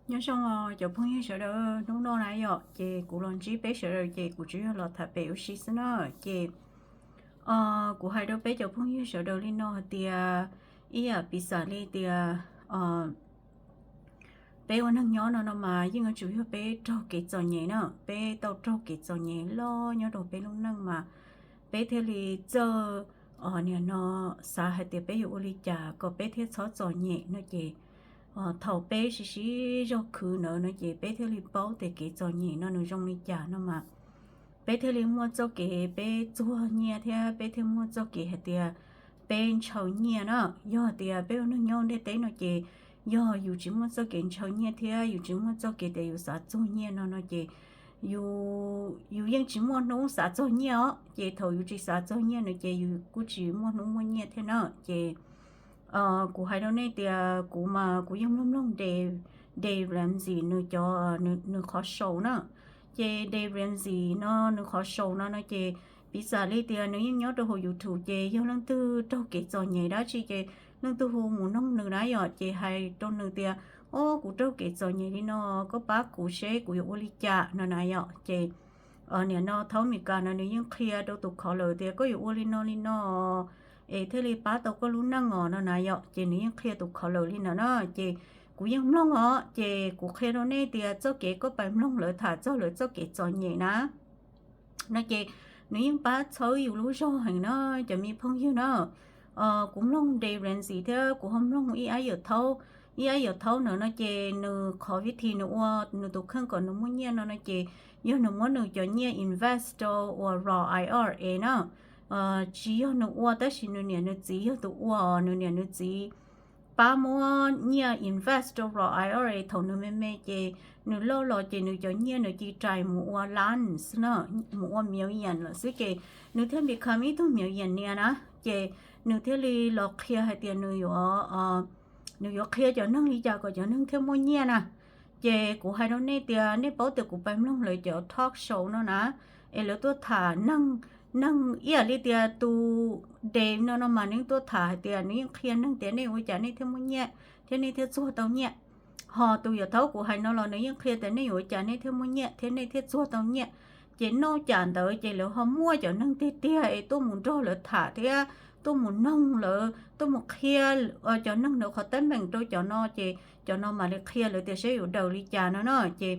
Nyob zoo os cov phooj ywg sawv daws, hnub no na yom, ces kuv los ntsib peb sawv daws ces kuv tsuas yog los tham pem ua si xwb na. Ces kuv hais rau peb cov phooj ywg sawv daws li no hais tias, ib yam piv xam li tias peb ua neeg nyob no no mas yeej yuav tsum yog peb raug kev txom nyem na, peb tau raug kev txom nyem loj nyob rau peb lub neej mas peb thiaj li txawj, nim no xav hais tias peb yuav ua li cas kom peb thiaj txhob txom nyem no ces thaum peb siv siv zog khwv ntawd no ces peb thiaj li paub tias kev txom nyem no nws zoo li cas no mas peb thiaj li muaj txoj kev peb txuag nyiaj thiab peb thiaj muaj txoj kev hais tias peb ntshaw nyiaj na. Yog tias peb ua neeg nyob ntiaj teb no ces yog yus tsis muaj txoj kev ntshaw nyiaj thiab yus tsis muaj txoj kev tias yus xav txuag nyiaj no no ces yus yeej tsis muaj hnub xav txog nyiaj os. Ces thaum yus tsis xav txog nyiaj no ces yus kuj tsis muaj hnub muaj nyiaj thiab na. Ces kuv hais rau nej tias kuv mas kuv yeej mloog mloog Dave, Dave Ramsey nws cov, nws qhov show na. Ces Dave Ramsey no nws qhov show no no ces piv xam li tias nws yeej nyob rau hauv YouTube ces yog leej twg raug kev txom nyem dab tsi ces leej twg hu mus noog nws na yom, ces hais rau nws tias, o, kuv raug kev txom nyem li no, koj pab kuv seb kuv yuav ua li cas no na yom. Ces nim no thaum Amelikas no nws yeej qhia rau tus kho lawm tias koj yuav ua li no li no es thiaj li pab tau koj lub neej os no na yom. Ces nws yeej qhia tus kho lawm li ntawd na. Ces kuv yeej mloog os, ces kuv qhia rau nej tias txoj kev koj pais mloog lawv tham txog lawv txoj kev txom nyem na no ces nws yeej pab txhawb yus lub zog heev na cov me phooj ywg na. Kuv mloog Dave Ramsey thiab kuv ho mloog ib ab yawm thaub, ib ab yawm thaub ntawd no ces nws qhov vib thib nws ua nws tus kheej kom nws muaj nyiaj no no ces yog nws muab nws cov nyiaj invest rau uas Roth I R A na. Tsis yog nws ua tab sis nws niam nws txiv yog tus ua, nws niam nws txiv pab muab nyiaj invest rau Roth I R A thaum nws me me ces nws loj los ces nws cov nyiaj nws ci rais mus ua lab xwb na, mus ua million lawm xwb ces nws thiaj become ib tug millionaire na. Ces nws thiaj li los qhia hais tias nws yuav, nws yuav qhia cov neeg li cas kom cov neeg thiaj muaj nyiaj na. Ces kuv hais rau nej tias nej paub tias kuv pais mloog lawv cov talk show no na, es lawv tuaj tham neeg, neeg ib yam li tias tus Dave no no mas nws tuaj tham hais tias nws yeej qhia neeg tias nej ua cas nej thiaj muaj nyiaj thiab nej thiaj txuag tau nyiaj. Ho tus yawm thaub kuv hais no los nws yeej qhia tias nej yuav ua cas nej thiaj muaj nyiaj thiab nej thiaj txuag tau nyiaj. Ces noj cas ntawd ces lawv ho muaj cov neeg tiag tiag es tuaj mus nrog lawv tham thiab tuaj mus noog lawv, tuaj mus qhia cov neeg ntawd qhov teeb meem rau cov no ces cov no mam li qhia lawv tias saib yuav daws li cas no na. Ces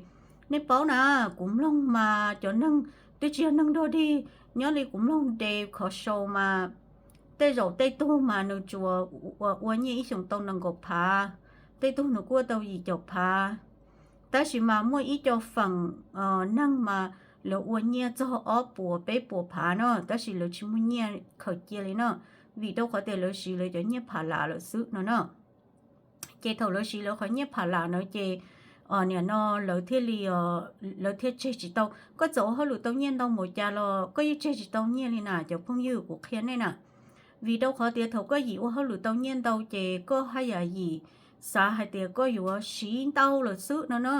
nej paub na, kuv mloog mas cov neeg twb tsis yog neeg dog dig, nyob li kuv mloog Dave qhov show mas tej zaum tej tug mas nws tsuas ua nyiaj ib xyoos tau nees nkaum phav, tej tug nws kuj ua tau yim caum phav. Tab sis mas muaj ib co feem neeg mas lawv ua nyiaj txog ob puas peb puas phav no tab sis lawv tsis muaj nyiaj khaws cia li no, vim rau qhov tias lawv siv lawv cov nyiaj phav lam lawm xwb no na. Ces thaum lawv siv lawv qhov nyiaj phav lam na ces nim no lawv thiaj li, lawv thiaj tseg tsis tau. Koj txawm ua hauj lwm tau nyiaj ntau npaum cas los koj yeej tseg tsis tau nyiaj li na cov phooj ywg, kuv qhia nej na. Vim rau qhov tias thaum koj yim ua hauj lwm tau nyiaj ntau ces koj haj yam yim xav hais tias koj yuav siv ntau lawm xwb no na.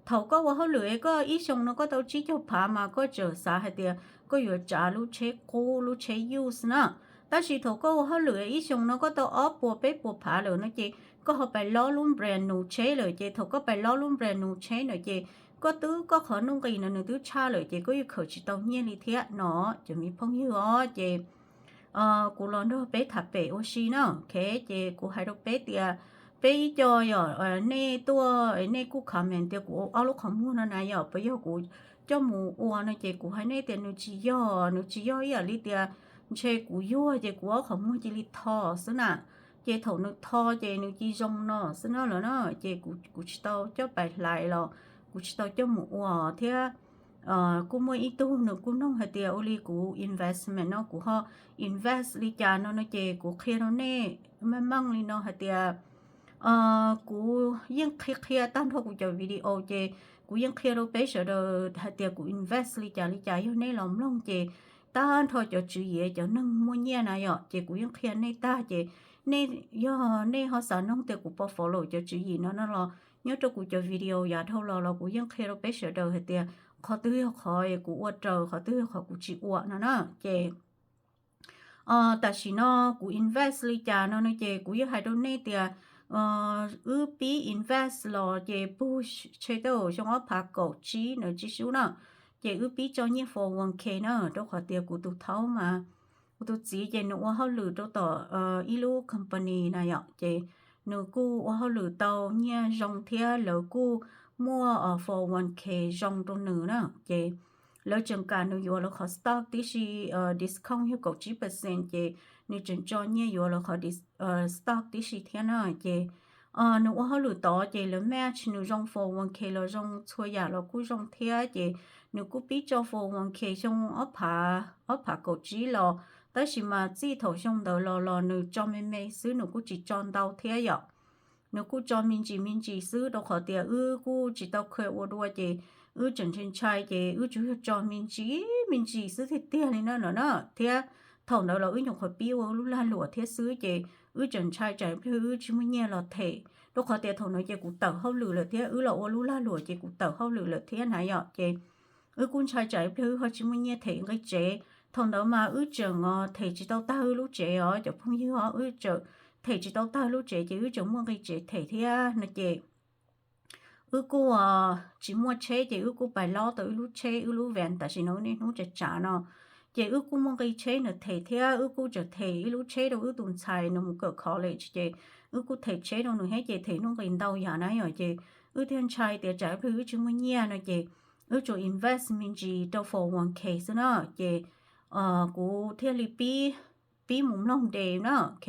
Thaum koj ua hauj lwm es koj ib xyoos no koj tau tsib caug phav mas koj tseem xav hais tias koj yuav tsav lub tsheb qub lub tsheb used na. Tab sis thaum koj ua hauj lwm es ib xyoos no koj tau ob puas peb puas phav lawm no ces koj ho pais lob lub brand new tsheb lawm ces thaum koj pais lob lub brand new tsheb na ces koj twb, koj qhov nuj nqis no nws twb tshaj lawm ces koj yeej khaws tsis tau nyiaj li thiab no cov me phooj ywg os. Ces kuv los nrog peb tham pem ua si na, ok. Ces kuv hais rau peb tias peb ib co yom, nej tuaj nej kuj comment tias kuv ua ob lub qhov muag no na yom, puas yog kuv coj mus ua no ces kuv hais nej tias nws tsis yog, nws tsis yog ib yam li tias ntshe kuv yuag ces kuv ob qhov muag cia li tho xwb na. Ces thaum nws tho ces nws cia zoo no xwb no lawm na, ces kuv tsis tau coj pais hlais los kuv tsis tau coj mus ua thiab. Kuj muaj ib tug nws kuj noog hais tias ua li kuv investment no kuv ho invest li cas no no ces kuv qhia rau nej meej meej li no hais tias kuv yeej qhia qhia tag nrho kuv cov video ces kuv yeej qhia rau peb sawv daws hais tias kuv invest li cas li cas, yog nej los mloog ces tag nrho cov tswv yim cov neeg muaj nyiaj na yom, ces kuv yeej qhia nej tag ces nej, yog nej ho xav noog tias kuv puas follow cov tswv yim no no los nyob rau kuv cov video yav dhau los los kuv yeej qhia rau peb sawv daws hais tias qhov twg yog qhov kuv ua raws, qhov twg yog qhov kuv tsis ua no na. Ces tam sim no kuv invest li cas no no ces kuv yeej hais rau nej tias wb pib invest los ces pug tshe tau xyoo ob phav kaum tsib ntawd tsis sub na, ces wb pib tso nyiaj four one k na, rau qhov tias kuv tus thaub mas, kuv tus txiv ces nws ua hauj lwm rau tom ib lub company na yom, ces nws kuj ua hauj lwm tau nyiaj zoo thiab lawv kuj muaj four one k zoo rau nws na, ces lawv tseem kam nws yuav lawv qhov stock tib si, discount yog kaum tsib percent ces nws tseem tso nyiaj yuav lawv qhov stock tib si thiab na, ces nws ua hauj lwm tod ces lawv match nws zoo four one k los zoo, txhua yam los kuj zoo thiab, ces nws kuj pib tso four one k xyoo ob phav, ob phav kaum tsib los, tab sis mas txij thaum xyoo ntawd los los nws tso me me xwb, nws kuj tsis tso ntau thiab yom. Nws kuj tso me ntsis me ntsis xwb, rau qhov tias wb kuj tsis tau kha ua dua ces wb tseem ntshai ntshai ces wb tsuas yog tso me ntsis me ntsis xwb tiag tiag li na no na, thiab thaum ntawd los wb nyuam qhuav pib ua lub lag luam thiab xwb ces wb tseem ntshai tsam ib pliag wb tsis muaj nyiaj los them, rau qhov tias thaum ntawd ces kuv tawm hauj lwm lawm thiab, wb los ua lub lag luam ces kuv tawm hauj lwm lawm thiab na yom, ces wb kuj ntshai tsam ib pliag wb ho tsis muaj nyiaj them nqi tsev. Thaum ntawd mas wb tseem them tsis tau tag wb lub tsev os cov phooj ywg os, wb tseem them tsis tau tag lub tsev ces wb tseem muaj nqi tsev them thiab no ces wb kuj tsis muaj tsheb ces wb kuj pais lob tau wb lub tsheb, wb lub van tam sim no niaj hnub tsav tsav no, ces wb kuj muaj nqi tsheb na them thiab, wb kuj tseem them ib lub tsheb rau wb tus ntxhais nws mus kawm college ces wb kuj them tsheb rau nws thiab, ces them nuj nqis ntau yam na yom, ces wb thiaj ntshai tias tsam ib pliag wb tsis muaj nyiaj no ces wb tsuas invest me ntsis rau four one k xwb na, ces kuv thiaj li pib, pib mus mloog Dave na, ok.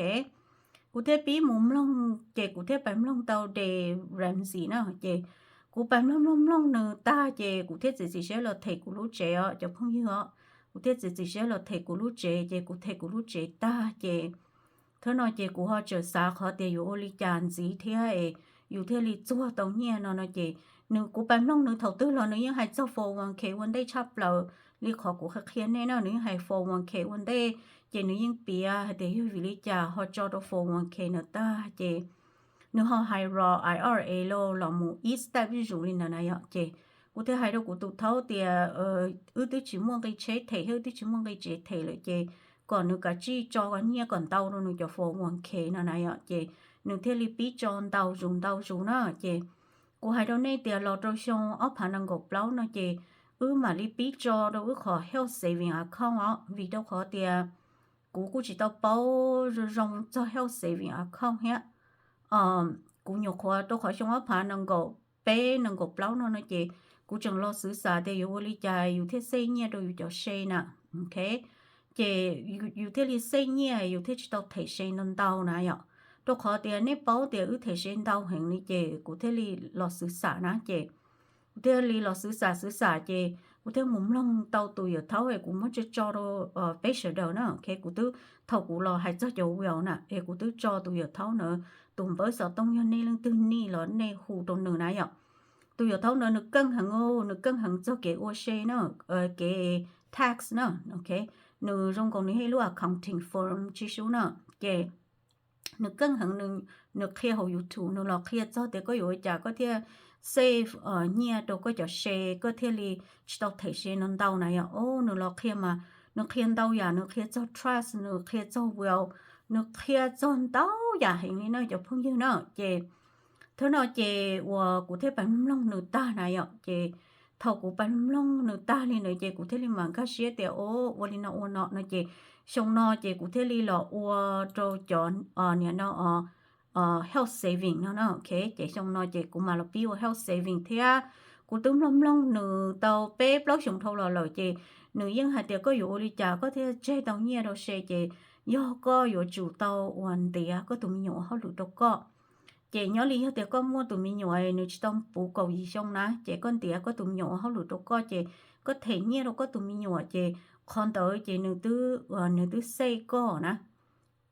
Kuv thiaj pib mus mloog ces kuv thiaj pais mloog tau Dave Ramsey na, ces kuv pais mloog mloog mloog nws tag ces kuv thiaj txiav txim siab los them kuv lub tsev os cov phooj ywg os. Kuv thiaj txiav txim siab los them kuv lub tsev ces kuv them kuv lub tsev tag ces thaum no ces kuv ho tseem xav qhov tias yuav ua li cas ntxiv thiab es yus thiaj li txuag tau nyiaj no no ces nws, kuv pais mloog nws thaum twg los nws yeej hais txog four one k ua ntej tshaj plaws li qhov kuv qhia nej na, nws yeej hais four one k ua ntej, ces nws yeej piav hais tias yog vim li cas ho tso rau four one k na tag ces nws ho hais ro I R A los los mus ib step zuj zus li ntawd na yom, ces kuv thiaj hais rau kuv tus thaub tias wb twb tsis muaj nqi tsheb them thiab wb twb tsis muaj nqi tsev them lawm ces kom nws kav tsij tso nyiaj kom ntau rau nws cov four one k no na yom, ces nws thiaj li pib tso ntau zus ntau zus na ces kuv hais rau nej tias los rau xyoo ob phav nees nkaum plaub no ces wb mam li pib tso rau wb qhov health saving account os, vim rau qhov tias kuv kuj tsis tau paub zoo zoo txog health saving account thiab. Kuv nyuam qhuav rau qhov xyoo ob phav nees nkaum peb nees nkaum plaub no no ces kuv tseem los xwv xam tias yuav ua li cas yus thiaj save nyiaj rau yus cov se na, ok. Ces yus thiaj li save nyiaj yus thiaj tsis tau them se ntau ntau na yom. Rau qhov tias nej paub tias wb them se ntau heev li ces kuv thiaj li los xwv xam na ces kuv thiaj li los xwv xam xwv xam ces kuv thiaj mus mloog tau tus yawm thaub es kuv muab tso tso rau peb sawv daws na, ok. Kuv twb, thaum kuv los hais txog cov will na es kuv twb tso tus yawm thaub ntawd tus npawb xov tooj, yog nej leej twg nij los nej hu rau nws na yom. Tus yawm thaub ntawd nws keej heev, nws keej heev txog kev ua se na, kev tax na, ok. Nws zoo nkaus nws yog ib lub accounting firm tsis sub na, ces nws keej heev, nws qhia hauv YouTube, nws los qhia txog tias koj yuav ua cas koj thiaj save nyiaj rau koj cov se, koj thiaj li tsis tau them se no ntau na yom. Nws los qhia mas nws qhia ntau yam, nws qhia txog trust, nws qhia txog will, nws qhia txog ntau yam heev li na cov phooj ywg na. Ces thaum no ces uas kuv thiaj pais mloog nws tag na yom, ces thaum kuv pais mloog nws tag li ntawd ces kuv thiaj li mam nkag siab tias o, ua li no ua no no ces xyoo no ces kuv thiaj li los ua rau cov niam no health saving no na, ok. Ces xyoo no ces kuv mam los pib ua health saving thiab. Kuv twb mloog mloog nws tau peb plaub xyoos dhau los lawm ces nws yeej hais tias koj yuav ua li cas koj thiaj tseg tau nyiaj rau se, ces yog koj yuav tsum tau uas ntiav koj tus me nyuam ua hauj lwm rau koj. Ces nyob li yog tias koj muaj tus me nyuam nws tsis tau puv kaum yim xyoo na ces koj ntiav koj tus me nyuam ua hauj lwm rau koj ces koj them nyiaj rau koj tus me nyuam ces qhov ntawd ces nws twb, nws twb save koj na.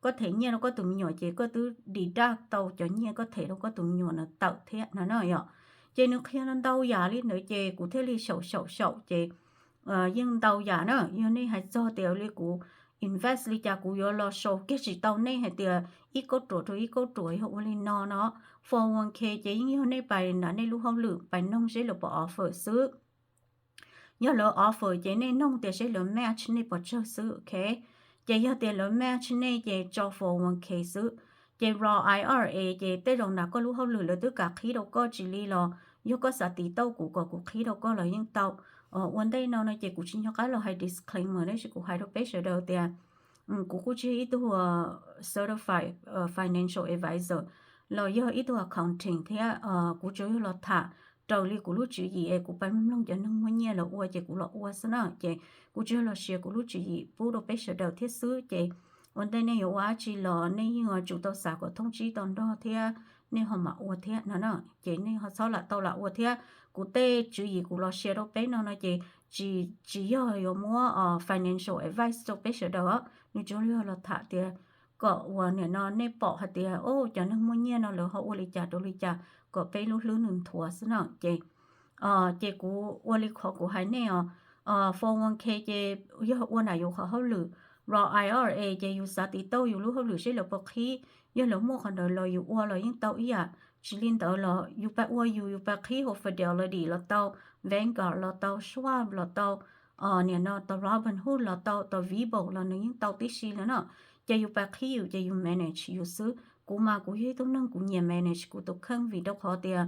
Koj them nyiaj rau koj tus me nyuam ces koj twb deduct tau cov nyiaj koj them rau koj tus me nyuam ntawd tawm thiab no na yom. Ces nws qhia ntau yam li ntawd ces kuv thiaj li xyaum xyaum xyaum ces yeej ntau yam na. Yog nej hais txog tias li kuv invest li cas kuv yuav los sau kiag tsis tau nej hais tias ib kauj ruam rau ib kauj ruam yog ua li no no. Four one k ces yeej yog nej pais nram nej lub hauj lwm pais noog seb lawv puas offer xwb. Yog lawv offer ces nej noog tias seb lawv match nej pes tsawg xwb, ok. Ces yog tias lawv match nej ces tso four one k xwb. Ces Roth I R A ces tej zaum nram koj lub hauj lwm lawv twb kam qhib rau koj, tsis li los yog koj xav tiv tauj kuv kom kuv qhib rau koj los yeej tau. Ua ntej no no ces kuv tsis nco qab los hais disclaimer tab sis kuv hais rau peb sawv daws tias kuv kuj tsis yog ib tug certified financial advisor los yog ib tug accountant thiab, kuv tsuas yog los tham raws li kuv lub tswv yim es kuv pab mloog cov neeg muaj nyiaj los ua ces kuv los ua xwb na. Ces kuv tsuas yog los share kuv lub tswv yim pub rau peb sawv daws thiab xwb. Ces ua ntej nej yuav ua dab tsi los nej yeej tsum tau xav kom thooj tsib tau nrog thiab nej ho mam ua thiab no na. Ces nej ho txhob lam tau lam ua thiab. Kuv tej tswv yim kuv los share rau peb no no ces tsis, tsis yog yuav muab financial advice rau peb sawv daws, nws tsuas yog los tham tias kom uas nim no nej pom hais tias o cov neeg muaj nyiaj no lawv ho ua li cas rau li cas kom peb lub hlwb nws nthuav xwb na. Ces ces kuv ua li qhov kuv hais nej os, four one k ces yog ua nram yus qhov hauj lwm. Roth I R A ces yus xav tiv tauj yus lub hauj lwm seb lawv puas qhib. Yog lawv muaj qhov ntawd los yus ua los yeej tau ib yam. Tsis li ntawd los yus pab ua yus, yus pab qhib hauv Fidelity los tau, Vanguard los tau, Schwab los tau, nim no tau Robinhood los tau, tau Webull los nws yeej tau tib si lawm na. Ces yus pab qhib yus ces yus manage yus xwb. Kuv mas kuv yog ib tug neeg kuv nyiam manage kuv tus kheej vim rau qhov tias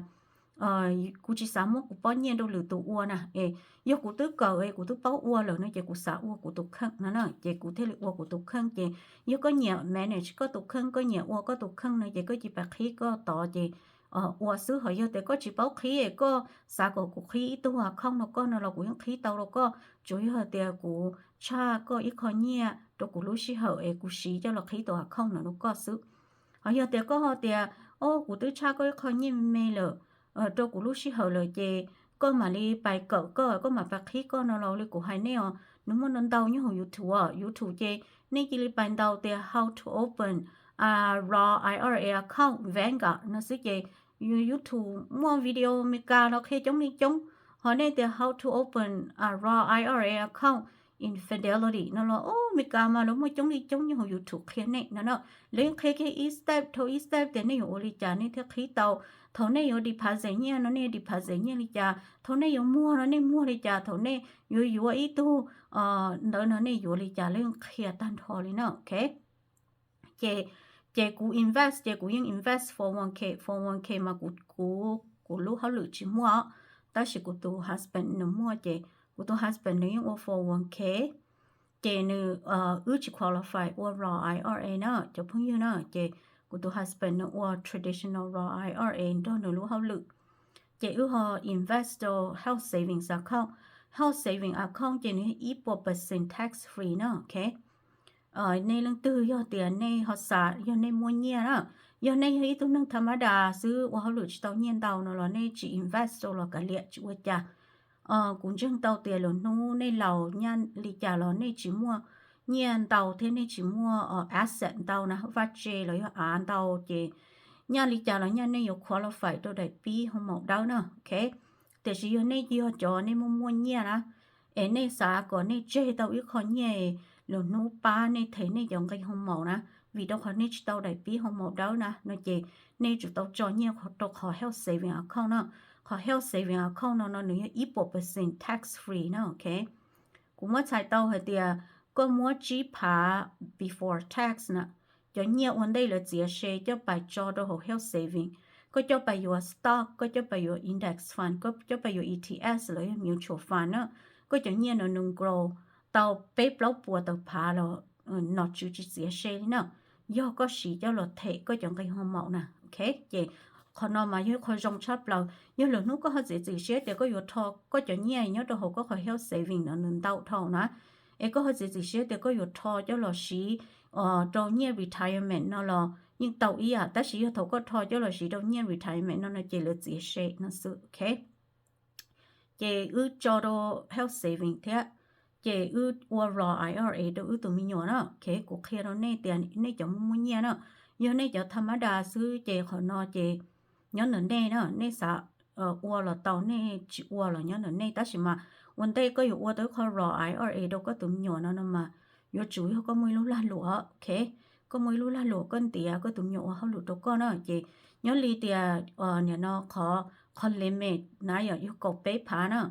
kuv tsis xav muab kuv pob nyiaj rau lwm tus ua na. Es yog kuv twb kawm es kuv twb paub ua lawm no ces kuv xav ua kuv tus kheej no na, ces kuv thiaj li ua kuv tus kheej. Ces yog koj nyiam manage koj tus kheej, koj nyiam ua koj tus kheej no ces koj cia li pab qhib koj tod ces ua xwb. Ho yog tias koj tsis paub qhib es koj xav kom kuv qhib ib tug account rau koj no los kuv yeej qhib tau rau koj, tsuas yog hais tias kuv tshaj koj ib qho nyiaj rau kuv lub sij hawm es kuv siv coj los qhib tus account no rau koj xwb. Ho yog tias koj ho tias o kuv twb tshaj koj ib qho nyiaj me me lawm rau kuv lub sij hawm lawm ces koj mam li pais kawm koj, koj mam pais qhib koj no los li kuv hais nej os, nws muaj ntau ntau nyob hauv YouTube. YouTube ces nej cia li pais ntaus tias how to open a Roth I R A account Vanguard no xwb ces YouTube muaj video Amelikas los qhia coob li coob. Ho nej tias how to open a Roth I R A account in Fidelity no los o Amelikas mas lawv muaj coob li coob nyob hauv YouTube qhia nej no na. Lawv yeej qhia kiag ib step dhau ib step tias nej yuav ua li cas nej thiaj qhib tau. Thaum nej yuav deposit nyiaj no nej yuav deposit nyiaj li cas, thaum nej yuav muag no nej muag li cas, thaum nej yuav yuav ib tug ntawd no nej yuav li cas, lawv yeej qhia tag nrho li na. Ok, ces, ces kuv invest ces kuv yeej invest four one k, four one k mas kuv, kuv, kuv lub hauj lwm tsis muaj, tab sis kuv tus husband nws muaj ces kuv tus husband nws yeej ua four one k. Ces nws, wb tsis qualify ua Roth I R A na cov phooj ywg na, ces kuv tus husband nws ua traditional Roth I R A nrog nws lub hauj lwm. Ces wb ho invest rau health savings account. Health savings account ces nws ib puas percent tax free na. Ok, nej leej twg yog tias nej ho xav, yog nej muaj nyiaj na, yog nej yog ib tug neeg tha mab das xwb ua hauj lwm tsis tau nyiaj ntau no los nej tsis invest rau los kav liam tsis ua cas. Kuv ntseeg tau tias lwm hnub nej laus nyaj li cas los nej tsis muaj nyiaj ntau thiab nej tsis muaj asset ntau na, vaj tse los yog av ntau ces nyaj li cas los nyaj nej yuav qualify rau daim pib hoo maum dawb na. Ok, tiam sis yog nej yog cov nej muaj muaj nyiaj na, es nej xav kom nej tseg tau ib qho nyiaj lwm hnub pab nej them nej cov nqi hoo maum na, vim rau qhov nej tsis tau daim pib hoo maum dawb na no ces nej tsum tau tso nyiaj rau qhov health saving account na. Qhov health saving account no no nws yog ib puas percent tax free na. Ok, kuv muab txhais tau hais tias koj muab tsib phav before tax na, cov nyiaj ua ntej lawv txiav se coj pais tso rau hauv health saving. Koj coj pais yuav stock, koj coj pais yuav index fund, koj coj pais yuav E T S los yog mutual fund na, koj cov nyiaj no nws grow tau peb plaub puas tawm phav los nom tswv tsis txiav se li na, yog koj siv coj los them koj cov nqi hoo maum na. Ok, ces qhov no mas yog ib qho zoo tshaj plaws. Yog lwm hnub koj ho txiav txim siab tias koj yuav rho koj cov nyiaj nyob rau hauv koj qhov health saving no nws ntau dhau na, es koj ho txiav txim siab tias koj yuav rho coj los siv rau nyiaj retirement no los yeej tau ib yam, tab sis yog thaum koj rho coj los siv rau nyiaj retirement no no ces lawv txiav se no xwb. Ok, ces wb tso rau health saving thiab, ces wb ua Roth I R A rau wb tus me nyuam na. Ok, kuv qhia rau nej tias nej cov muaj muaj nyiaj na, yog nej cov tha mab das xwb ces qhov no ces nyob ntawm nej na, nej xav ua los tau, nej tsis ua los nyob ntawm nej, tab sis mas ua ntej koj yuav ua tau ib qho Roth I R A rau koj tus me nyuam no no mas yuav tsum yog koj muaj ib lub lag luam. Ok, koj muaj ib lub lag luam koj ntiav koj tus me nyuam ua hauj lwm rau koj na, ces nyob li tias nim no qhov, qhov limit na yog, yog kaum peb phav na,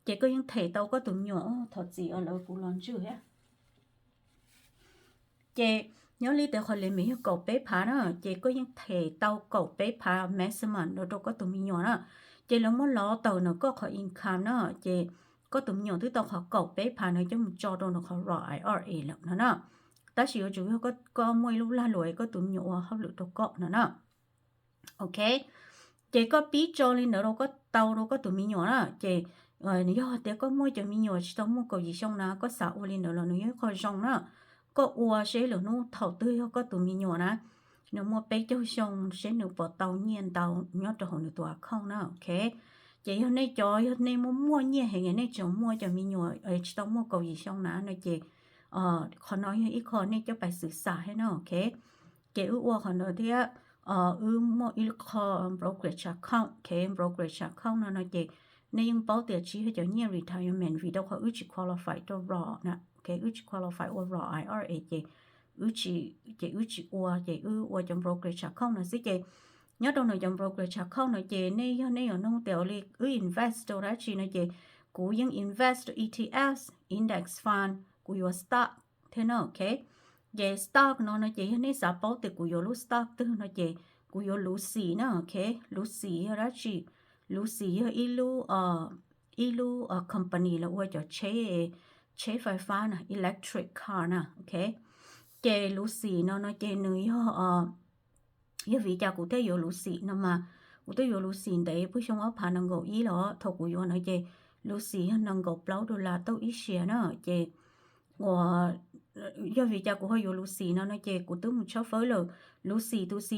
ces koj yeej them tau koj tus me nyuam, thov txim os lawv kuv los ntswj thiab. Ces Nyob li tes qhov limit yog kaum peb phav na, ces koj yeej them tau kaum peb phav maximum los rau koj tus me nyuam na. Ces lawv muab lov tawm ntawm koj qhov income na, ces koj tus me nyuam twb tau qhov kaum peb phav no coj mus tso rau ntawm qhov Roth I R A lawm no na. Tab sis yuav tsum yog koj muaj ib lub lag luam koj tus me nyuam ua hauj lwm rau koj no na. Ok, ces koj pib tso li ntawd rau koj tau rau koj tus me nyuam na, ces yog tias koj muaj cov me nyuam tsis tau muaj kaum yim xyoo na, koj xav ua li ntawd los nws yog ib qho zoo na. Koj ua seb lwm hnub thaum twg yog koj tus me nyuam na, nws muaj peb caug xyoo seb nws puas tau nyiaj ntau nyob rau hauv nws tus account na, ok. Ces yog nej cov, yog nej muaj muaj nyiaj heev, nej tseem muaj cov me nyuam tsis tau muaj kaum yim xyoo na no ces qhov no yog ib qho nej coj pais xwm xam thiab no, ok. Ces wb ua qhov ntawd thiab, wb muaj ib qho brokerage account, ok, brokerage account no no ces nej yeej paub tias tsis yog cov nyiaj retirement vim rau qhov wb tsis qualify rau Roth na, ok, wb tsis qualify ua Roth I R A ces wb tsis, ces wb tsis ua, ces wb ua cov brokerage account no xwb. Ces nyob rau ntawm cov brokerage account no ces nej, yog nej yuav nug tias ua li wb invest rau dab tsi no ces kuv yeej invest rau E T Fs, index fund, kuv yuav stock thiab no, ok. Ces stock no no ces yog nej xav paub tias kuv yuav lub stock twg no ces kuv yuav Lucy na, ok. Lucy yog dab tsi? Lucy yog ib lub, ib lub company lawv ua cov tsheb, tsheb fais fab na, electric car na, ok. Ces Lucy no no ces nws yog, yog vim cas kuv thiaj yuav Lucy no mas, kuv twb yuav Lucy ntev puag xyoo ob phav nees nkaum ib los thaum kuv yuav no ces Lucy yog nees nkaum plaub dollar tauj ib siav na. Ces uas, yog vim cas kuv ho yuav Lucy no no ces kuv twb mus tshawb fawb lawm. Lucy tus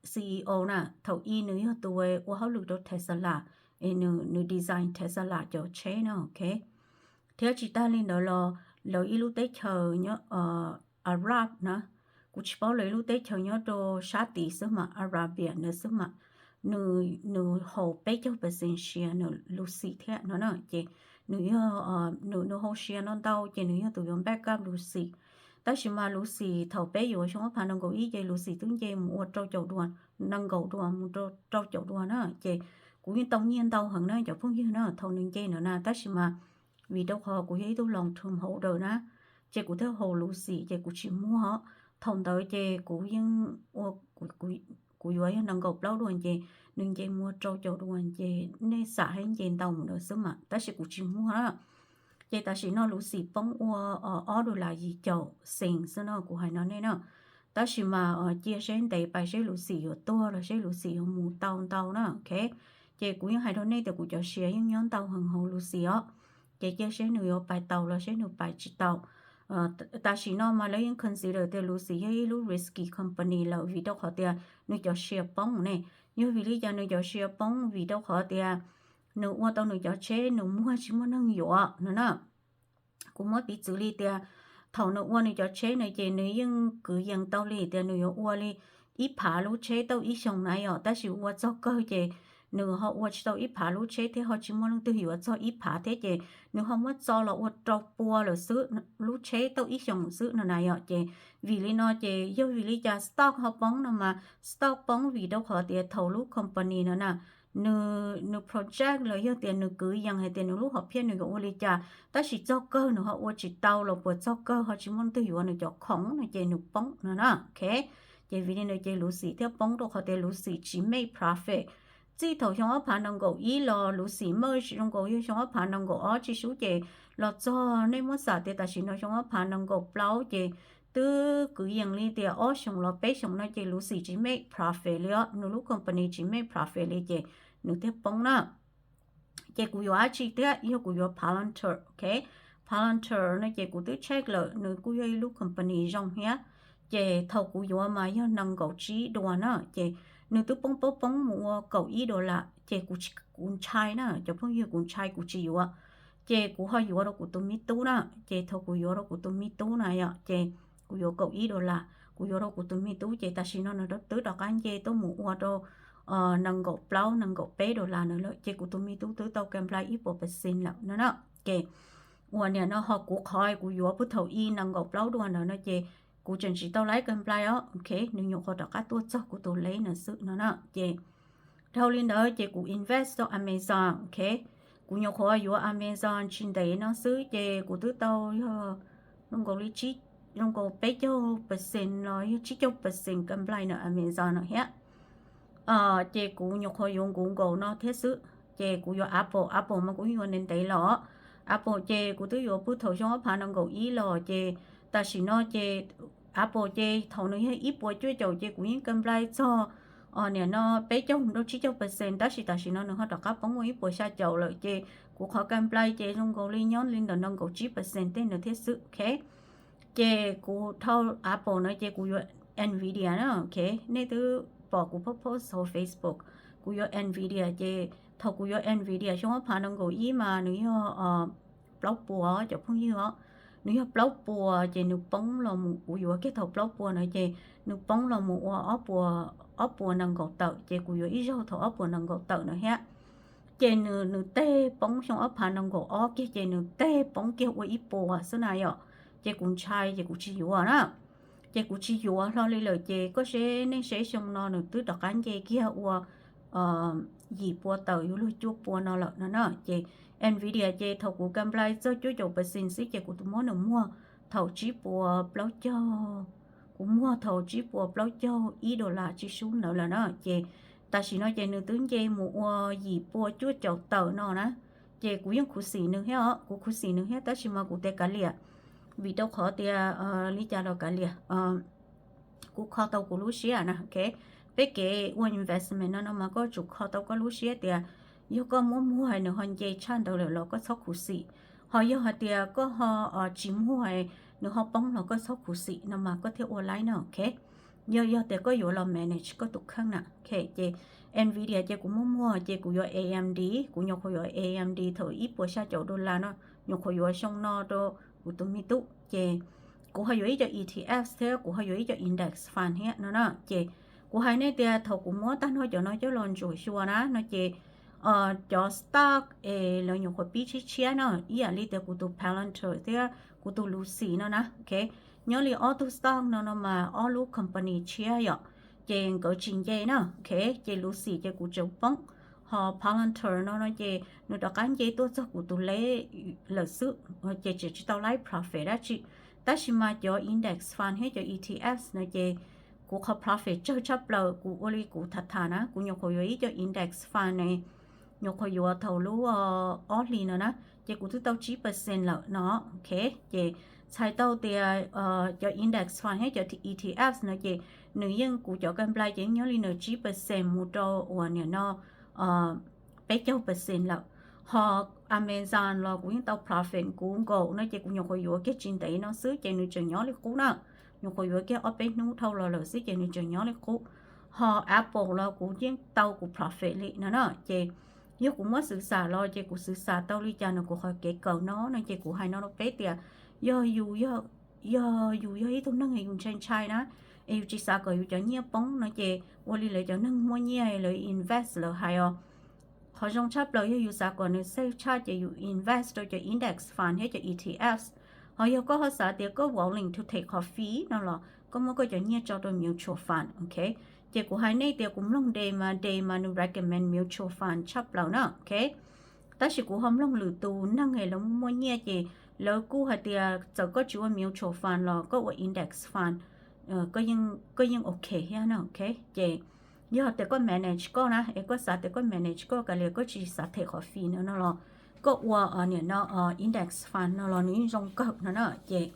C E O na, thaum ub nws yog tus ua hauj lwm rau Tesla, es nws design Tesla cov tsheb no, ok. Thiab tsis tag li ntawd los lawv ib lub teb chaws nyob Arab na, kuv tsis paub lawv ib lub teb chaws nyob rau sab tid xwb mas, Arabia ntawd xwb mas, nws haus peb caug percent share nws Lucy thiab no na. Ces nws yog, nws haus share no ntau ces nws yog tus yuav back up Lucy. Tab sis mas Lucy thaum peb yuav xyoo ob phav nees nkaum ib ces Lucy twb nce mus ua rau caum dua, nees nkaum dua mus rau rau caum dua na. Ces kuv yeej tau nyiaj ntau heev na cov phooj ywg na thaum nws nce ntawd na, tab sis mas vim rau qhov kuv yog ib tug long term holder na, ces kuv thiaj haus Lucy ces kuv tsis muag. Thaum ntawd ces kuv yeej ua, kuv yuav yog nees nkaum plaub dua ces nws nce mus ua rau caum dua ces nej xam hais nce ntau mus ntawd xwb mas, tab sis kuv tsis muag na. Ces tam sim no Lucy poob ua ob dollar yim caum xees xwb no kuv hais no nej na. Tab sis mas cia seb ntev pais seb Lucy yuav tuag los seb Lucy yuav mus tau ntau na, ok. Ces kuv yeej hais rau nej tias kuv cov share yeej nyob ntau heev hauv Lucy os. Ces cia seb nws yuav pais tau los seb nws pais tsis tau. Tam sim no mas lawv yeej consider tias Lucy yog ib lub risky company lawm vim rau qhov tias nws cov share poob ne. Yog vim li cas nws cov share poob? Vim rau qhov tias nws ua tau nws cov tsheb nws muag tsis muaj neeg yuav no na. Kuv muab piv txwv li tias thaum nws ua nws cov tsheb no ces nws yeej kwv yees tau li tias nws yuav ua li ib phav lub tsheb tauj ib xyoos na yom, tab sis ua txog kawg ces nws ho ua tsis tau ib phav lub tsheb thiab ho tsis muaj leej twg yuav txog ib phav thiab ces nws ho muab txo los ua rau pua lawm xwb, lub tsheb tauj ib xyoos xwb no na yom. Ces vim li no ces yog vim li cas stock ho poob no mas stock poob vim rau qhov tias thaum lub company no na, nws, nws project los yog tias nws kwv yees hais tias nws lub hom phiaj nws yuav ua li cas, tab sis txog kawg nws ho ua tsis tau los puas txog kawg ho tsis muaj leej twg yuav nws cov khoom no ces nws poob no na, ok. Ces vim li no ces Lucy thiaj poob rau qhov tias Lucy tsis make profit. Txij thaum xyoo ob phav nees nkaum ib los Lucy merge zoo nkaus yog xyoo ob phav nees nkaum ob tsis sub ces los txog nej muab xam tias tam sim no xyoo ob phav nees nkaum plaub ces twb kwv yees li tias ob xyoos los peb xyoos no ces Lucy tsis make profit li os, nws lub company tsis make profit li ces nws thiaj poob na. Ces kuv yuav dab tsi thiab? Yog kuv yuav Palantir, ok. Palantir no ces kuv twb check lawm nws kuj yog ib lub company zoo thiab. Ces thaum kuv yuav mas yog nees nkaum tsib dua na, ces nws twb poob poob poob mus ua kaum ib dollar ces kuv, kuv ntshai na cov phooj ywg, kuv ntshai kuv tsis yuav. Ces kuv ho yuav rau kuv tus me tub na, ces thaum kuv yuav rau kuv tus me tub na yom ces kuv yuav kaum ib dollar, kuv yuav rau kuv tus me tub ces tam sim no nws twb rov qab nce tuaj mus ua rau nees nkaum plaub nees nkaum peb dollar na lawm ces kuv tus me tub twb tau kam nplai ib puas percent lawm no na. Ces uas nim no ho kuv qhov kuv yuav puag thaum ib nees nkaum plaub dua ntawd no ces kuv tseem tsis tau laib kam nplai os, ok, nws nyuam qhuav rov qab tuaj txog kuv tus lej na xwb no na. Ces dhau li ntawd ces kuv invest rau Amazon, ok. Kuv nyuam qhuav yuav Amazon tsis ntev no xwb ces kuv twb tau yog zoo nkaus li tsib zoo nkaus peb caug percent los yog tsib caug percent company no Amazon no thiab. Ces kuv nyuam qhuav yuav Google no thiab xwb. Ces kuv yuav Apple, Apple mas kuv yuav ntev ntev los. Apple ces kuv twb yuav puag thaum xyoo ob phav nees nkaum ib los ces tam sim no ces Apple ces thaum nws yog ib puas cuaj caum ces kuv yeej company txog niam no peb caug mus rau tsib caug percent, tab sis tam sim no nws ho rov qab poob ua ib puas xya caum lawm ces kuv qhov company ces zoo nkaus li nyob li ntawm nees nkaum tsib percent tej ntawd thiab xwb, ok. Ces kuv dhau Apple no ces kuv yuav Nvidia na, ok. Nej twb pom kuv post post hauv Facebook, kuv yuav Nvidia ces thaum kuv yuav Nvidia xyoo ob phav nees nkaum ib mas nws yog plaub puas cov phooj ywg os, nws yog plaub puas ces nws poob los mus, kuv yuav kiag thaum plaub puas no ces nws poob los mus ua ob puas, ob puas nees nkaum tawm ces kuv yuav ib zaug thaum ob puas nees nkaum tawm no thiab. Ces nws, nws tej poob xyoo ob phav nees nkaum ob kiag ces nws tej poob kiag ua ib puas xwb na yom. Ces kuv ntshai ces kuv tsis yuav na. Ces kuv tsis yuav hlo li lawm ces koj seb nej seb xyoo no nws twb rov qab nce kiag ua yim pua tawm yuav luag cuaj pua no lawm no na. Ces Nvidia ces thaum kuv company txog cuaj caum percent xwb ces kuv tus muab nws muag thaum tsib puas plaub caug, kuv muag thaum tsib puas plaub caug ib dollar tsis sub ntawd lawm na. Ces tam sim no ces nws twb nce mus ua yim pua cuaj caum tawm no na. Ces kuv yeej khuv xim nws thiab os, kuv khuv xim nws thiab tab sis mas kuv tias kav liam, vim rau qhov tias li cas los kav liam, kuv kho tau kuv lub siab na, ok. Peb kev ua investment no no mas koj tsum kho tau koj lub siab tias yog koj muab muag nws ho nce tshaj ntawd lawm los koj txhob khuv xim, ho yog hais tias koj ho tsis muag nws ho poob los koj txhob khuv xim no mas koj thiaj ua laib na, ok. Yog, yog tias koj yuav los manage koj tus kheej na, ok. Ces Nvidia ces kuv muab muag ces kuv yuav A M D, kuv nyuam qhuav yuav A M D thaum ib puas xya caum dollar no, nyuam qhuav yuav xyoo no rau kuv tus me tub ces kuv ho yuav ib co E T Fs thiab kuv ho yuav ib co index fund thiab no na. Ces kuv hais nej tias thaum kuv muab tag nrho cov no coj los ntsuam xyuas na no ces cov stock es lawv nyuam qhuav pib tshiab tshiab no, ib yam li tias kuv tus Palantir thiab kuv tus Lucid no na, ok. Nyob li ob tug stock no no mas ob lub company tshiab yom, ces nkawd tsis nce na, ok. Ces Lucid ces kuv tseem poob, ho Palantir no no ces nws rov qab nce tuaj txog kuv tus leb lawm xwb, ces tseem tsis tau laib profit dab tsi. Tab sis mas cov index fund thiab cov E T Fs no ces kuv qhov profit tsawg tshaj plaws, kuv ua li kuv tham tham na, kuv nyuam qhuav yuav ib co index fund ne, nyuam qhuav yuav thaum lub ob hlis no na, ces kuv twb tau tsib percent lawm no, ok. Ces txhais tau tias cov index fund thiab cov E T Fs no ces nws yeej, kuv cov company ces yeej nyob li ntawm tsib percent mus rau uas niam no peb caug percent lawm. Ho Amazon los kuv yeej tau profit, kuv nkaum no ces kuv nyuam qhuav yuav kiag tsis ntev no xwb ces nws tseem nyob li qub na, nyuam qhuav yuav kiag ob peb hnub dhau los lawm xwb ces nws tseem nyob li qub. Ho Apple los kuv yeej tau kuv profit li no na, ces yog kuv muab xwv xam los ces kuv xwv xam tau li cas no, kuv qhov kev kawm no no ces kuv hais no rau peb tias yog yus, yog yus yog ib tug neeg yus ntshai ntshai na, es yus tsis xav kom yus cov nyiaj poob no ces ua li lawv cov neeg muaj nyiaj lawv invest lawv hais os. Qhov zoo tshaj plaws yog yus xav kom nws safe tshaj ces yus invest rau cov index fund thiab cov E T Fs. Ho yog koj ho xav tias koj willing to take qhov fee no los koj muab koj cov nyiaj tso rau mutual fund, ok. Ces kuv hais nej tias kuv mloog Dave mas, Dave mas nws recommend mutual fund tshaj plaws na, ok. Tab sis kuv ho mloog lwm tus neeg es lawv muaj nyiaj ces lawv kuj hais tias txawm koj tsis ua mutual fund los koj ua index fund, koj yeej ok thiab na, ok. Ces yog tias koj manage koj na, es koj xav tias koj manage koj kav liam koj tsis xav them qhov fee no no los koj ua niam no index fund no los nws yeej zoo kawg no na. Ces,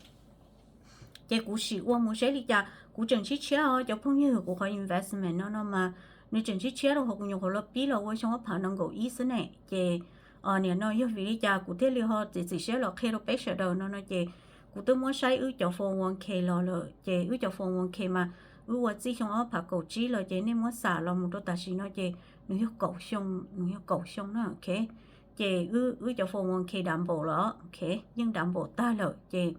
ces kuv sim ua mus seb li cas, kuv tseem tshiab tshiab os cov phooj ywg, kuv qhov investment no no mas nws tseem tshiab tshiab rau qhov kuv nyuam qhuav los pib los ua xyoo ob phav nees nkaum ib xwb ne. Ces niam no yog vim li cas kuv thiaj li ho txiav txim siab los qhia rau peb sawv daws no no ces kuv twb muab saib wb cov four one k los lawm, ces wb cov four one k mas wb ua txij xyoo ob phav kaum tsib los ces nej muab xam los mus rau tam sim no ces nws yog kaum xyoo, nws yog kaum xyoo na, ok. Ces wb cov four one k double lawm, ok, yeej double tag lawm ces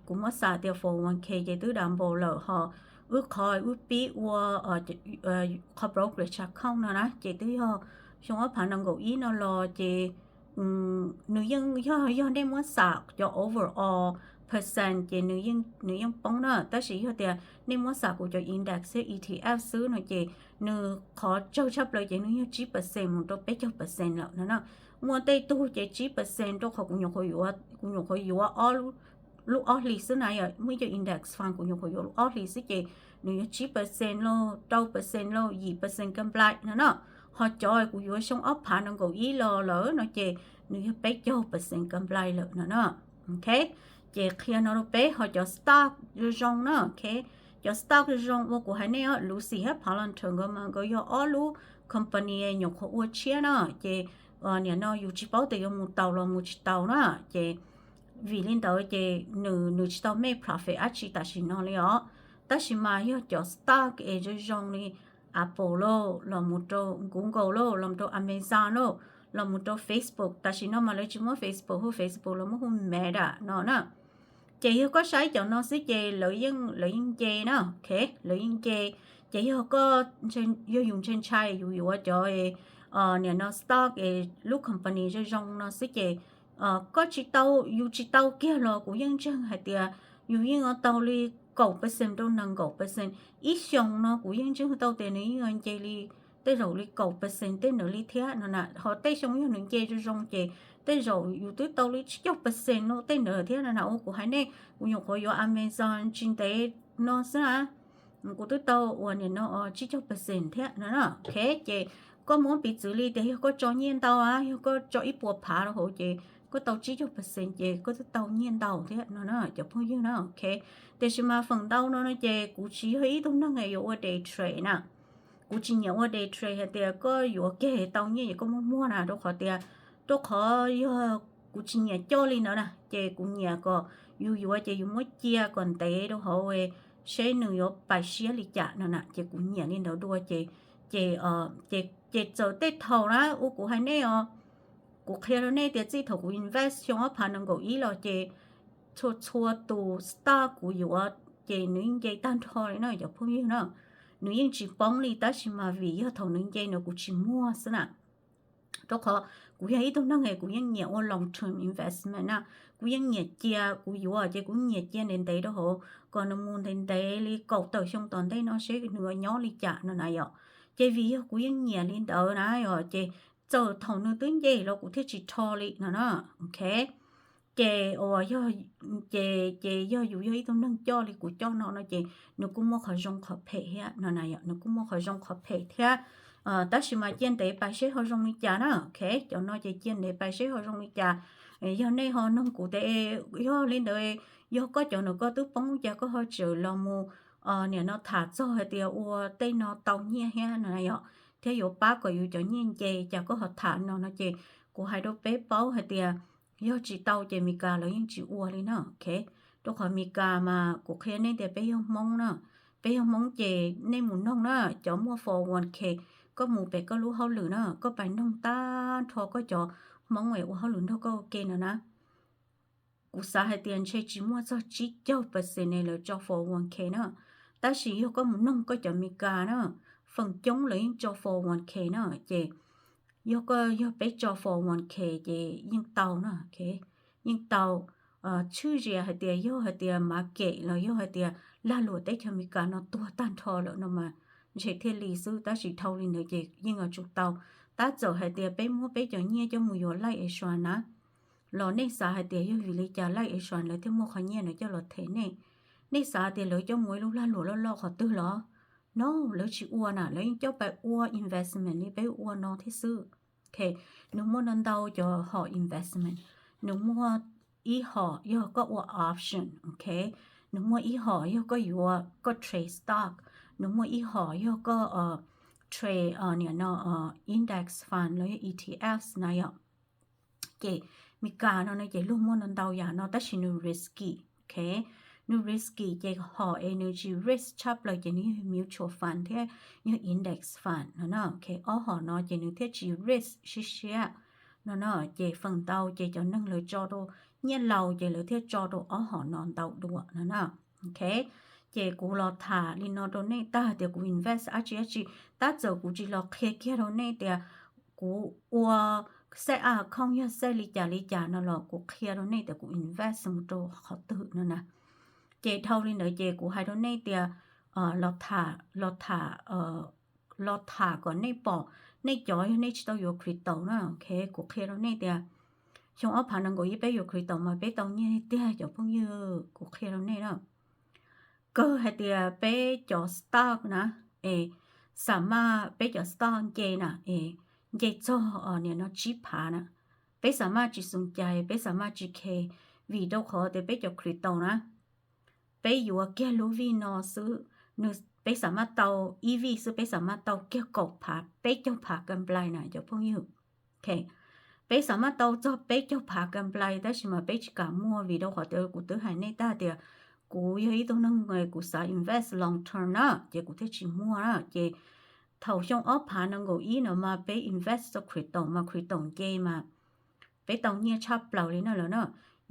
kuv muab xam tias four one k ces twb double lawm, ho wb qhov wb pib ua qhov brokerage account no na ces twb yog xyoo ob phav nees nkaum ib no los ces nws yeej yog, yog nej muab xam cov overall percent ces nws yeej poob na, tab sis yog tias nej muab xam kuv cov index thiab E T F xwb no ces nws qhov tsawg tshaj plaws ces nws yog tsib percent mus rau peb caug percent lawm no na. Muaj tej tug ces tsib percent rau qhov kuv nyuam qhuav yuav, kuv nyuam qhuav yuav ob lub lub ob hlis xwb na yom, muaj ib co index fund kuv nyuam qhuav yuav lub ob hlis xwb ces nws yuav tsib percent lauj, rau percent lauj, yim percent ka nplai no na. Ho cov kuv yuav xyoo ob phav nees nkaum ib los lawm no ces nws yog peb caug percent ka nplai lawm no na. Ok, ces qhia no rau peb. Ho cov stock zoo zoo na, ok, cov stock zoo zoo uas kuv hais nej, Lucy thiab Palantir nkawd mas nkawd yog ob lub company nyuam qhuav ua tshiab na, ces nim no yus tsis paub tias yuav mus tau los mus tsis tau na. Ces vim li ntawd ces nws nws tsis tau make profit dab tsi tam sim no li os. Tab sis mas yog cov stock es zoo zoo li Apple lauj, los mus rau Google lauj, los mus rau Amazon lauj, los mus rau Facebook. Tam sim no mas lawv tsis muab Facebook hu Facebook, lawv muab hu Meta no na. Ces yog koj saib cov no xwb ces lawv yeej, lawv yeej nce na, ok, lawv yeej nce. Ces yog koj, yog yus ntshai ntshai yus yuav cov nim no stock es lub company zoo zoo no xwb ces koj tsis tau, yus tsis tau kiag los kuv yeej ntseeg hais tias yus yeej yuav tau li kaum percent rau nees nkaum percent. Ib xyoos no kuv yeej ntseeg tau tias nws yeej yuav nce li tej zaum li kaum percent tej ntawd li thiab no na. Ho tej xyoo yog nws nce zoo zoo ces tej zaum yus twb tau li tsib caug percent no tej ntawd thiab no na. Ua kuv hais nej, kuv nyuam qhuav yuav Amazon tsis ntev no xwb na, kuv twb tau uas nim no tsib caug percent thiab no na. Ok, ces koj muab piv txwv li tias yog koj tso nyiaj ntau a, yog koj tso ib puas phav rau hauv ces koj tau tsib caug percent ces koj twb tau nyiaj ntau thiab no na cov phooj ywg na. Ok, tiam sis mas feem ntau no no ces kuv tsis yog ib tug neeg yuav ua day trade na. Kuv tsis nyiam ua day trade hais tias koj yuav kiag tau nyiaj ces koj muab muag na, rau qhov tias, rau qhov yog kuv tsis nyiam coj li ntawd na, ces kuv nyiam kom yus yuav ces yus muab cia kom ntev rau hauv seb nws yuav pais siab li cas no na, ces kuv nyiam li ntawd dua ces, ces, ces txawm tej thaum na ua kuv hais nej os, kuv qhia rau nej tias txij thaum kuv invest xyoo ob phav nees nkaum ib los ces txhua txhua tus stock kuv yuav ces nws yeej nce tag nrho li na cov phooj ywg na. Nws yeej tsis poob li tab sis mas vim yog thaum nws nce no kuv tsis muag xwb na. Rau qhov kuv yog ib tug neeg es kuv yeej nyiam ua long term investment na, kuv yeej nyiam cia, kuv yuav ces kuv nyiam cia ntev ntev rau hauv kom nws mus ntev ntev li kaum tawm xyoo tom ntej no seb nws yuav nyob li cas no na yom. Ces vim yog kuv yeej nyiam li ntawd na yom, ces txawm thaum nws twb nce los kuv thiaj tsis rho li no na. Ok, ces uas yog, ces, ces yog yus yog ib tug neeg coj li kuv coj no no ces nws kuj muaj qhov zoo qhov phem thiab no na yom, nws kuj muaj qhov zoo qhov phem thiab. Tab sis mas cia ntev pais seb ho zoo li cas na. Ok, cov no ces cia ntev pais seb ho zoo li cas. Yog nej ho noog kuv tias yog li ntawd, yog koj cov ntawm koj twb poob cas koj ho tseem los mus nim no tham txog hais tias ua tej no tau nyiaj thiab no na yom, thiab yuav pab kom yus cov nyiaj nce cas koj ho tham no no ces kuv hais rau peb paub hais tias yog tsis tau ces Meskas lawv yeej tsis ua li na. Ok, rau qhov Meskas mas kuv qhia nej tias peb yog Hmoob na, peb yog Hmoob ces nej mus noog na, cov muaj four oh one k, koj mus pem koj lub hauj lwm na, koj pais noog tag nrho koj cov Hmoob es ua hauj lwm nrog koj ua ke no na, kuv xav hais tias ntshe tsis muaj txog tsib caug percent es lawv tso four oh one k na. Tab sis yog koj mus noog koj cov Meskas na, feem coob lawv yeej tso four oh one k na. Ces yog koj, yog peb tso four oh one k ces yeej tau na, yeej tau. Tshwj zias hais tias yog hais tias market los yog hais tias lag luam teb chaws Meskas no tuag tag nrho lawm no mas ntshe thiaj li xwb, tab sis dhau li ntawd ces yeej yuav tsum tau. Tab txawm hais tias peb muab peb cov nyiaj coj mus yuav life insurance na, los nej xav hais tias yog vim li cas life insurance lawv thiaj muaj qhov nyiaj ntawd coj los them nej? Nej xav tias lawv coj mus ua ib lub lag luam loj loj qhov twg los? No, lawv tsis ua na, lawv yeej coj pais ua investment li peb ua no thiab xwb. Ok, nws muaj ntau ntau cov hom investment. Nws muaj ib hom yog koj ua option, ok, nws muaj ib hom yog koj yuav, koj trade stock, nws muaj ib hom yog koj trade nim no index fund los yog E T Fs na yom. Ces Meskas no no ces luag muaj ntau ntau yam no tab sis nws risky, ok, nws risky ces hom es nws tsis risk tshaj plaws ces nws yog mutual fund thiab yog index fund no na. Ok, ob hom no ces nws thiaj tsis risk siab siab no na. Ces feem ntau ces cov neeg lawv tso rau nyiaj laus ces lawv thiaj tso rau ob hom no ntau dua no na. Ok, ces kuv los tham li no rau nej tag tias kuv invest dab tsi dab tsi, tab txawm kuv tsis los qhia kiag rau nej tias kuv ua set up account yog set li cas li cas no los kuv qhia rau nej tias kuv invest mus rau qhov twg no na. Ces dhau li ntawd ces kuv hais rau nej tias los tham, los tham, los tham kom nej pom, nej cov yog nej tsis tau yuav crypto na, ok, kuv qhia rau nej tias Xyoo ob phav nees nkaum ib peb yuav crypto mas peb tau nyiaj tiag cov phooj ywg, kuv qhia rau nej na. Kawg hais tias peb cov stock na, es xa maj peb cov stock nce na, es nce txog niam no tsib phav na, peb xa maj tsis xoom cai, peb xa maj tsis khe, vim rau qhov tias peb cov crypto na, peb yuav kiag lub vij no xwb, nws, peb xa maj tau ib vij xwb, peb xa maj tau kiag kaum phav, peb caug phav ka nplai na cov phooj ywg. Peb xa maj tau txog peb caug phav ka nplai, tab sis mas peb tsis kam muag vim rau qhov tias kuv twb hais nej tag tias kuv yog ib tug neeg kuv xav invest long term na, ces kuv thiaj tsis muag na. Ces thaum xyoo ob phav nees nkaum ib no mas peb invest tau crypto mas crypto nce mas peb tau nyiaj tshaj plaws li na lawm na.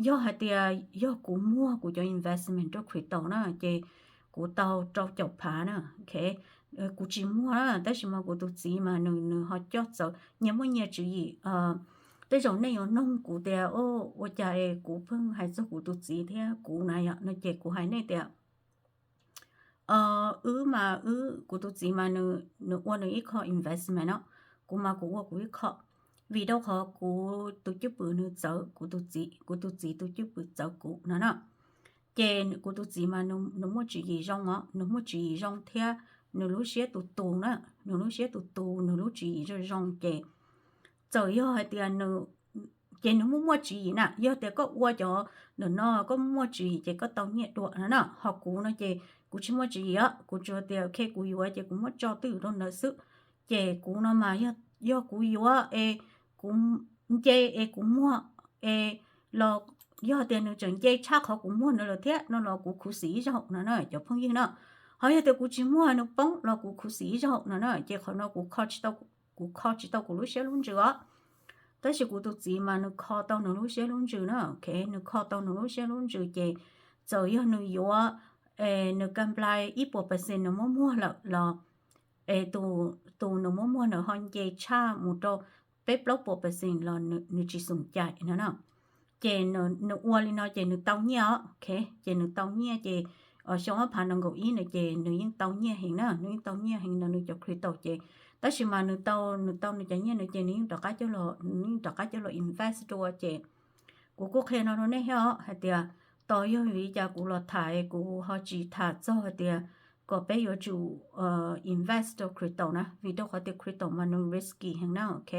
Yog hais tias yog kuv muag kuv cov investment rau crypto na ces kuv tau rau caum phav na. Kuv tsis muag na, tab sis mas kuv tus txiv mas nws, nws ho coj txawv, nyias muaj nyias tswv yim. Tej zaum nej yuav noog kuv tias, ua cas es kuv pheej hais txog kuv tus txiv thiab kuv na yom, no ces kuv hais nej tias wb mas wb, kuv tus txiv mas nws, nws ua nws ib qho investment no, kuv mas kuv ua kuv ib qho, vim rau qhov kuv tus cwj pwm nws txawv kuv tus txiv, kuv tus txiv tus cwj pwm txawv kuv no na. Ces kuv tus txiv mas nws muaj tswv yim zoo os, nws muaj tswv yim zoo thiab nws lub siab tus tus na, nws lub siab tus tus, nws lub tswv yim zoo zoo ces txawm yog hais tias nws, ces nws muaj muaj tswv yim na, yog tias koj ua cov ntawm no koj muaj tswv yim ces koj tau nyiaj dua no na. Ho kuv no ces kuv tsis muaj tswv yim os, kuv tsuas tias ok kuv yuav ces kuv muab tso twj ywm rau ntawd xwb. Ces kuv no mas yog kuv yuav es kuv nce es kuv muag es los yog tias nws tseem nce tshaj qhov kuv muag ntawd lawm thiab no los kuv khuv xim ib zaug no na cov phooj ywg na. Ho yog tias kuv tsis muag nws poob los kuv khuv xim ib zaug no na, ces qhov no kuv kho tsis tau, kuv kho tsis tau kuv lub siab lub ntsws os. Tab sis kuv tus txiv mas nws kho tau nws lub siab lub ntsws na, ok, nws kho tau nws lub siab lub ntsws ces txawm yog nws yuav, nws ka nplai ib puas percent nws muab muag lawm los es tus nws muab muag nws ho nce tshaj mus rau peb plaub puas percent los nws tsis xoom cai no na. Ces nws ua li no ces nws tau nyiaj os, ok, ces nws tau nyiaj ces xyoo ob phav nees nkaum ib no ces nws yeej tau nyiaj heev na, nws yeej tau nyiaj heev no nws cov crypto ces, tab sis mas nws tau, nws tau nws cov nyiaj no ces nws yeej rov qab coj los, nws yeej rov qab coj los invest dua ces kuv kuj qhia no rau nej thiab os hais tias tos yog vim li cas kuv los tham kuv ho tsis tham txog hais tias kom peb yuav tsum invest rau crypto na, vim rau qhov tias crypto mas nws risky heev na, ok.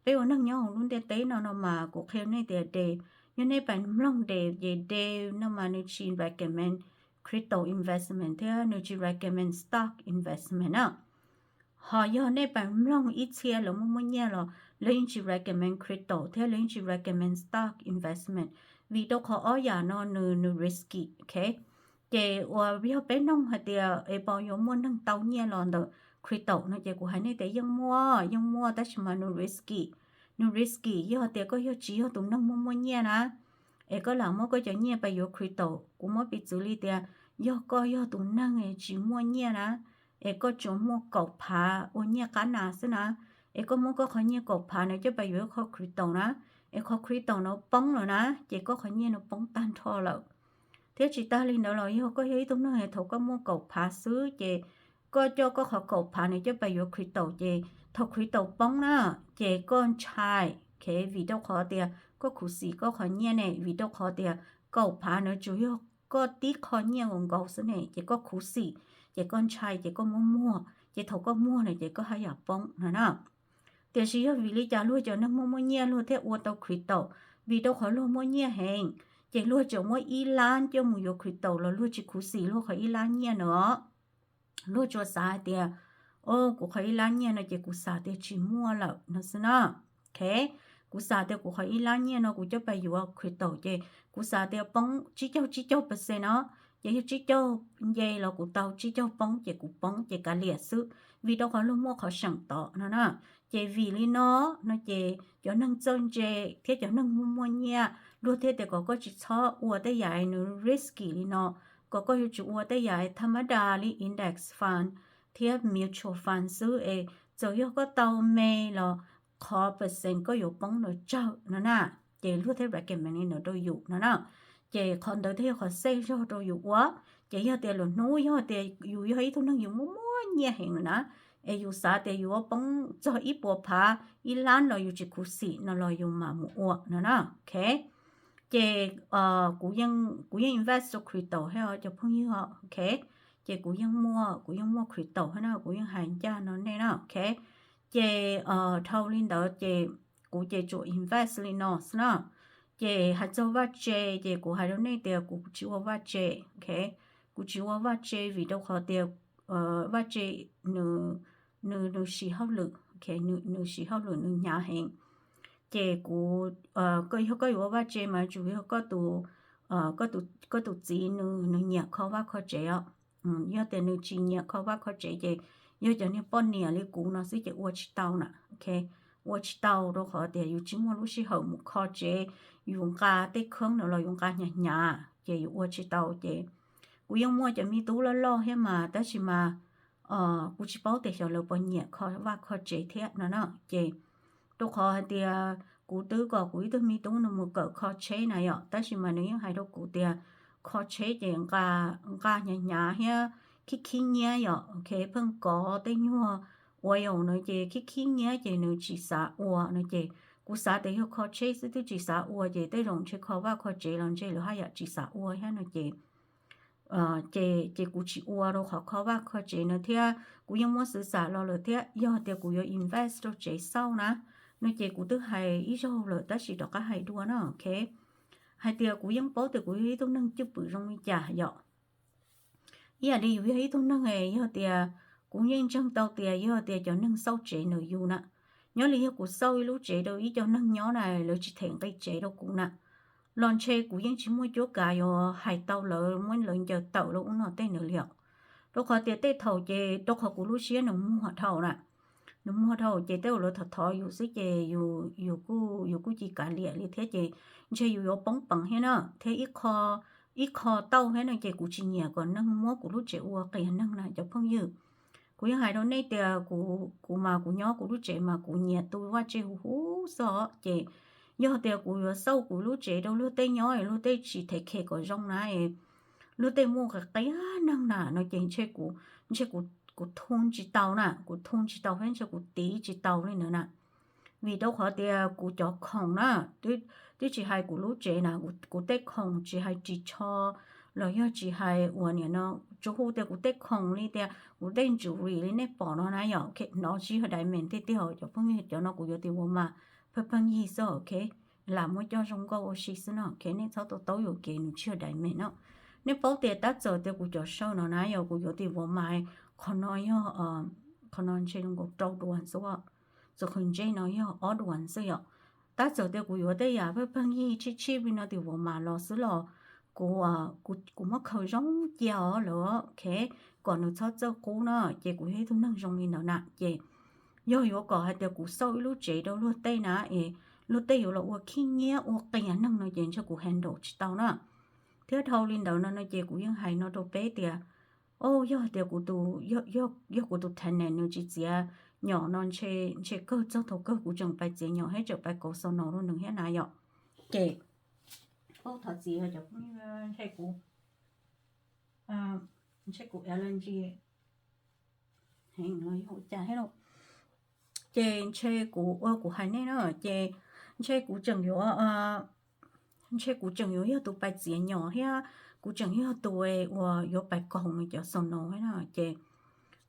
Peb ua neeg nyob hauv lub ntiaj teb no no mas kuv qhia nej tias de, yog nej pheej mloog de ces de no mas nws tsis recommend crypto investment thiab nws tsis recommend stock investment na. Ho yog nej pheej mloog ib txhia lawv muaj muaj nyiaj los lawv yeej tsis recommend crypto thiab lawv yeej tsis recommend stock investment, vim rau qhov ob yam no nws, nws risky, ok. Ces uas yog peb noog hais tias es puas yuav muaj neeg tau nyiaj los ntawm crypto no ces kuv hais nej tias yeej muaj, yeej muaj tab sis mas nws risky. Nws risky yog tias koj yog tsis yog tus neeg muaj muaj nyiaj na, es koj lam muab koj cov nyiaj pais yuav crypto, kuv muab piv txwv li tias yog koj yog tus neeg tsis muaj nyiaj na, es koj tsuas muaj kaum phav ua nyiaj qab nas xwb na, es koj muab koj qhov nyiaj kaum phav na coj pais yuav ib qho crypto na, es qhov crypto no poob lawm na, ces koj qhov nyiaj no poob tag nrho lawm. Thiab tsis tas li ntawd los yog koj yog ib tug neeg thaum koj muaj kaum phav xwb ces koj coj koj qhov kaum phav na coj pais yuav crypto ces thaum crypto poob na, ces koj ntshai, ok, vim rau qhov tias koj khuv xim koj qhov nyiaj ne, vim rau qhov tias kaum phav na tsuas yog koj tib qho nyiaj nkaus nkaus xwb ne, ces koj khuv xim, ces koj ntshai, ces koj muab muag, ces thaum koj muag na ces koj haj yam poob no na. Tiam sis yog vim li cas luag cov neeg muaj muaj nyiaj luag thiaj ua tau crypto? Vim rau qhov luag muaj nyiaj heev, ces luag tseem muab ib lab coj mus yuav crypto los luag tsis khuv xim luag qhov ib lab nyiaj no. Luag tsuas xav hais tias, o, kuv qhov ib lab nyiaj no ces kuv xav tias tsis muaj lawm no xwb na. Ok, kuv xav tias kuv qhov ib lab nyiaj no kuv coj pais yuav crypto ces kuv xav tias poob tsib caug tsib caug percent no, ces yog tsib caug nce los kuv tau, tsib caug poob ces kuv poob, ces kav liam xwb, vim rau qhov luag muaj qhov seem tod no na. Ces vim li no, no ces cov neeg txawj ntse thiab cov neeg muaj muaj nyiaj luag thiaj tias kom koj tsis txhob ua tej yam nws risky li no, kom koj yuav tsum ua tej yam tham ma da li index fund thiab mutual fund xwb es txawm yog koj tau me los qhov percent koj yuav poob nws tsawg no na, ces luag thiaj recommend li ntawd rau yus no na. Ces qhov ntawd thiaj yog qhov safe zog rau yus ua. Ces yog tias lwm hnub yog tias yus yog ib tug neeg yus muaj muaj nyiaj heev lawm na, es yus xav tias yus yuav poob txog ib puas phav ib lab los yus tsis khuv xim no los yus mam mus ua no na. Ok, ces kuv yeej, kuv yeej invest rau crypto thiab os cov phooj ywg. Ok, ces kuv yeej muaj, kuv yeej muaj crypto thiab na, kuv yeej hais ncaj no nej na. Ok, ces dhau li ntawd ces kuv ces tsuas invest li no xwb na. Ces hais txog vaj tse ces kuv hais rau nej tias kuv tsis ua vaj tse. Ok, kuv tsis ua vaj tse vim rau qhov tias vaj tse nws, nws siv hauj lwm, nws siv hauj lwm nws hnyav heev. Ces kuv, yog koj yuav ua vaj tse mas tsuas yog koj tus, koj tus txiv nws, nws nyiam kho vaj kho tsev os. Yog tias nws tsis nyiam kho vaj kho tsev ces yog cov niag poj niam li kuv no xwb ces ua tsis tau na. Ok, ua tsis tau rau qhov tias yus tsis muaj lub sij hawm mus kho tsev, yus nqa tej kheeb no los yus nqa hnyav hnyav ces yus ua tsis tau. Ces kuv yeej muaj cov me tub loj loj thiab mas tab sis mas kuv tsis paub tias xyov lawv puas nyiam kho vaj kho tsev thiab no na. Ces rau qhov hais tias kuv twb kom kuv ib tug me tub nws mus kawm kho tsheb na yom, tab sis mas nws yeej hais rau kuv tias kho tsheb ces nqa hnyav hnyav thiab khib khib nyiab yom. Ok, pheej kov tej nyuag ua yaum no ces khib khib nyiab ces nws tsis xav ua no ces kuv xav tias yog kho tsheb xwb twb tsis xav ua ces tej zaum ntshe kho vaj kho tsev los ntshe lawv haj yam tsis xav ua thiab no ces ces kuv tsis ua rau qhov kho vaj kho tsev no thiab kuv yeej muab xwv xam los lawm thiab. Yog tias kuv yuav invest rau tsev xauj na no ces kuv twb hais ib zaug lawm tab sis rov qab hais dua na. Ok, hais tias kuv yeej paub tias kuv yog ib tug neeg cwj pwm zoo li cas yom. Ib yam li yus yog ib tug neeg es yog tias kuv yeej ntseeg tau tias yog tias cov neeg xauj tsev ntawm yus na, nyob li yog kuv xauj ib lub tsev rau ib co neeg nyob na lawv tsis them nqi tsev rau kuv na, los ntshe kuv yeej tsis muaj cuab kav yuav hais tau lawv muab lawv ncaws tawm los ub no tej ntawd li os. Rau qhov tias tej thaum ces rau qhov kuv lub siab nws muag dhau na, nws muag dhau ces tej uas lawv thov thov yus xwb ces yus kuj, yus kuj ci kav liam li thiab ces ntshe yus yuav poob peev thiab na, thiab ib qho, ib qho tauj thiab no ces kuv tsis nyiam kom neeg muab kuv lub tsev ua qias neeg na cov phooj ywg. Kuv yeej hais rau nej tias kuv, kuv mas kuv nyob kuv lub tsev mas kuv nyiam tu vaj tse huv huv xwb os ces yog tias kuv yuav xauj kuv lub tsev rau luag tej nyob es luag tej tsis them khe kom zoo na es luag tej muaj qias qias neeg na no ces ntshe kuv, ntshe kuv, kuv thu tsis tau na, kuv thu tsis tau thiab ntshe kuv tiv tsis tau li ntawd na. Vim rau qhov tias kuv cov khoom na, twb tsis hais kuv lub tsev na, kuv tej khoom tsis hais ris tsho los yog tsis hais uas niam no, tsuas hu tias kuv tej khoom li tias kuv tej jewelry li nej pom no na yom, no tsis yog diamond tiag tiag os cov phooj ywg, cov no kuv yuav tim Walmart pheej pheej yig xwb ok, lam muab coj zoo nkauj ua si xwb no ok, nej txhob tau taub yuam kev, nws tsis yog diamond no. Nej paub tias tab txawm tias kuv cov saw no na yog kuv yuav tim Walmart, qhov no yog, qhov no ntshe zoo nkaus rau duas xwb, txuas qhwv ntsej no yog ob duas xwb yom. Tab txawm tias kuv yuav tej yam pheej pheej yig tshib tshib li no tim Walmart los xwb los kuv, kuv muab khaws zoo cia os lawm ok, kom nws txhob txawj qub na, ces kuv yog ib tug neeg zoo li ntawd na ces yog yuav kom hais tias kuv xauj ib lub tsev rau luag tej na es luag tej yuav los ua khib nyiab ua qias neeg no ces ntshe kuv handle tsis tau na. Thiab dhau li ntawd no no ces kuv yeej hais no rau peb tias, o, yog tias kuv tus, yog kuv tus tenant nws tsis txiav nyom no ntshe kawg txog thaum kawg kuv tseem pais txiav nyom thiab tseem pais kauv xaus no rau nws thiab na yom. Ces, thov txim cov phooj ywg, ntshe kuv, ntshe kuv allergy heev los yog ua cas thiab lauj. Ces ntshe kuv ua kuv hais nej na, ces ntshe kuv tseem yuav, ntshe kuv tseem yuav yog tus pais txiav nyom thiab kuv tseem yog tus uas yuav pais kaug nws cov xaus no thiab na. Ces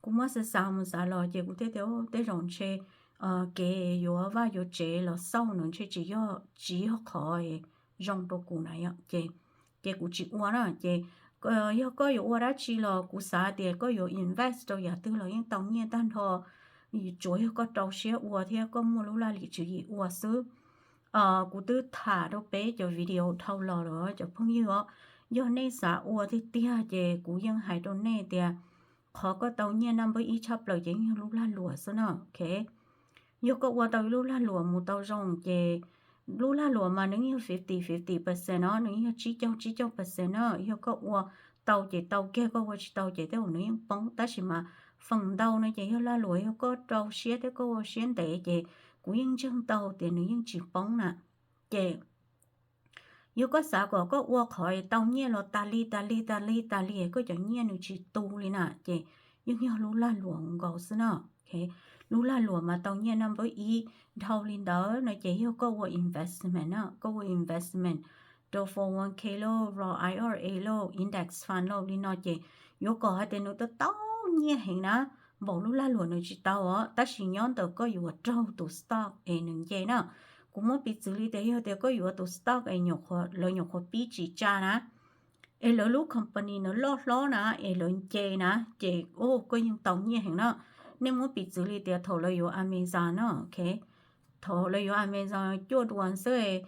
kuv muab xav xav mus xav los ces kuv thiaj tias tej zaum ntshe kev yuav vaj yuav tsev los xauj nws ntshe tsis yog, tsis yog qhov zoo rau kuv na yom. Ces, ces kuv tsis ua na. Ces yog koj yuav ua dab tsi los kuv xav tias koj yuav invest rau yam twg los yeej tau nyiaj tag nrho, tsuas yog koj rau siab ua thiab koj muaj lub laj lim tswv yim ua xwb. Kuv twb tham rau peb cov video dhau los lawm cov phooj ywg os, yog nej xav ua tiag tiag ces kuv yeej hais rau nej tias qhov koj tau nyiaj naj npawb ib tshaj plaws ces yeej yog lub lag luam xwb na. Ok, yog koj ua tau ib lub lag luam mus tau zoo ces lub lag luam mas nws yeej yog fifty fifty percent no, nws yeej yog tsib caug tsib caug percent na. Yog koj ua tau ces tau kiag, koj ua tsis tau ces tej zaum nws yeej poob. Tab sis mas feem ntau no ces yog lag luam, yog koj rau siab thiab koj ua siab ntev ces kuv yeej ntseeg tau tias nws yeej tsis poob na. Ces yog koj xav kom koj ua qhov tau nyiaj los tas li tas li tas li tas li koj cov nyiaj nws tsis tu li na ces yeej yog lub lag luam nkaus xwb na. Lub lag luam mas tau nyiaj naj npawb ib dhau li ntawd no ces yog koj ua investment na, koj ua investment rau four one k lauj, Roth I R A lauj, index fund lauj li no ces yuav kom hais tias nws tau tau nyiaj heev na, npaum lub lag luam nws tsis tau os, tab sis nyob ntawm koj yuav raug tus stock es nws nce na. Kuv muab piv txwv li tias yog tias koj yuav tus stock es lawv nyuam qhuav pib tsis tsa na, es lawv lub company nws loj hlob na, es lawv nce na, ces koj yeej tau nyiaj heev na. Nej muab piv txwv li tias thaum lawv yuav Amazon no, thaum lawv yuav Amazon cuaj dua xwb,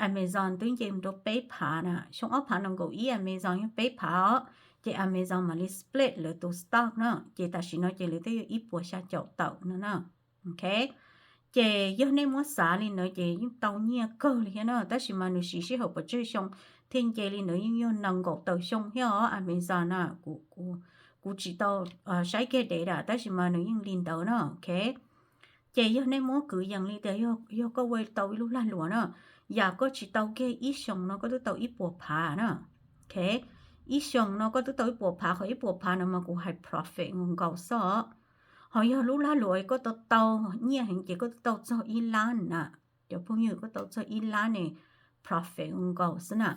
Amazon twb nce mus rau peb phav na, xyoo ob phav nees nkaum ib Amazon yog peb phav os, ces Amazon mam li split lawv tus stock na, ces tam sim no ces lawv twb yog ib puas xya caum tawm no na. Ces yog nej muab xav li ntawd ces yeej tau nyiaj kawg li thiab na, tab sis mas nws siv sij hawm pes tsawg xyoo thiaj nce li ntawd, yeej yog nees nkaum tawm xyoo thiab os Amazon na. Kuv tsis tau saib kiag data tab sis mas nws yeej li ntawd na. Ces yog nej muab kwv yees li tias yog koj ua tau ib lub lag luam na, yam koj tsis tau kiag ib xyoos no koj twb tau ib puas phav na. Ib xyoos no koj twb tau ib puas phav, qhov ib puas phav no mas kuv hais profit nkaus xwb os. Ho yog lub lag luam koj tau tau nyiaj heev ces koj twb tau txog ib lab na. Cov phooj ywg, koj tau txog ib lab ne, profit nkaus xwb na.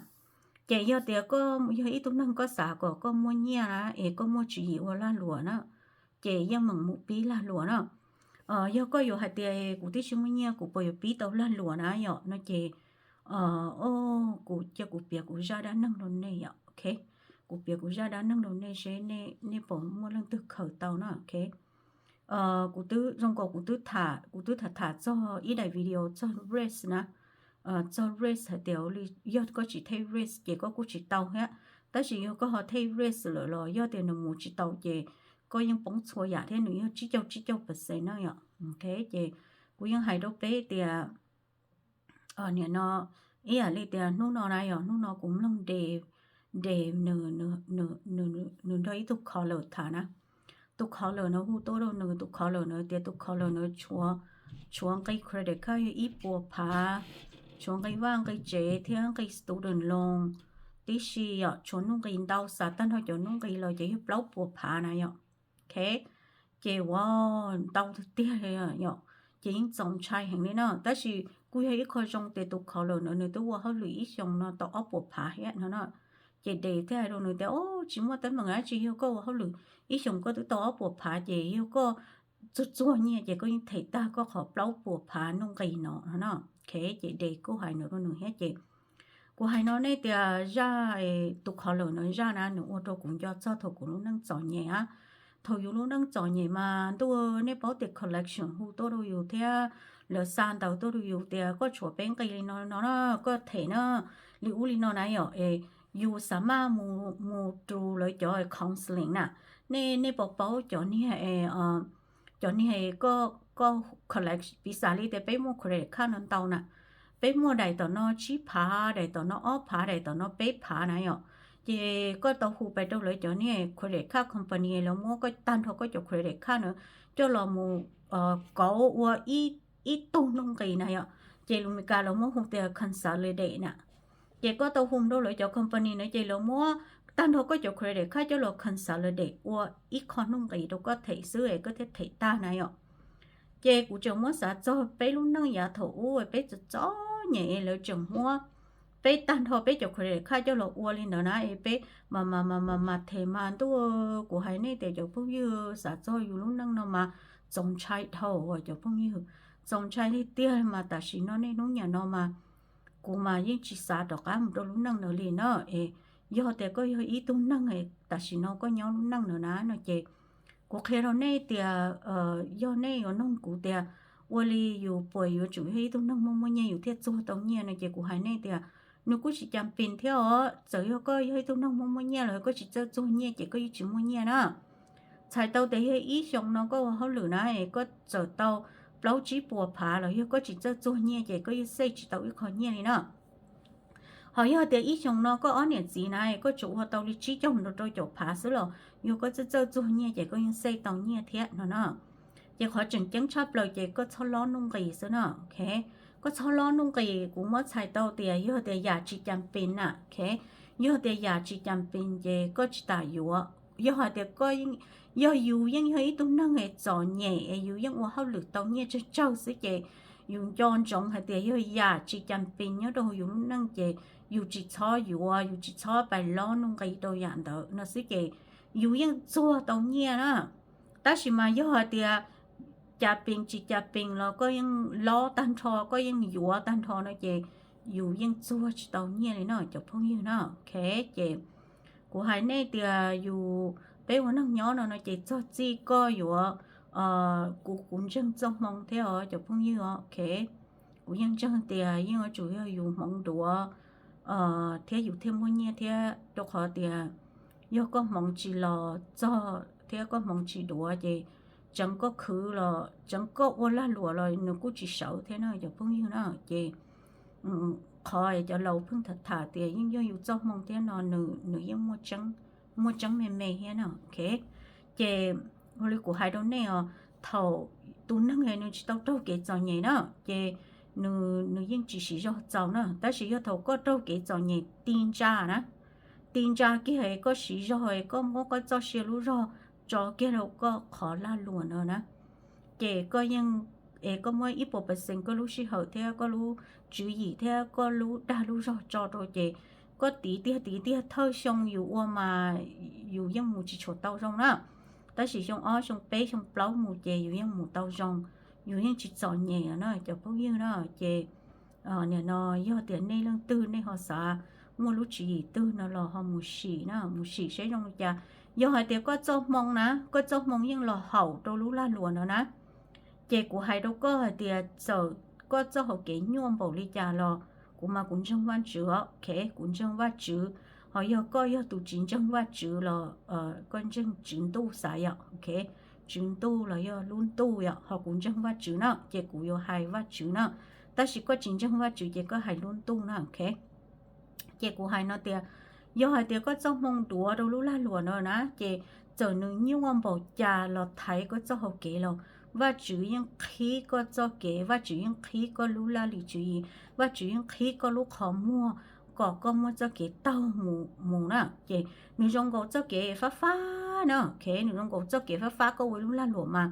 Ces yog tias koj yog ib tug neeg koj xav kom koj muaj nyiaj na, es koj muaj tswv yim ua lag luam na, ces yeej meem mus pib lag luam na. Yog koj yuav hais tias kuv twb tsis muaj nyiaj kuv puas yuav pib tau lag luam na yom no ces, o, kuv cia kuv piav kuv zaj dab neeg rau nej yom. Kuv piav kuv zaj dab neeg rau nej seb nej puas muaj leej twg khaws tau na. Kuv twb zoo nkaus kuv twb tham, kuv twb tham tham txog ib daim video txog risk na, txog risk hais tias yog koj tsis take risk ces koj kuj tsis tau thiab, tab sis yog koj ho take risk lawm los yog tias nws mus tsis tau ces koj yeej poob txhua yam thiab, nws yog tsib caug tsib caug percent na yom. Ces kuv yeej hais rau peb tias nim no ib yam li tias hnub no na yom, hnub no kuv mloog Dave, Dave nws nrog ib tug caller tham na. Tus caller no hu tuaj rau nws, tus caller no tias tus caller no tshuav nqi credit card yog ib puas phav, tshuav nqi vaj nqi tsev thiab nqi student loan tib si yom, tshuav nuj nqis ntau, xav tag nrho cov nuj nqis los ces yog plaub puas phav na yom. Ces ua ntau tiag tiag li yom, ces yeej txaus ntshai heev li na. Tab sis kuj yog ib qho zoo tias tus caller no nws twb ua hauj lwm ib xyoos no tau ob puas phav thiab no na. Ces Dave thiaj hais rau nws tias, o, tsis muaj teeb meem dab tsi, yog koj ua hauj lwm ib xyoos koj twb tau ob puas phav ces yog koj txuag txuag nyiaj ces koj yeej them tag koj qhov plaub puas phav nuj nqis no no. Ces Dave kuj hais no rau nws thiab ces kuv hais no nej tias zaj, tus caller no zaj na nws ua rau kuv nco txog thaum kuv lub neej txom nyem a. Thaum yus lub neej txom nyem mas ntuj, nej paub tias collection hu tuaj rau yus thiab lawv xa ntawv tuaj rau yus tias koj tshuav peb nqi li no no na, koj them na, li ub li no na yom, es yus xav maj mus mus rau lawv cov counseling na. Nej, nej puas paub cov niag, cov niag koj, koj collect, piv xam li tias peb muaj credit card no ntau na, peb muaj daim tom no tsib phav, daim tom no ob phav, daim tom no peb phav na yom. Ces koj tau hu pais rau lawv cov niag credit card company, lawv muab koj tag nrho koj cov credit card na coj los mus kauv ua ib tug nuj nqis na yom. Ces lus Meskas lawv muab hu tias consolidate na. Ces koj tau hu rau lawv cov company na ces lawv muab tag nrho koj cov credit card coj los consolidate ua ib qho nuj nqis rau koj them xwb es koj thiaj them tag na yom. Ces kuv tseem muab xav txog peb lub neej yav thaum ub peb txom txom nyem es lawv tseem muab peb tag nrho peb cov credit card coj los ua li ntawd na es peb mas mas mas mas mas them mas ntuj, kuv hais nej tias cov phooj ywg, xav txog yus lub neej no mas txaus ntshai dhau cov phooj ywg, txaus ntshai tiag tiag mas tam sim no niaj hnub niam no mas kuv mas yeej tsis xav rov qab mus rau lub neej ntawd li na. Es yog tias koj yog ib tug neeg tam sim no koj nyob lub neej ntawd na no ces kuv qhia rau nej tias yog nej yuav nug kuv tias ua li yus puas yuav tsum yog ib tug neeg muaj muaj nyiaj yus thiaj txuag tau nyiaj no ces kuv hais nej tias nws kuj tsis cas pes thiab os. Txawm yog koj yog ib tug neeg muaj muaj nyiaj los koj tsis txawj txuag nyiaj ces koj yeej tsis muaj nyiaj na. Txhais tau tias yog ib xyoos no koj ua hauj lwm na es koj txawm tau plaub tsib puas phav los yog koj tsis txawj txuag nyiaj ces koj yeej save tsis tau ib qho nyiaj li na. Ho yog tias ib xyoos no koj ob niam txiv na koj tsuas ua tau li tsib caug mus rau rau caum phav xwb los yog koj txawj txawj txuag nyiaj ces koj yeej save tau nyiaj thiab no na. Ces qhov tseem ceeb tshaj plaws ces koj txhob lob nuj nqis xwb na. Koj txhob lob nuj nqis, kuv muab txhais tau tias yog tias yam tsis cas pes na, yog tias yam tsis cas pes ces koj tsis tas yuav. yog hais tias koj, yog yus yeej yog ib tug neeg es txom nyem es yus yeej ua hauj lwm tau nyiaj tsawg tsawg xwb ces yus nco ntsoov hais tias yog yam tsis cas pees nyob rau yus lub neej ces yus tsis txhob yuav, yus tsis txhob pais lob nuj nqi rau yam ntawd no xwb ces yus yeej txuag tau nyiaj na. Tab sis mas yog hais tias cas pees tsis cas pees los koj yeej lob tag nrho, koj yeej yuav tag nrho no ces yus yeej txuag tsis tau nyiaj li no cov phooj ywg na. Ok, ces kuv hais nej tias yus, peb ua neeg nyob no no ces txog txij koj yuav, kuv, kuv ntseeg txoj hmoo thiab os cov phooj ywg os. Ok, kuv yeej ntseeg tias yeej yuav tsum yog yus hmoov duav thiab yus thiaj muaj nyiaj thiab, rau qhov tias yog koj hmoov tsis los txog thiab koj hmoov tsis duav ces tseev koj khwv los tseev koj ua lag luam los nws kuj tsis sawv thiab na cov phooj ywg na. Ces qhov cov laus pheej tham tham tias yeej yog yus txoj hmoo thiab no nws, nws yeej muaj tseeb me me thiab na. Ok, ces ua li kuv hais rau nej os, thaum tus neeg nws tsis tau raug kev txom nyem na ces nws, nws yeej tsis siv zog txaus na. Tab sis yog thaum koj raug kev txom nyem ti ntsa na, ti ntsa kiag koj siv zog, koj muab koj txoj sia lub zog tso kiag rau koj qhov lag luam no na, ces koj yeej, es koj muab ib puas percent koj lub sij hawm thiab koj lub tswv yim thiab koj lub dag lub zog tso rau ces koj tiv tiag tiv tiag thawj xyoo yus ua mas yus yeej mus tsis tshua tau zoo na. Tab sis xyoo ob xyoo peb xyoo plaub mus ces yus yeej mus tau zoo, yus yeej tsis txom nyem na cov phooj ywg na. Ces nim no yog tias nej leej twg nej ho xav muaj lub tswv yim twg no los ho mus sim na, mus sim saib zoo li cas. Yog hais tias koj txoj hmoo na, koj txoj hmoo yeej los haum rau lub lag luam no na, ces kuv hais rau koj hais tias txawm koj txoj hau kev nyuaj npaum li cas los kuv mas kuv ntseeg Vajtswv os. Ok, kuv ntseeg Vajtswv. Ho yog koj yog tus tsis ntseeg Vajtswv los koj ntseeg tswv ntuj xav yom. Ok, tswv ntuj los yog lub ntuj yom, ho kuv ntseeg Vajtswv na ces kuv yuav hais Vajtswv na. Tab sis koj tsis ntseeg Vajtswv ces koj hais lub ntuj na. Ok, ces kuv hais no tias yog hais tias koj txoj hmoo duav rau lub lag luam no na ces txawm nws nyuaj npaum cas los thaiv koj txoj hau kev los Vajtswv yeej qhib koj txoj kev, Vajtswv yeej qhib koj lub laj lim tswv yim, Vajtswv yeej qhib koj lub qhov muag kom koj muaj txoj kev taug mus mus na. Ces nws zoo nkaus txoj kev fab fab na. Ok, nws zoo nkaus txoj kev fab fab, koj ua lub lag luam mas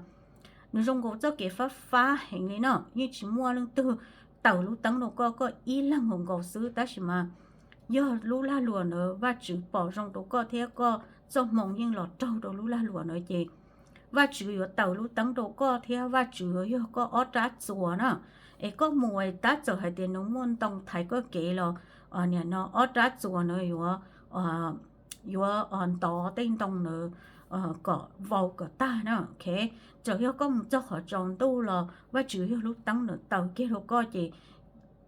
nws zoo nkaus txoj kev fab fab heev li no, yeej tsis muaj leej twg tawm lub teeb rau koj, koj ib leeg nkaus nkaus xwb. Tab sis mas yog lub lag luam ntawd Vajtswv pom zoo rau koj thiab koj txoj hmoo yeej los raug rau lub lag luam ntawd ces Vajtswv yuav tawm lub teeb rau koj thiab Vajtswv yuav yog koj ob rab txuas na. Es koj mus es tab txawm hais tias nws muaj ntoo thaiv koj kev los nim no ob rab txuas ntawd yuav, yuav ntov tej ntoo ntawd kom vau kom tag na. Ok, txawm yog koj mus txog qhov tsaus ntuj los Vajtswv yog lub teeb ntawd taws kiag rau koj ces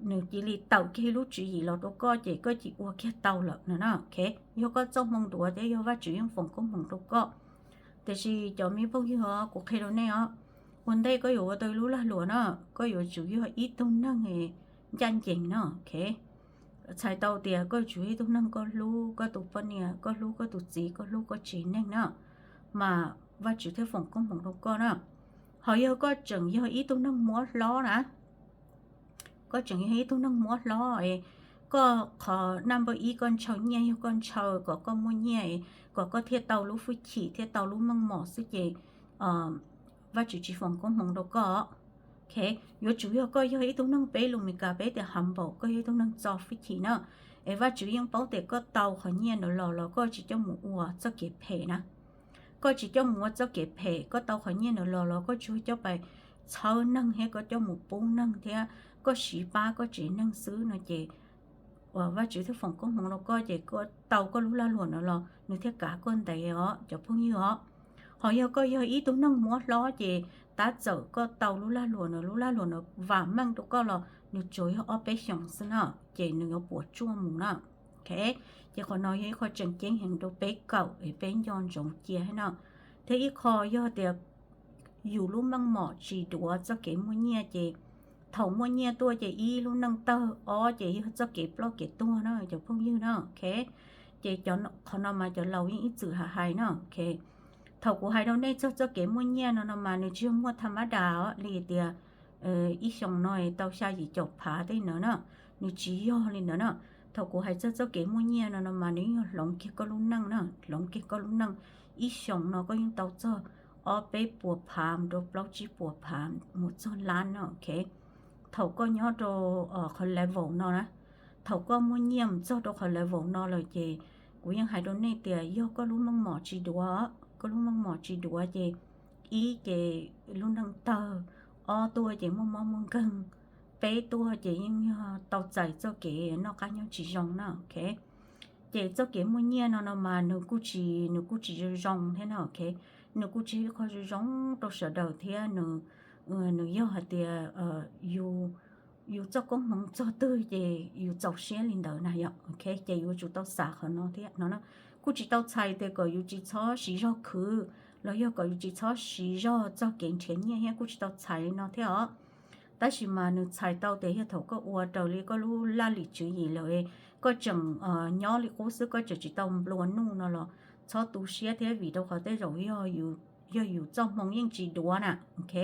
nws cia li tawm kiag lub tswv yim los rau koj ces koj cia li ua kiag tau lawm no na. Ok, yog koj txoj hmoo duav thiab yog Vajtswv yeej foom koob hmoov rau koj. Tiam sis cov me phooj ywg os, kuv qhia rau nej os, ua ntej koj yuav ua tau lub lag luam na, koj yuav tsum yog ib tug neeg ncaj ncees no. Ok, txhais tau tias koj yuav tsum yog ib tug neeg koj hlub koj tus poj niam, koj hlub koj tus txiv, koj hlub koj tsev neeg na, mas Vajtswv thiaj foom koob hmoov rau koj na. Ho yog koj tseem yog ib tug neeg muab hlob na, koj tseem yog ib tug neeg muab hlob, koj qhov naj npawb ib koj ntshaw nyiaj yog koj ntshaw kom koj muaj nyiaj, kom koj thiaj tau lub hwj chim thiaj tau lub meej mom xwb ces Vajtswv tsis foom koob hmoov rau koj. Ok, yuav tsum yog koj yog ib tug neeg peb lus Meskas peb tias humble, koj yog ib tug neeg txo hwj chim na, es Vajtswv yeej paub tias koj tau qhov nyiaj ntawd los los koj tsis coj mus ua txoj kev phem na. Koj tsis coj mus ua txoj kev phem, koj tau qhov nyiaj ntawd los los koj tsuas coj pais txhawb neeg thiab koj coj mus pub neeg thiab koj siv pab koj tsev neeg xwb no ces Vajtswv thiaj foom koob hmoov rau koj ces koj tau koj lub lag luam ntawd los nws thiaj kav koj ntev os cov phooj ywg os. Ho yog koj yog ib tug neeg muab hlob ces tab txawm koj tau lub lag luam ntawd, lub lag luam ntawd vam meej rau koj los nws tsuas yog ob peb xyoos xwb na, ces nws yuav puas tsuaj mus na. Ok, ces qhov no yog ib qho tseem ceeb heev rau peb kawm es peb nco ntsoov cia thiab no. Thiab ib qho yog tias yus lub meej mom tsis duav txoj kev muaj nyiaj ces thaum muaj nyiaj tuaj ces ib lub neej tawg, ob ces yog txoj kev ploj kev tuag na cov phooj ywg na. Ok, ces qhov no mas cov laus yeej ib txwm hais hais na. Ok, thaum kuv hais rau nej txog txoj kev muaj nyiaj no no mas nws tsis yog muaj tham mab das li tias ib xyoos no tau xya yim caum phav tej ntawd na, nws tsis yog li ntawd na. Thaum kuv hais txog txoj kev muaj nyiaj no no mas nws yeej yog hloov kiag koj lub neej na, hloov kiag koj lub neej. ib xyoos no koj yeej tau txog ob peb puas phav mus rau plaub tsib puas phav mus txog lab no, ok. Thaum koj nyob rau qhov level no na, thaum koj muaj nyiaj mus txog rau qhov level no lawm ces kuv yeej hais rau nej tias yog koj lub meej mom tsis duav, koj lub meej mom tsis duav ces ib ces lub neej tawg, ob tuaj ces muaj mob muaj nkeeg, peb tuaj ces yeej yog tau txais txoj kev noj qab nyob tsis zoo na, ok. Ces txoj kev muaj nyiaj no no mas nws kuj tsis, nws kuj tsis zoo zoo thiab no, ok. Nws kuj tsis yog ib qho zoo zoo rau sawv daws thiab nws, nws yog hais tias yus, yus txoj koob hmoov txog twg ces yus txaus siab li ntawd na yom, ok. Ces yuav tsum tau xav qhov no thiab no na. Kuj tsis tau txhais tias kom yus tsis txhob siv zog khwv los yog kom yus tsis txhob siv zog txog kev nrhiav nyiaj thiab kuj tsis tau txhais li no thiab os. Tab sis mas nws txhais tau tias yog thaum koj ua raws li koj lub laj lim tswv yim lawm, koj tseem nyob li qub xwb koj tseem tsis tau nplua nuj no los txhob tu siab thiab vim rau qhov tej zaum yog yus txoj hmoo yeej tsis duav na, ok.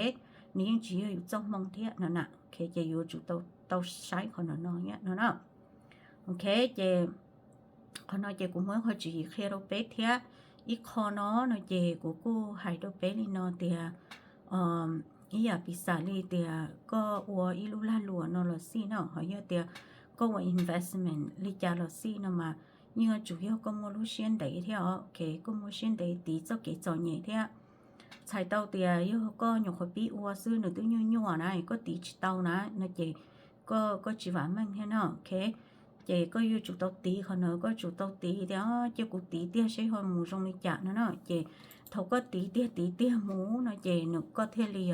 Nws yeej tsis yog yus txoj hmoo thiab no na, ok. Ces yuav tsum tau saib qhov no no no na. Ok, ces qhov no ces kuv muaj ib qho tswv yim qhia rau peb thiab. Ib qho no no ces kuv kuj hais rau peb li no tias ib yam piv xam li tias koj ua ib lub lag luam no los xij no, ho yog tias koj ua investment li cas los xij no mas yeej yuav tsum yog koj muaj lub siab ntev thiab os, ok. Koj muaj siab ntev tiv txoj kev txom nyem thiab. Txhais tau tias yog koj nyuam qhuav pib ua xwb nws twb nyuaj nyuaj na, koj tiv tsis tau na no ces koj, koj tsis vam meej thiab no, ok. Ces koj yuav tsum tau tiv qhov no, koj tsum tau tiv tias cia kuv tiv tiag seb ho mus zoo li cas no na. Ces thaum koj tiv tiag tiv tiag mus no ces nws koj thiaj li,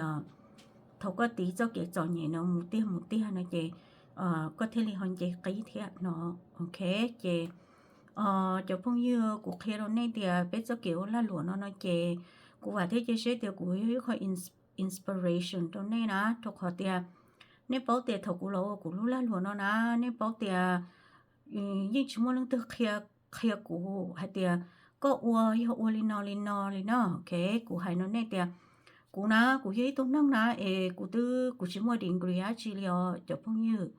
thaum koj tiv txoj kev txom nyem no mus tiag mus tiag no ces koj thiaj li ho nce qib thiab no, ok. Ces cov phooj ywg, kuv qhia rau nej tias peb txoj kev ua lag luam no no ces kuv vam thiab cia siab tias kuv yog ib qho inspiration rau nej na, rau qhov tias nej paub tias thaum kuv los ua kuv lub lag luam no na, nej paub tias yeej tsis muaj leej twg qhia, qhia kuv hais tias koj ua yog ua li no li no li no, ok. Kuv hais no nej tias kuv na, kuv yog ib tug neeg na es kuv twb, kuv tsis muaj degree dab tsi li os cov phooj ywg.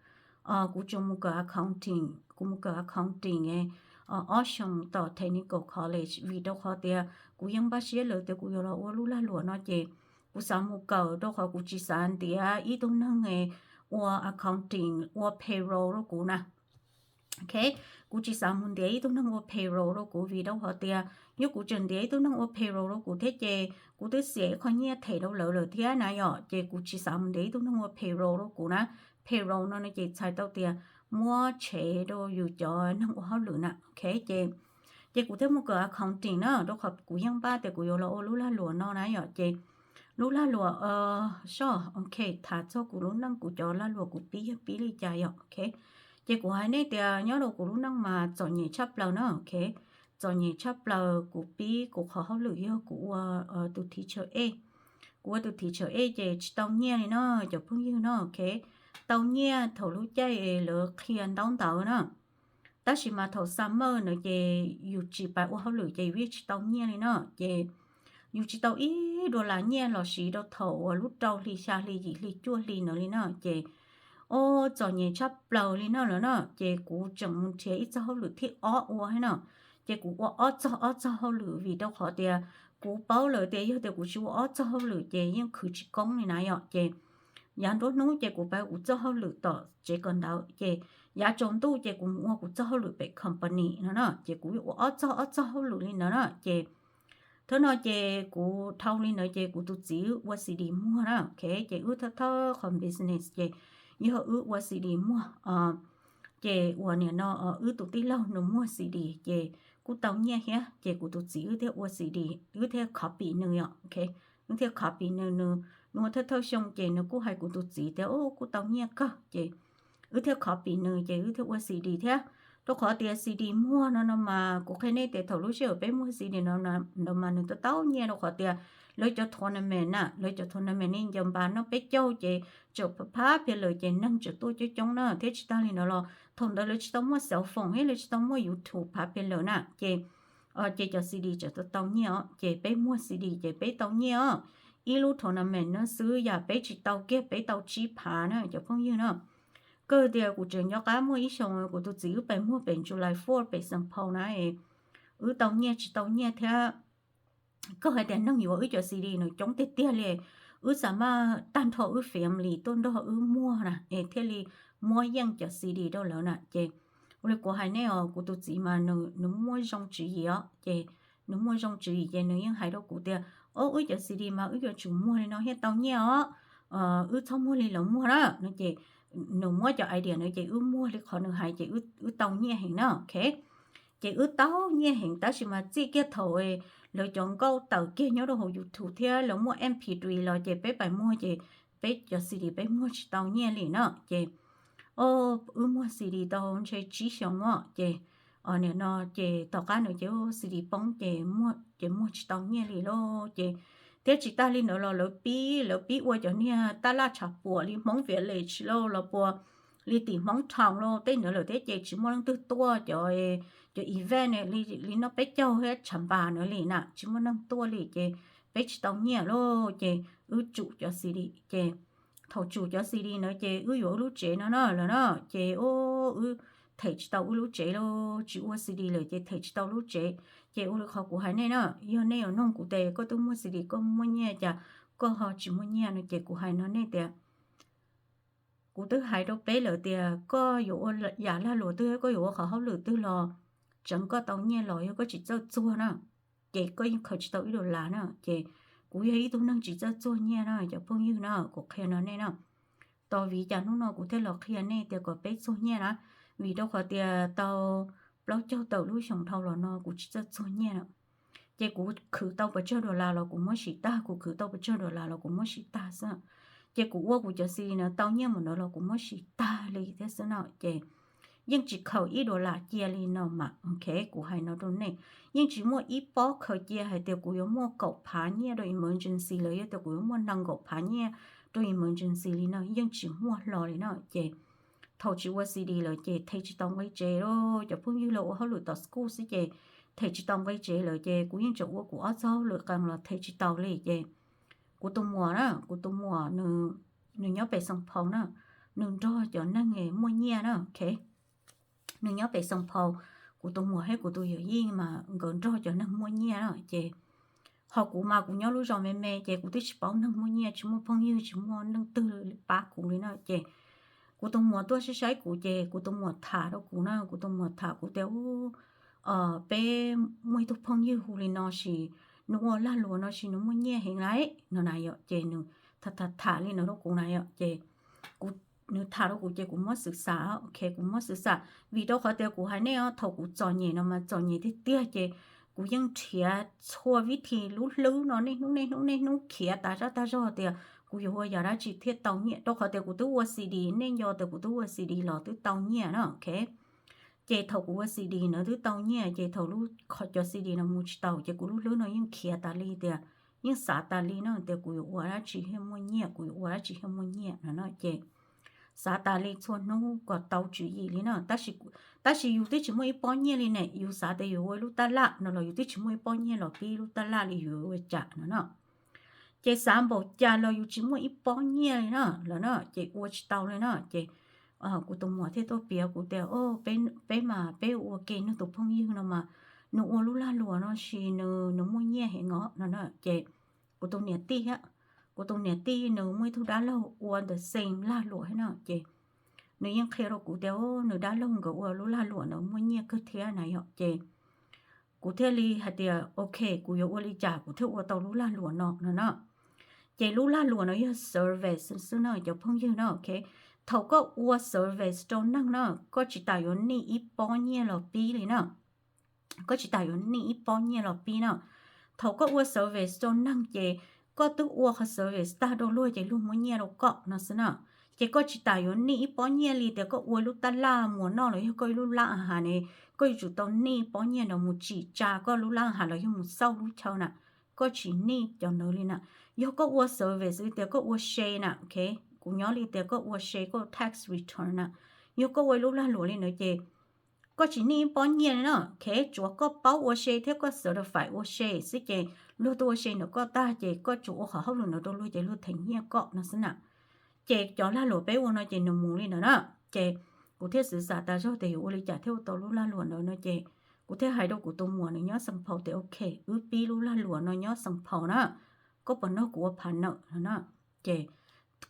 Kuv tsuas mus kawm accounting, kuv mus kawm accounting ob xyoos tom technical college vim rau qhov tias kuv yeej npaj siab lawm tias kuv yuav los ua lub lag luam no ces kuv xav mus kawm rau qhov kuv tsis xav ntiav ib tug neeg ua accounting ua payroll rau kuv na. Ok, kuv tsis xav mus ntiav ib tug neeg ua payroll rau kuv vim rau qhov tias yog kuv tseem ntiav ib tug neeg ua payroll rau kuv thiab ces kuv twb xiam ib qho nyiaj them rau lawv lawm thiab na yom, ces kuv tsis xav mus ntiav ib tug neeg ua payroll rau kuv na. Payroll no no ces txhais tau tias muab tshev rau yus cov neeg ua hauj lwm na, ok. Ces, ces kuv thiaj mus kawm accounting na, rau qhov kuv yeej npaj tias kuv yuav los ua lub lag luam no na yom. Ces lub lag luam, soj, ok, tham txog kuv lub neej kuv cov lag luam kuv pib yog pib li cas yom, ok. Ces kuv hais nej tias nyob rau kuv lub neej mas txom nyem tshaj plaws na, ok. Txom nyem tshaj plaws, kuv pib kuv qhov hauj lwm yog kuv ua tus teacher ed. Kuv ua tus teacher ed ces tsis tau nyiaj li no cov phooj ywg no, ok. Tau nyiaj thaum lub caij lawv qhia ntaub ntawv na. Tab sis mas thaum summer no ces yus tsis pais ua hauj lwm ces yus yeej tsis tau nyiaj li no. Ces yus tsis tau ib dollar nyiaj los siv rau thaum uas lub rau hli xya hli yim hli cuaj hli no li no ces, o, txom nyem tshaj plaws li no lawm no. Ces kuv tseem mus nrhiav ib txoj hauj lwm thib ob ua thiab no. Ces kuv ua ob txoj, ob txoj hauj lwm vim rau qhov tias kuv paub lawm tias yog tias kuv tsis ua ob txoj hauj lwm ces yeej khwv tsis koob li na yom. Ces yav nruab hnub ces kuv pab kuv txoj hauj lwm tom tsev kawm ntawv, ces yav tsaus ntuj ces kuv mus ua kuv txoj hauj lwm pem company no na. Ces kuv ua ob txoj, ob txoj hauj lwm li ntawd na. Ces thaum no ces kuv dhau li ntawd ces kuv tus txiv wb ua CD muag na, ok. Ces wb thawj thawj qhov business ces yog wb ua CD muag. Ces uas nim no wb tus tij laug nws muag CD ces kuj tau nyiaj thiab, ces kuv tus txiv wb thiaj ua CD, wb thiaj copy nws yom, ok. Wb thiaj copy nws, nws, nws ua thawj thawj xyoo ces nws kuj hais kuv tus txiv tias kuj tau nyiaj kawg, ces wb thiaj copy nws ces wb thiaj ua CD thiab. Rau qhov tias CD muag no no mas kuv qhia nej tias thaum lub sij hawm peb muag CD no no mas nws tau tau nyiaj rau qhov tias lawv cov tournament na, lawv cov tournament ni ncaws npas noj peb caug ces tseem phab phiab lawm ces neeg tseem tuaj coob coob na, thiab tsis tag li ntawd los thaum ntawd lawv tsis tau muaj cell phone thiab lawv tsis tau muaj YouTube phab phiab lawm na, ces ces cov CD tseem tau tau nyiaj os. Ces peb muag CD ces peb tau nyiaj os. Ib lub tournament no xwb yam peb tsis tau kiag peb tau tsib phav na cov phooj ywg na. Kawg tias kuv tseem nco qab muaj ib xyoo kuv tus txiv wb pais muag pem July Four pem Saint Paul na, wb tau nyiaj tsis tau nyiaj thiab. koj hais tias neeg yuav wb cov C D nws coob tiag tiag li, wb xav mas tag nrho wb family tuaj nrog wb muag na es thiaj li muab yeej cov C D rau lawv na. Ces ua li kuv hais nej os, kuv tus txiv mas nws muaj zoo tswv yim os, ces nws muaj zoo tswv yim ces nws yeej hais rau kuv tias, o, wb cov C D mas wb yuav tsum muag li no thiaj tau nyiaj os, wb txhob muag li lawv muag na no. Ces nws muab cov idea no ces wb muag li qhov nws hais ces wb tau nyiaj heev na, ok. Ces wb tau nyiaj heev tab sis mas txij kiag thaum lawv cov nkauj tawm kiag nyob rau hauv YouTube thiab lawv muaj M P three los ces peb pais muag ces peb cov C D peb muag tsis tau nyiaj li na. Ces o, wb muag C D tau ntshe tsib xyoo os, ces nim no ces tom qab no ces C D poob ces muag tsis tau nyiaj li lauj. Ces thiab tsis tag li ntawd los lawv pib, lawv pib ua cov niag taj laj tshav puam li Hmoob Village lauj los puas li tim Hmoob Town lauj tej ntawd lawm thiab ces tsis muaj leej twg tuaj cov, cov event li no peb caug thiab tshav npas ntawd li na tsis muaj neeg tuaj li ces peb tsis tau nyiaj lauj. Ces wb tsum cov C D ces thaum tsum cov C D ntawd ces wb yuav wb lub tsev no na lawm na. Ces o, wb them tsis tau wb lub tsev lauj, tsis ua C D lawm ces them tsis tau lub tsev. Ces ua li qhov kuv hais nej na, yog nej yuav nug kuv tias koj twb muag C D koj muaj nyiaj cas koj ho tsis muaj nyiaj no ces kuv hais no nej tias kuv twb hais rau peb lawm tias koj yuav ua yam lag luam twg, koj yuav ua qhov hauj lwm twg los tseev koj tau nyiaj los yog koj tsis txawj txuag na ces koj yeej khaws tsis tau ib dollar na. Ces kuv yog ib tug neeg tsis txawj txuag nyiaj na cov phooj ywg na, kuv qhia no nej na. Tos vim cas hnub no kuv thiaj los qhia nej tias kom peb txuag nyiaj na, vim rau qhov tias tau plaub caug tawm lub xyoo dhau los no kuv tsis txawj txuag nyiaj na. Ces kuv khwv tau pes tsawg dollar los kuv muab siv tag, kuv khwv tau pes tsawg dollar los kuv muab siv tag xwb. Ces kuv ua kuv cov C D no tau nyiaj mus ntawd los kuv muab siv tag li thiab xwb no. Ces yeej tsis khaws ib dollar cia li no mas, ok, kuv hais no rau nej, yeej tsis muaj ib pob khaws cia hais tias kuv yuav muaj kaum phav nyiaj rau emergency los yog tias kuv yuav muaj nees nkaum phav nyiaj rau emergency li no yeej tsis muaj hlo li no. Ces thaum tsis ua C D lawm ces them tsis tau nqi tsev lauj, cov phooj ywg los ua hauj lwm tom school xwb ces them tsis tau nqi tsev lawm ces kuv yeej tseem ua kuv ob txoj hauj lwm qees los them tsis tau li. Ces kuv tus muam na, kuv tus muam nws nyob pem Xoo Phau na, nws nrog cov neeg muaj nyiaj na, ok. Nws nyob pem Xoo Phau, kuv tus muam thiab kuv tus yawm yij mas nkawd nrog cov neeg muaj nyiaj na. Ces ho kuv mas kuv nyob lub zos me me ces kuv twb tsis paub neeg muaj nyiaj, tsis muaj phooj ywg, tsis muaj leej twg pab kuv li na. Ces kuv tus muam tuaj saib saib kuv ces kuv tus muam tham rau kuv na, kuv tus muam tham kuv tias, peb muaj ib tug phooj ywg hu li no sis nws ua lag luam no sis nws muaj nyiaj heev lawm no na yom. Ces nws tham tham li no rau kuv na yom. Ces nws tham rau kuv ces kuv muab xwm xam, ok, kuv muab xwm xam vim rau qhov tias kuv hais nej os, thaum kuv txom nyem no mas txom nyem tiag tiag ces kuv yeej nrhiav txhua vib thi lub hlwb no niaj hnub niaj hnub niaj hnub khiav tas zaj tag zog tias kuv yuav ua yam dab tsi thiaj tau nyiaj, rau qhov tias kuv twb ua C D, nej nco tias kuv twb ua C D los twb tau nyiaj na, ok. Ces thaum kuv ua C D ntawd twb tau nyiaj ces thaum lub, cov C D no mus tsis tau ces kuv lub hlwb no yeej khiav tas li tias, yeej xav tas li no tias kuv yuav ua dab tsi thiaj muaj nyiaj, kuv yuav ua dab tsi thiaj muaj nyiaj no no ces xav tas li txhua hnub kom tau tswv yim li no. Tab sis yus twb tsis muaj ib pob nyiaj li ne, yus xav tias yus ua ib lub taj laj no los yus twb tsis muaj ib pob nyiaj los pib lub taj laj li yus ua cas no no. Ces xav npaum cas los yus tsis muaj ib pob nyiaj li na, lawm na, ces ua tsis tau li na. Ces kuv tus muam thiaj tuaj piav kuv tias, peb mas peb ua ke nws tus phooj ywg no mas nws ua lub lag luam no sis nws muaj nyiaj heev os no na. Ces kuv tus niam tij, kuv tus niam tij nws muaj ib tug dab laug ua the same lag luam thiab no ces nws yeej qhia rau kuv tias nws dab laug nkawd ua lub lag luam ntawd muaj nyiaj kawg thiab na yom. Ces kuv thiaj li hais tias ok, kuv yuav ua li cas kuv thiaj ua tau lub lag luam no no na. Ces lub lag luam no yog service xwb na cov phooj ywg na, ok. Thaum koj ua service rau neeg na, koj tsis tas yuav nij ib pob nyiaj los pib li na. Koj tsis tas yuav nij ib pob nyiaj los pib na. Thaum koj ua service rau neeg ces koj twb ua qhov service tag rau luag ces luag muab nyiaj rau koj no xwb na. Ces koj tsis tas yuav nij ib pob nyiaj li tias koj ua lub taj laj muas noj los yog koj ib lub lab a has ne, koj yuav tsum tau nij pob nyiaj no mus tsim tsa koj lub lab a has los yog mus xauj lub chaw na. Koj tsis nij cov ntawd li na. Yog koj ua service li tias koj ua se na, ok, kuv nyob li tias koj ua se koj tax return na, yog koj ua ib lub lag luam li ntawd ces koj tsis nij ib pob nyiaj li na, ok, tsuav koj paub ua se thiab koj certify ua se xwb ces luag tuaj ua se ntawm koj tag ces koj tsuas ua qhov hauj lwm ntawd rau luag ces luag them nyiaj koj no xwb na. Ces cov lag luam peb ua no ces nws mus li ntawd na. Ces kuv thiaj xwv xam tas zog tias yuav ua li cas thiaj ua tau lub lag luam ntawd no ces Kuv thiaj hais rau kuv tus muam nws nyob Xeem Phaum tias, ok, wb pib lub lag luam no nyob Xeem Phaum na, koj puas nrog kuv ua pha nawm no na? Ces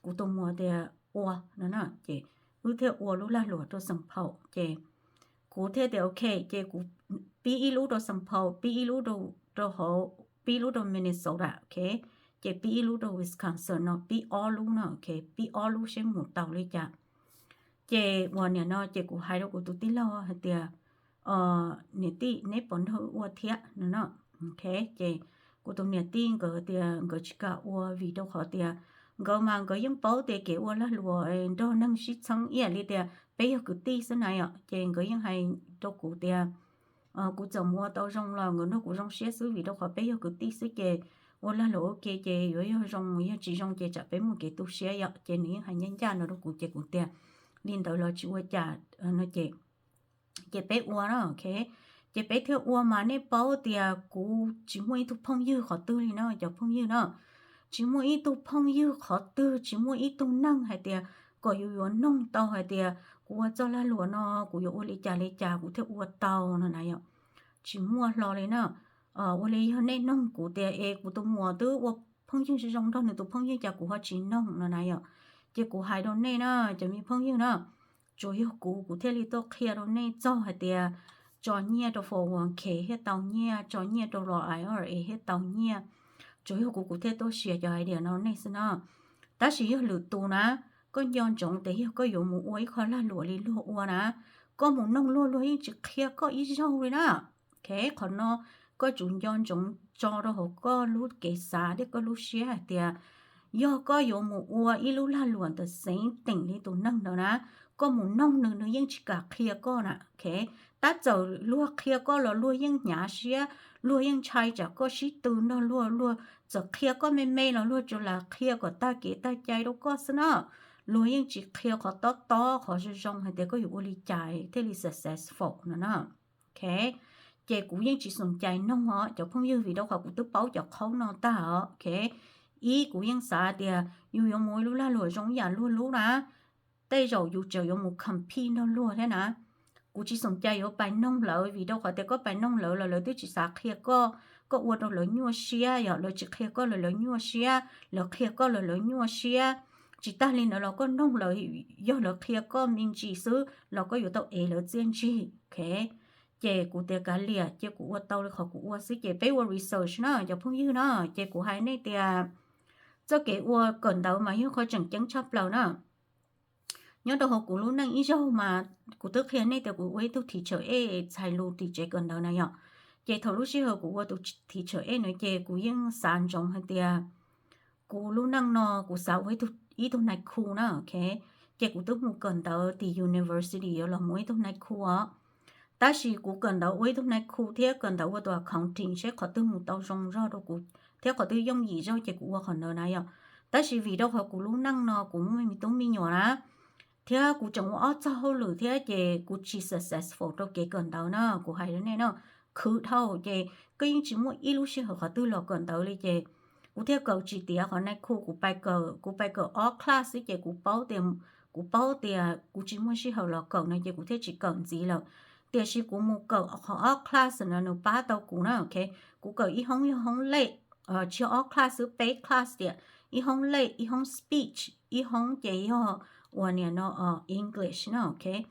kuv tus muam tias ua no na, ces wb thiaj ua lub lag luam rau Xeem Phaum. Ces kuv thiaj tias ok, ces kuv pib ib lub rau Xeem Phaum, pib ib lub rau, rau hauv, pib lub rau Minnesota, ok, ces pib ib lub rau Wisconsin no, pib ob lub no, ok, pib ob lub seb mus tau li cas. Ces uas nim no ces kuv hais rau kuv tus tij laug hais tias, niam tij, neb puas nrog wb ua thiab no no? Ok, ces kuv tus niam tij nkawd tias nkawd tsis kam ua vim rau qhov tias nkawd mas nkawd yeej paub tias kev ua lag luam nrog neeg sib txheeb ib yam li tias peb yog kwv tij xwb na yom. Ces nkawd yeej hais rau kuv tias kuv txawm mus ua tau zoo los nkawd nrog kuv zoo siab xwb, vim rau qhov peb yog kwv tij xwb ces ua lag luam ua ke ces yuav yog zoo, yog tsis zoo ces tsam peb muaj kev tu siab yom. Ces nws yeej hais ncaj ncaj no rau kuv ces kuv tias li ntawd los tsis ua cas no ces ces peb ua no, ok. Ces peb thiaj ua mas nej paub tias kuv tsis muaj ib tug phooj ywg qhov twg li no, cov phooj ywg no, tsis muaj ib tug phooj ywg qhov twg, tsis muaj ib tug neeg hais tias kom yus yuav noog tau hais tias kuv ua txoj lag luam no kuv yuav ua li cas li cas kuv thiaj ua tau no na yom. Tsis muaj hlo li na. Ua li yog nej noog kuv tias es kuv tus muam twb ua phooj ywg zoo zoo nrog nws tus phooj ywg cas kuv ho tsis noog no na yom. Ces kuv hais rau nej na, cov me phooj ywg na, tsuas yog kuv, kuv thiaj li tuaj qhia rau nej txog hais tias tso nyiaj rau four one k thiaj tau nyiaj, tso nyiaj rau Roth I R A thiaj tau nyiaj. Tsuas yog kuv, kuv thiaj tuaj share cov idea no nej xwb no. Tab sis yog lwm tus na, koj nco ntsoov tias yog koj yuav mus ua ib qho lag luam li luag ua na, koj mus noog luag, luag yeej tsis qhia koj ib zaug li na. Ok, qhov no koj tsum nco ntsoov tso rau hauv koj lub kev xav thiab koj lub siab hais tias yog koj yuav mus ua ib lub lag luam ntawm xeev teem li tus neeg ntawd na, koj mus noog nws, nws yeej tsis kam qhia koj na. Ok, tab txawm luag qhia koj los luag yeej hnyav siab, luag yeej ntshai tsam koj sib tw nrog luag, luag txawm qhia koj me me los luag tsuas lam qhia kom tag kev tag cai rau koj xwb na. Luag yeej tsis qhia qhov tob tob, qhov zoo zoo hais tias koj yuav ua li cas thiaj li successful no na. Ok, ces kuv yeej tsis xoom cai noog os cov phooj ywg, vim rau qhov kuv twb paub cov qhaub no tag os. Ok, ib, kuv yeej xav tias yus yuav mus ua lub lag luam zoo ib yam luag lub na, tej zaum yus tseem yuav mus compete nrog luag thiab na. Kuv tsis xoom cai yuav pais noog lawv, vim rau qhov tias koj pais noog lawv los lawv twb tsis xav qhia koj, koj ua rau lawv nyuaj siab, yog lawv tsis qhia koj los lawv nyuaj siab, lawv qhia koj los lawv nyuaj siab. Tsis tag li ntawd los koj noog lawv, yog lawv qhia koj me ntsis xwb los koj yuav tau ev lawv txiaj ntsig. Ok, ces kuv tias kav liam, ces kuv ua tau li qhov kuv ua xwb ces peb ua research na cov phooj ywg na. Ces kuv hais nej tias txoj kev ua kawm ntawv mas yog qhov tseem ceeb tshaj plaws na. Nyob rau hauv kuv lub neej ib zaug mas kuv twb qhia nej tias kuv ua ib tug teacher ed txhais lus tim tsev kawm ntawv na yom. Ces thaum lub sij hawm kuv ua tus teacher ed na ces kuv yeej xav ntsoov hais tias kuv lub neej no kuv xav ua ib tug nais khu na, ok. Ces kuv twb mus kawm ntawv tim university yuav los mus ua ib tug nais khu os. Tab sis kuv kawm ntawv ua ib tug nais khu thiab kawm ntawv ua tus accounting seb qhov twg mus tau zoo zog rau kuv thiab qhov twg yooj yim zog ces kuv ua qhov ntawd na yom. Tab sis vim rau qhov kuv lub neej no kuv muaj me tub me nyuam na, thiab kuv tseem ua ob txog hauj lwm thiab ces kuv tsis successful rau kev kawm ntawv na. Kuv hais rau nej no, khwv dhau ces koj yeej tsis muaj ib lub sij hawm qhov twg los kawm ntawv li ces kuv thiaj kawm tsis tiav qhov nais khu. Kuv pais kawm, kuv pais kawm ob class xwb ces kuv paub tias, kuv paub tias kuv tsis muaj sij hawm los kawm no ces kuv thiaj tsis kawm ntxiv lawm. Tiam sis kuv mus kawm qhov ob class no nws pab tau kuv na, ok. Kuv kawm ib hoob yog hoob lej, tsis yog ob class xwb, peb class tiam, ib hoob lej, ib hoob speech, ib hoob ces yog uas niam no English na, ok.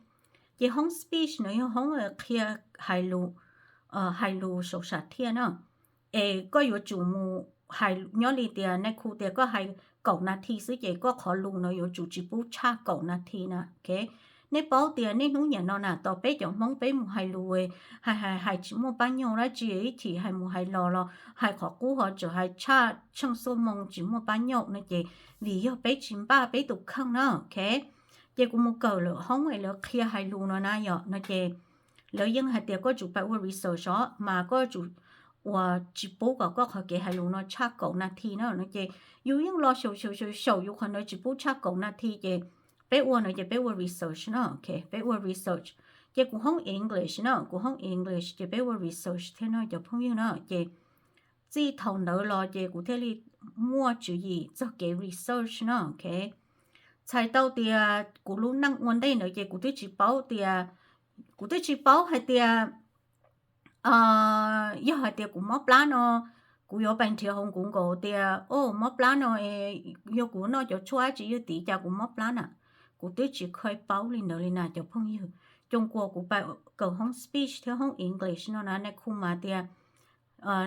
Ces hoob speech no yog hoob qhia hais lus, hais lus saum sam thiaj na. Es koj yuav tsum mus hais, nyob li tias nais khu tias koj hais kaum nas this xwb ces koj qhov lus no yuav tsum tsis pub tshaj kaum nas this na, ok. Nej paub tias niaj hnub niam no na tos peb cov Hmoob peb mus hais lus, hais hais hais tsis muaj pab nyoj dab tsi, ib chim hais mus hais los los hais qhov qub ho tseem hais tshaj tsheej xuab moo tsis muaj pab nyoj no ces vim yog peb tsis npaj peb tus kheej na, ok. Ces kuv mus kawm lawm hoob es lawv qhia hais lus no na yom no ces lawv yeej hais tias koj tsum pais ua research os mas koj tsum ua tsis pub kom koj qhov kev hais lus no tshaj kaum nas this na no ces yus yeej los xyaum xyaum xyaum yus qhov ntawd tsis pub tshaj kaum nas this ces peb ua no ces peb ua research na, ok, peb ua research. Ces kuv hoob English na, kuv hoob English ces peb ua research thiab no cov phooj ywg na. Ces txij thaum ntawd los ces kuv thiaj li muaj tswv yim txog kev research na, ok. Txhais tau tias kuv lub neej ua ntej ntawd ces kuv twb tsis paub tias, kuv twb tsis paub hais tias Yog hais tias kuv mob plab no, kuv yuav pais nrhiav hauv Google tias, o, mob plab no, yog kuv noj cov tshuaj dab tsi yog tim cas kuv mob plab na. Kuv twb tsis kheev paub li ntawd li na cov phooj ywg. Coos kuas kuv pais kawm hoob speech thiab hoob English no na, nej kuj mam tias,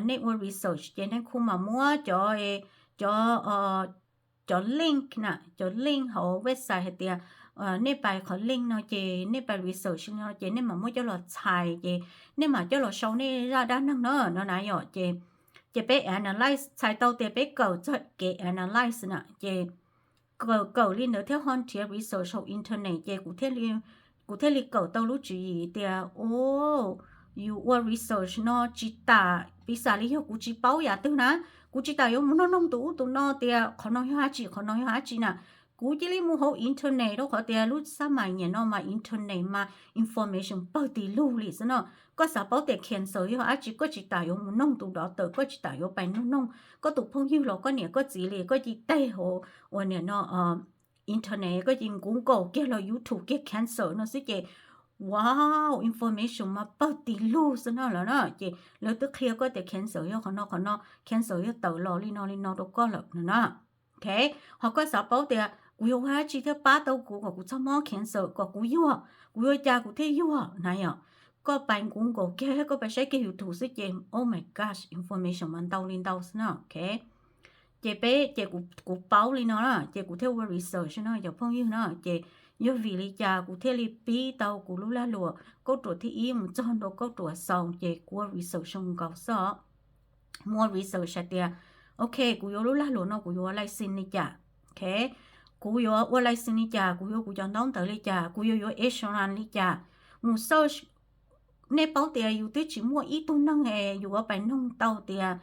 nej ua research ces nej kuj mam muab cov, cov cov link na, cov link hauv website hais tias, nej pais qhov link no ces nej pais research no ces nej mam muab coj los txhais ces nej mam coj los sau nej zaj dab neeg no no na yom. Ces, ces peb analyze, txhais tau tias peb kawm txog kev analyze na ces kawm, kawm li ntawd thiab ho nrhiav research hauv internet ces kuv thiaj li, kuv thiaj li kawm tau lub tswv yim tias, o, yus ua research no tsis tas, piv xam li yog kuv tsis paub yam twg na, kuv tsis tas yuav mus nug noog tus ub tus no tias qhov no yog dab tsi, qhov no yog dab tsi na. Kuv cia li mus hauv internet rau qhov tias lub xab mais niaj no mas internet mas information pawg tis lug li xwb no. Koj xav paub tias cancer yog dab tsi, koj tsis tas yuav mus noog tus doctor, koj tsis tas yuav pais nug noog koj tus phooj ywg los koj niam koj txiv li, koj cia li teg hauv uas niaj no internet, koj cia li Google kiag los YouTube kiag cancer no xwb ces, wow, information mas pawg tis lug xwb no lawm na. Ces lawv twb qhia koj tias cancer yog qhov no qhov no, cancer yog tawm los li no li no rau koj lawm no na. Ok, ho koj xav paub tias kuv yuav ua dab tsi thiaj pab tau kuv kom kuv txhob mob cancer, kom kuv yuag, kuv yuav cas kuv thiaj yuag na yom. Koj pais Google kiag, koj pais saib kiag YouTube xwb ces, oh my gosh, information mas ntau li ntau xwb no. Ok, ces peb, ces kuv, kuv paub li no na ces kuv thiaj ua research no cov phooj ywg no. Ces yog vim li cas kuv thiaj li pib tau kuv lub lag luam Kauj Ruam thib ib mus txog ntua Kauj Ruam xaus ces kuv ua research zoo nkaus xwb os. Muaj research hais tias, ok, kuv yuav lub lag luam no kuv yuav ua license li cas? Ok, kuv yuav ua license li cas? Kuv yuav kuv cov ntaub ntawv li cas? Kuv yuav yuav insurance li cas? Mus search, nej paub tias yus twb tsis muaj ib tug neeg es yus yuav pais noog tau tias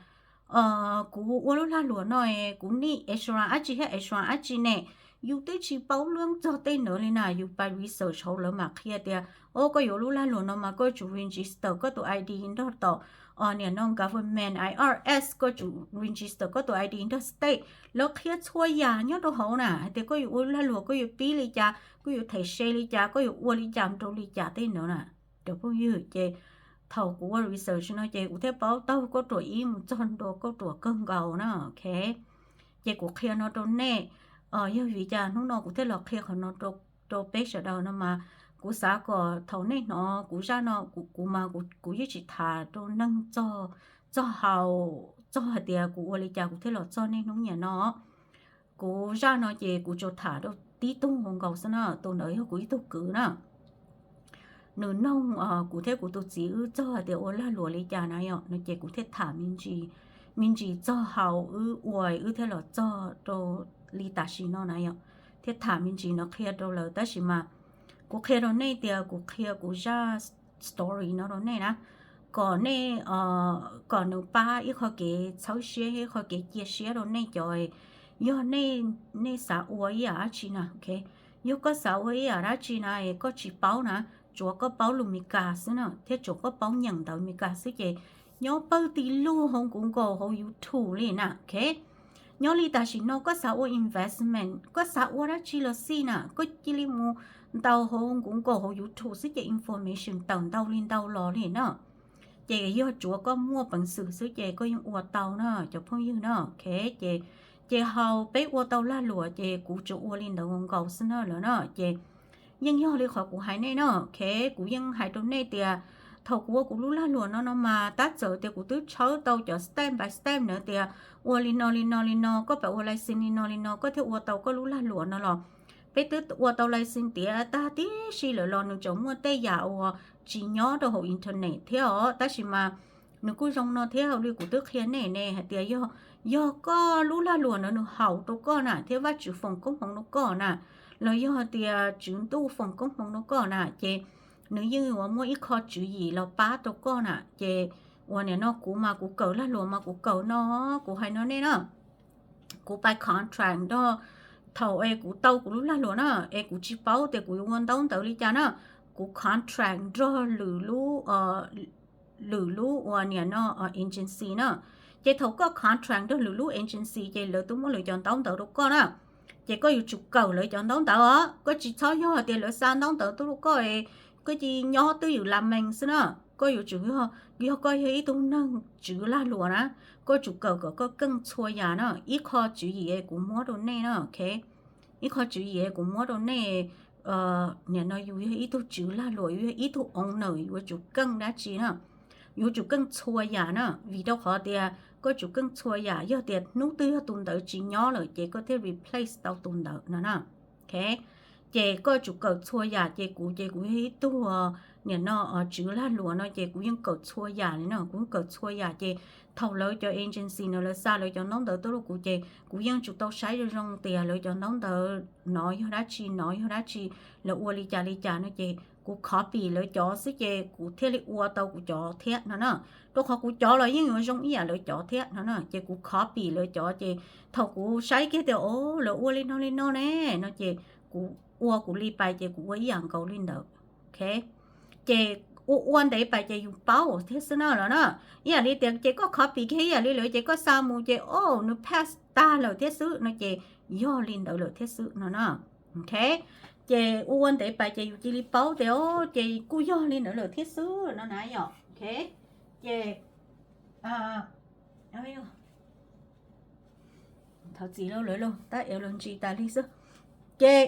kuv ua lub lag luam no es kuv need insurance dab tsi thiab insurance dab tsi ne. Yus twb tsis paub lub txog tej ntawd li na, yus pais research hauv lawv mam qhia tias, o, koj yuav lub lag luam no mas koj yuav tsum register koj tus I D nrog tom niaj no government I R S, koj yuav tsum register koj tus I D nrog state. Lawv qhia txhua yam nyob rau hauv na, hais tias koj yuav ua lub lag luam koj yuav pib li cas, koj yuav them se li cas, koj yuav ua li cas rau li cas tej ntawd na. Cov phooj ywg, ces thaum kuv ua research no ces kuv thiaj paub taug Kauj Ruam ib mus txog ntua Kauj Ruam kawg nkaus na. Ok, ces kuv qhia no rau nej, yog vim cas hnub no kuv thiaj los qhia qhov no rau peb sawv daws no mas, kuv xav kom thaum nej hnov kuv zaj no, kuv mas kuv yeej tsis tham rau neeg txog, txog hau, txog hais tias kuv ua li cas kuv thiaj los txog niaj hnub niaj no. Kuv zaj no ces kuv tsuas tham rau tib tug nkaus xwb na, tus ntawd yog kuv ib tug kwv na. Nws noog kuv thiab kuv tus txiv wb txog hais tias ua lag luam li cas na yom, no ces kuv thiaj tham me ntsis, me ntsis txog hau wb ua wb thiaj los txog rau li tam sim no na yom, thiaj tham me ntsis no qhia rau lawv. Tab sis mas kuv qhia rau nej tias kuv qhia kuv zaj story no rau nej na, kom nej, kom nws pab ib qho kev txhawb siab, ib qho kev cia siab rau nej cov, yog nej, nej xav ua ib yam dab tsi na, ok, yog koj xav ua ib yam dab tsi na es koj tsis paub na, tsuav koj paub lus Meskas xwb na, thiab tsuav koj paub nyeem ntawv Meskas xwb ces nyob pawg tis lug hauv Google hauv YouTube li na, ok. Nyob li tam sim no koj xav ua investment, koj xav ua dab tsi los xij na, koj cia li mus ntaus hauv Google hauv YouTube xwb ces information tawm ntau li ntau los li na. Ces yog tsuav koj muaj peev xwm xwb ces koj yeej ua tau na cov phooj ywg na, ok. Ces, ces hau peb ua tau lag luam ces kuv tsuas ua li ntawd nkaus xwb na lawm na. Ces yeej yog li qhov kuv hais nej na, ok, kuv yeej hais rau nej tias thaum kuv ua kuv lub lag luam no no mas tab txawm tias kuv twb tshawb tau cov step by step na tias ua li no li no li no, koj pab ua license li no li no koj thiaj ua tau koj lub lag luam no los peb twb ua tau license tiav tag tib si lawm los nws tseem muaj tej yam uas tsis nyob rau hauv internet thiab os. Tab sis mas nws kuj zoo no thiab, hauv li kuv twb qhia nej ne hais tias yog, yog koj lub lag luam no nws haum rau koj na thiab Vajtswv foom koob hmoov rau koj na, los yog hais tias tswv ntuj foom koob hmoov rau koj na ces nws yeej yuav muaj ib qho tswv yim los pab rau koj na. Ces uas nim no kuv mas kuv kawm lag luam mas kuv kawm no, kuv hais no nej na, kuv pais contract nrog, thaum es kuv tau kuv lub lag luam na, es kuv tsis paub tias kuv yuav ua ntaub ntawv li cas na, kuv contract nrog lwm lub, lwm lub uas nim no agency na. Ces thaum koj contract nrog lwm lub agency ces lawv twb muab lawv cov ntaub ntawv rau koj na. Ces koj yuav tsum kawm lawv cov ntaub ntawv os, koj tsis txhob yog hais tias lawv xa ntaub ntawv tuaj rau koj, koj cia li nyob twj ywm la mees xwb na. koj yuav tsum yog, yog koj yog ib tug neeg tswv lag luam na, koj tsum kawm kom koj keej txhua yam na. Ib qho tswv yim kuv muab rau nej na, ok, ib qho tswv yim kuv muab rau nej. Nim no yus yog ib tug tswv lag luam, yus yog ib tug owner, yuav tsum keej dab tsi na? Yuav tsum keej txhua yam na, vim rau qhov tias koj tsum keej txhua yam, yog tias hnub twg yog tus ntawd tsis nyob lawm ces koj thiaj replace tau tus ntawd no na. Ok, ces koj tsum kawm txhua yam, ces kuv ces kuv yog ib tug, nim no tswv lag luam no ces kuv yeej kawm txhua yam li no, kuv yeej kawm txhua yam. Ces thaum lawv cov agency no lawv xa lawv cov ntaub ntawv tuaj rau kuv ces kuv yeej tsum tau saib zoo zoo tias lawv cov ntaub ntawv no yog dab tsi, no yog dab tsi, lawv ua li cas li cas no ces kuv copy lawv cov xwb ces kuv thiaj li ua tau kuv cov thiab no na. Rau qhov kuv cov los yeej yuav zoo ib yam lawv cov thiab no na, ces kuv copy lawv cov ces thaum kuv saib kiag tias o, lawv ua li no li no ne no ces kuv ua kuv li pais ces kuv ua ib yam nkaus li ntawd. Ok, ces ua ua ntev pais ces yus paub thiab xwb no los na. Ib yam li tias ces koj copy kiag ib yam li lawv ces koj xa mus ces o, nws pass tag lawm thiab xwb no ces yog li ntawd lawm thiab xwb no na. Ok, ces ua ua ntev pais ces yus cia li paub tias o, ces kuj yog li ntawd lawm thiab xwb no na yom. Ok, ces thov txim lauj, lawv lauj tab ev los ntsis tas li xwb. Ces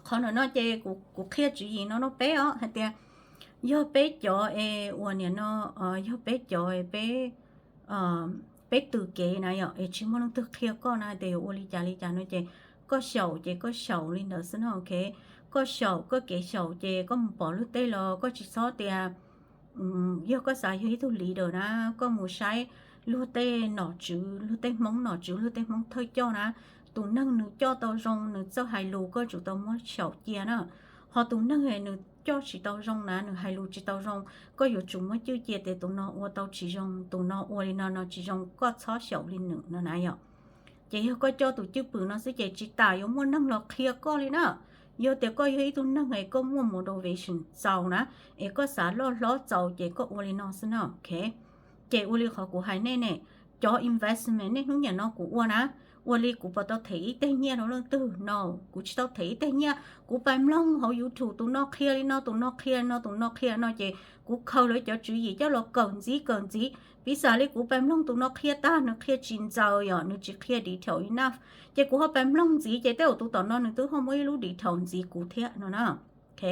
qhov no no ces kuv qhia tswv yim no rau peb os hais tias yog peb cov es uas nim no, yog peb cov es peb, peb tws kev na yom, es tsis muaj leej twg qhia koj na tias yuav ua li cas li cas no ces koj xyaum ces koj xyaum li ntawd xwb no, ok. Koj xyaum koj kev xyaum ces koj mus pom luag tej los koj tsis txhob tias, yog koj xav yog ib tug leader na, koj mus saib luag tej nom tswv, luag tej Hmoob nom tswv, luag tej Hmoob thawj coj na, tus neeg nws coj tau zoo nws txawj hais lus koj tsum tau muab xyaum cia na. Ho tus neeg nws coj tsis tau zoo na, nws hais lus tsis tau zoo, koj yuav tsum muab cwj cia tias tus no ua tau tsis zoo, tus no ua li no no tsis zoo, koj txhob xyaum li nws no na yom. Ces yog koj coj tus cwj pwm no xwb ces tsis tas yuav muaj neeg los qhia koj li na. Yog tias koj yog ib tug neeg es koj muaj motivation txaus na, es koj xav loj hlob txaus ces koj ua li no xwb no, ok. Ces ua li qhov kuv hais nej ne, cov investment nej hnub nyiam no kuv ua na, ua li kuv puas tau them ib teg nyiaj rau leej twg no? Kuv tsis tau them ib teg nyiaj. Kuv pais mloog hauv YouTube tus no qhia li no, tus no qhia li no, tus no qhia li no ces kuv khaws lawv cov tswv yim coj los kawm ntxiv kawm ntxiv. Piv xam li kuv pais mloog tus no qhia tag nws qhia tsis ntxaws yom, nws tsis qhia detail enough, ces kuv ho pais mloog ntxiv ces tej zaum tus tom no nws twb ho muaj ib lub detail ntxiv kuv thiab no na. Ok,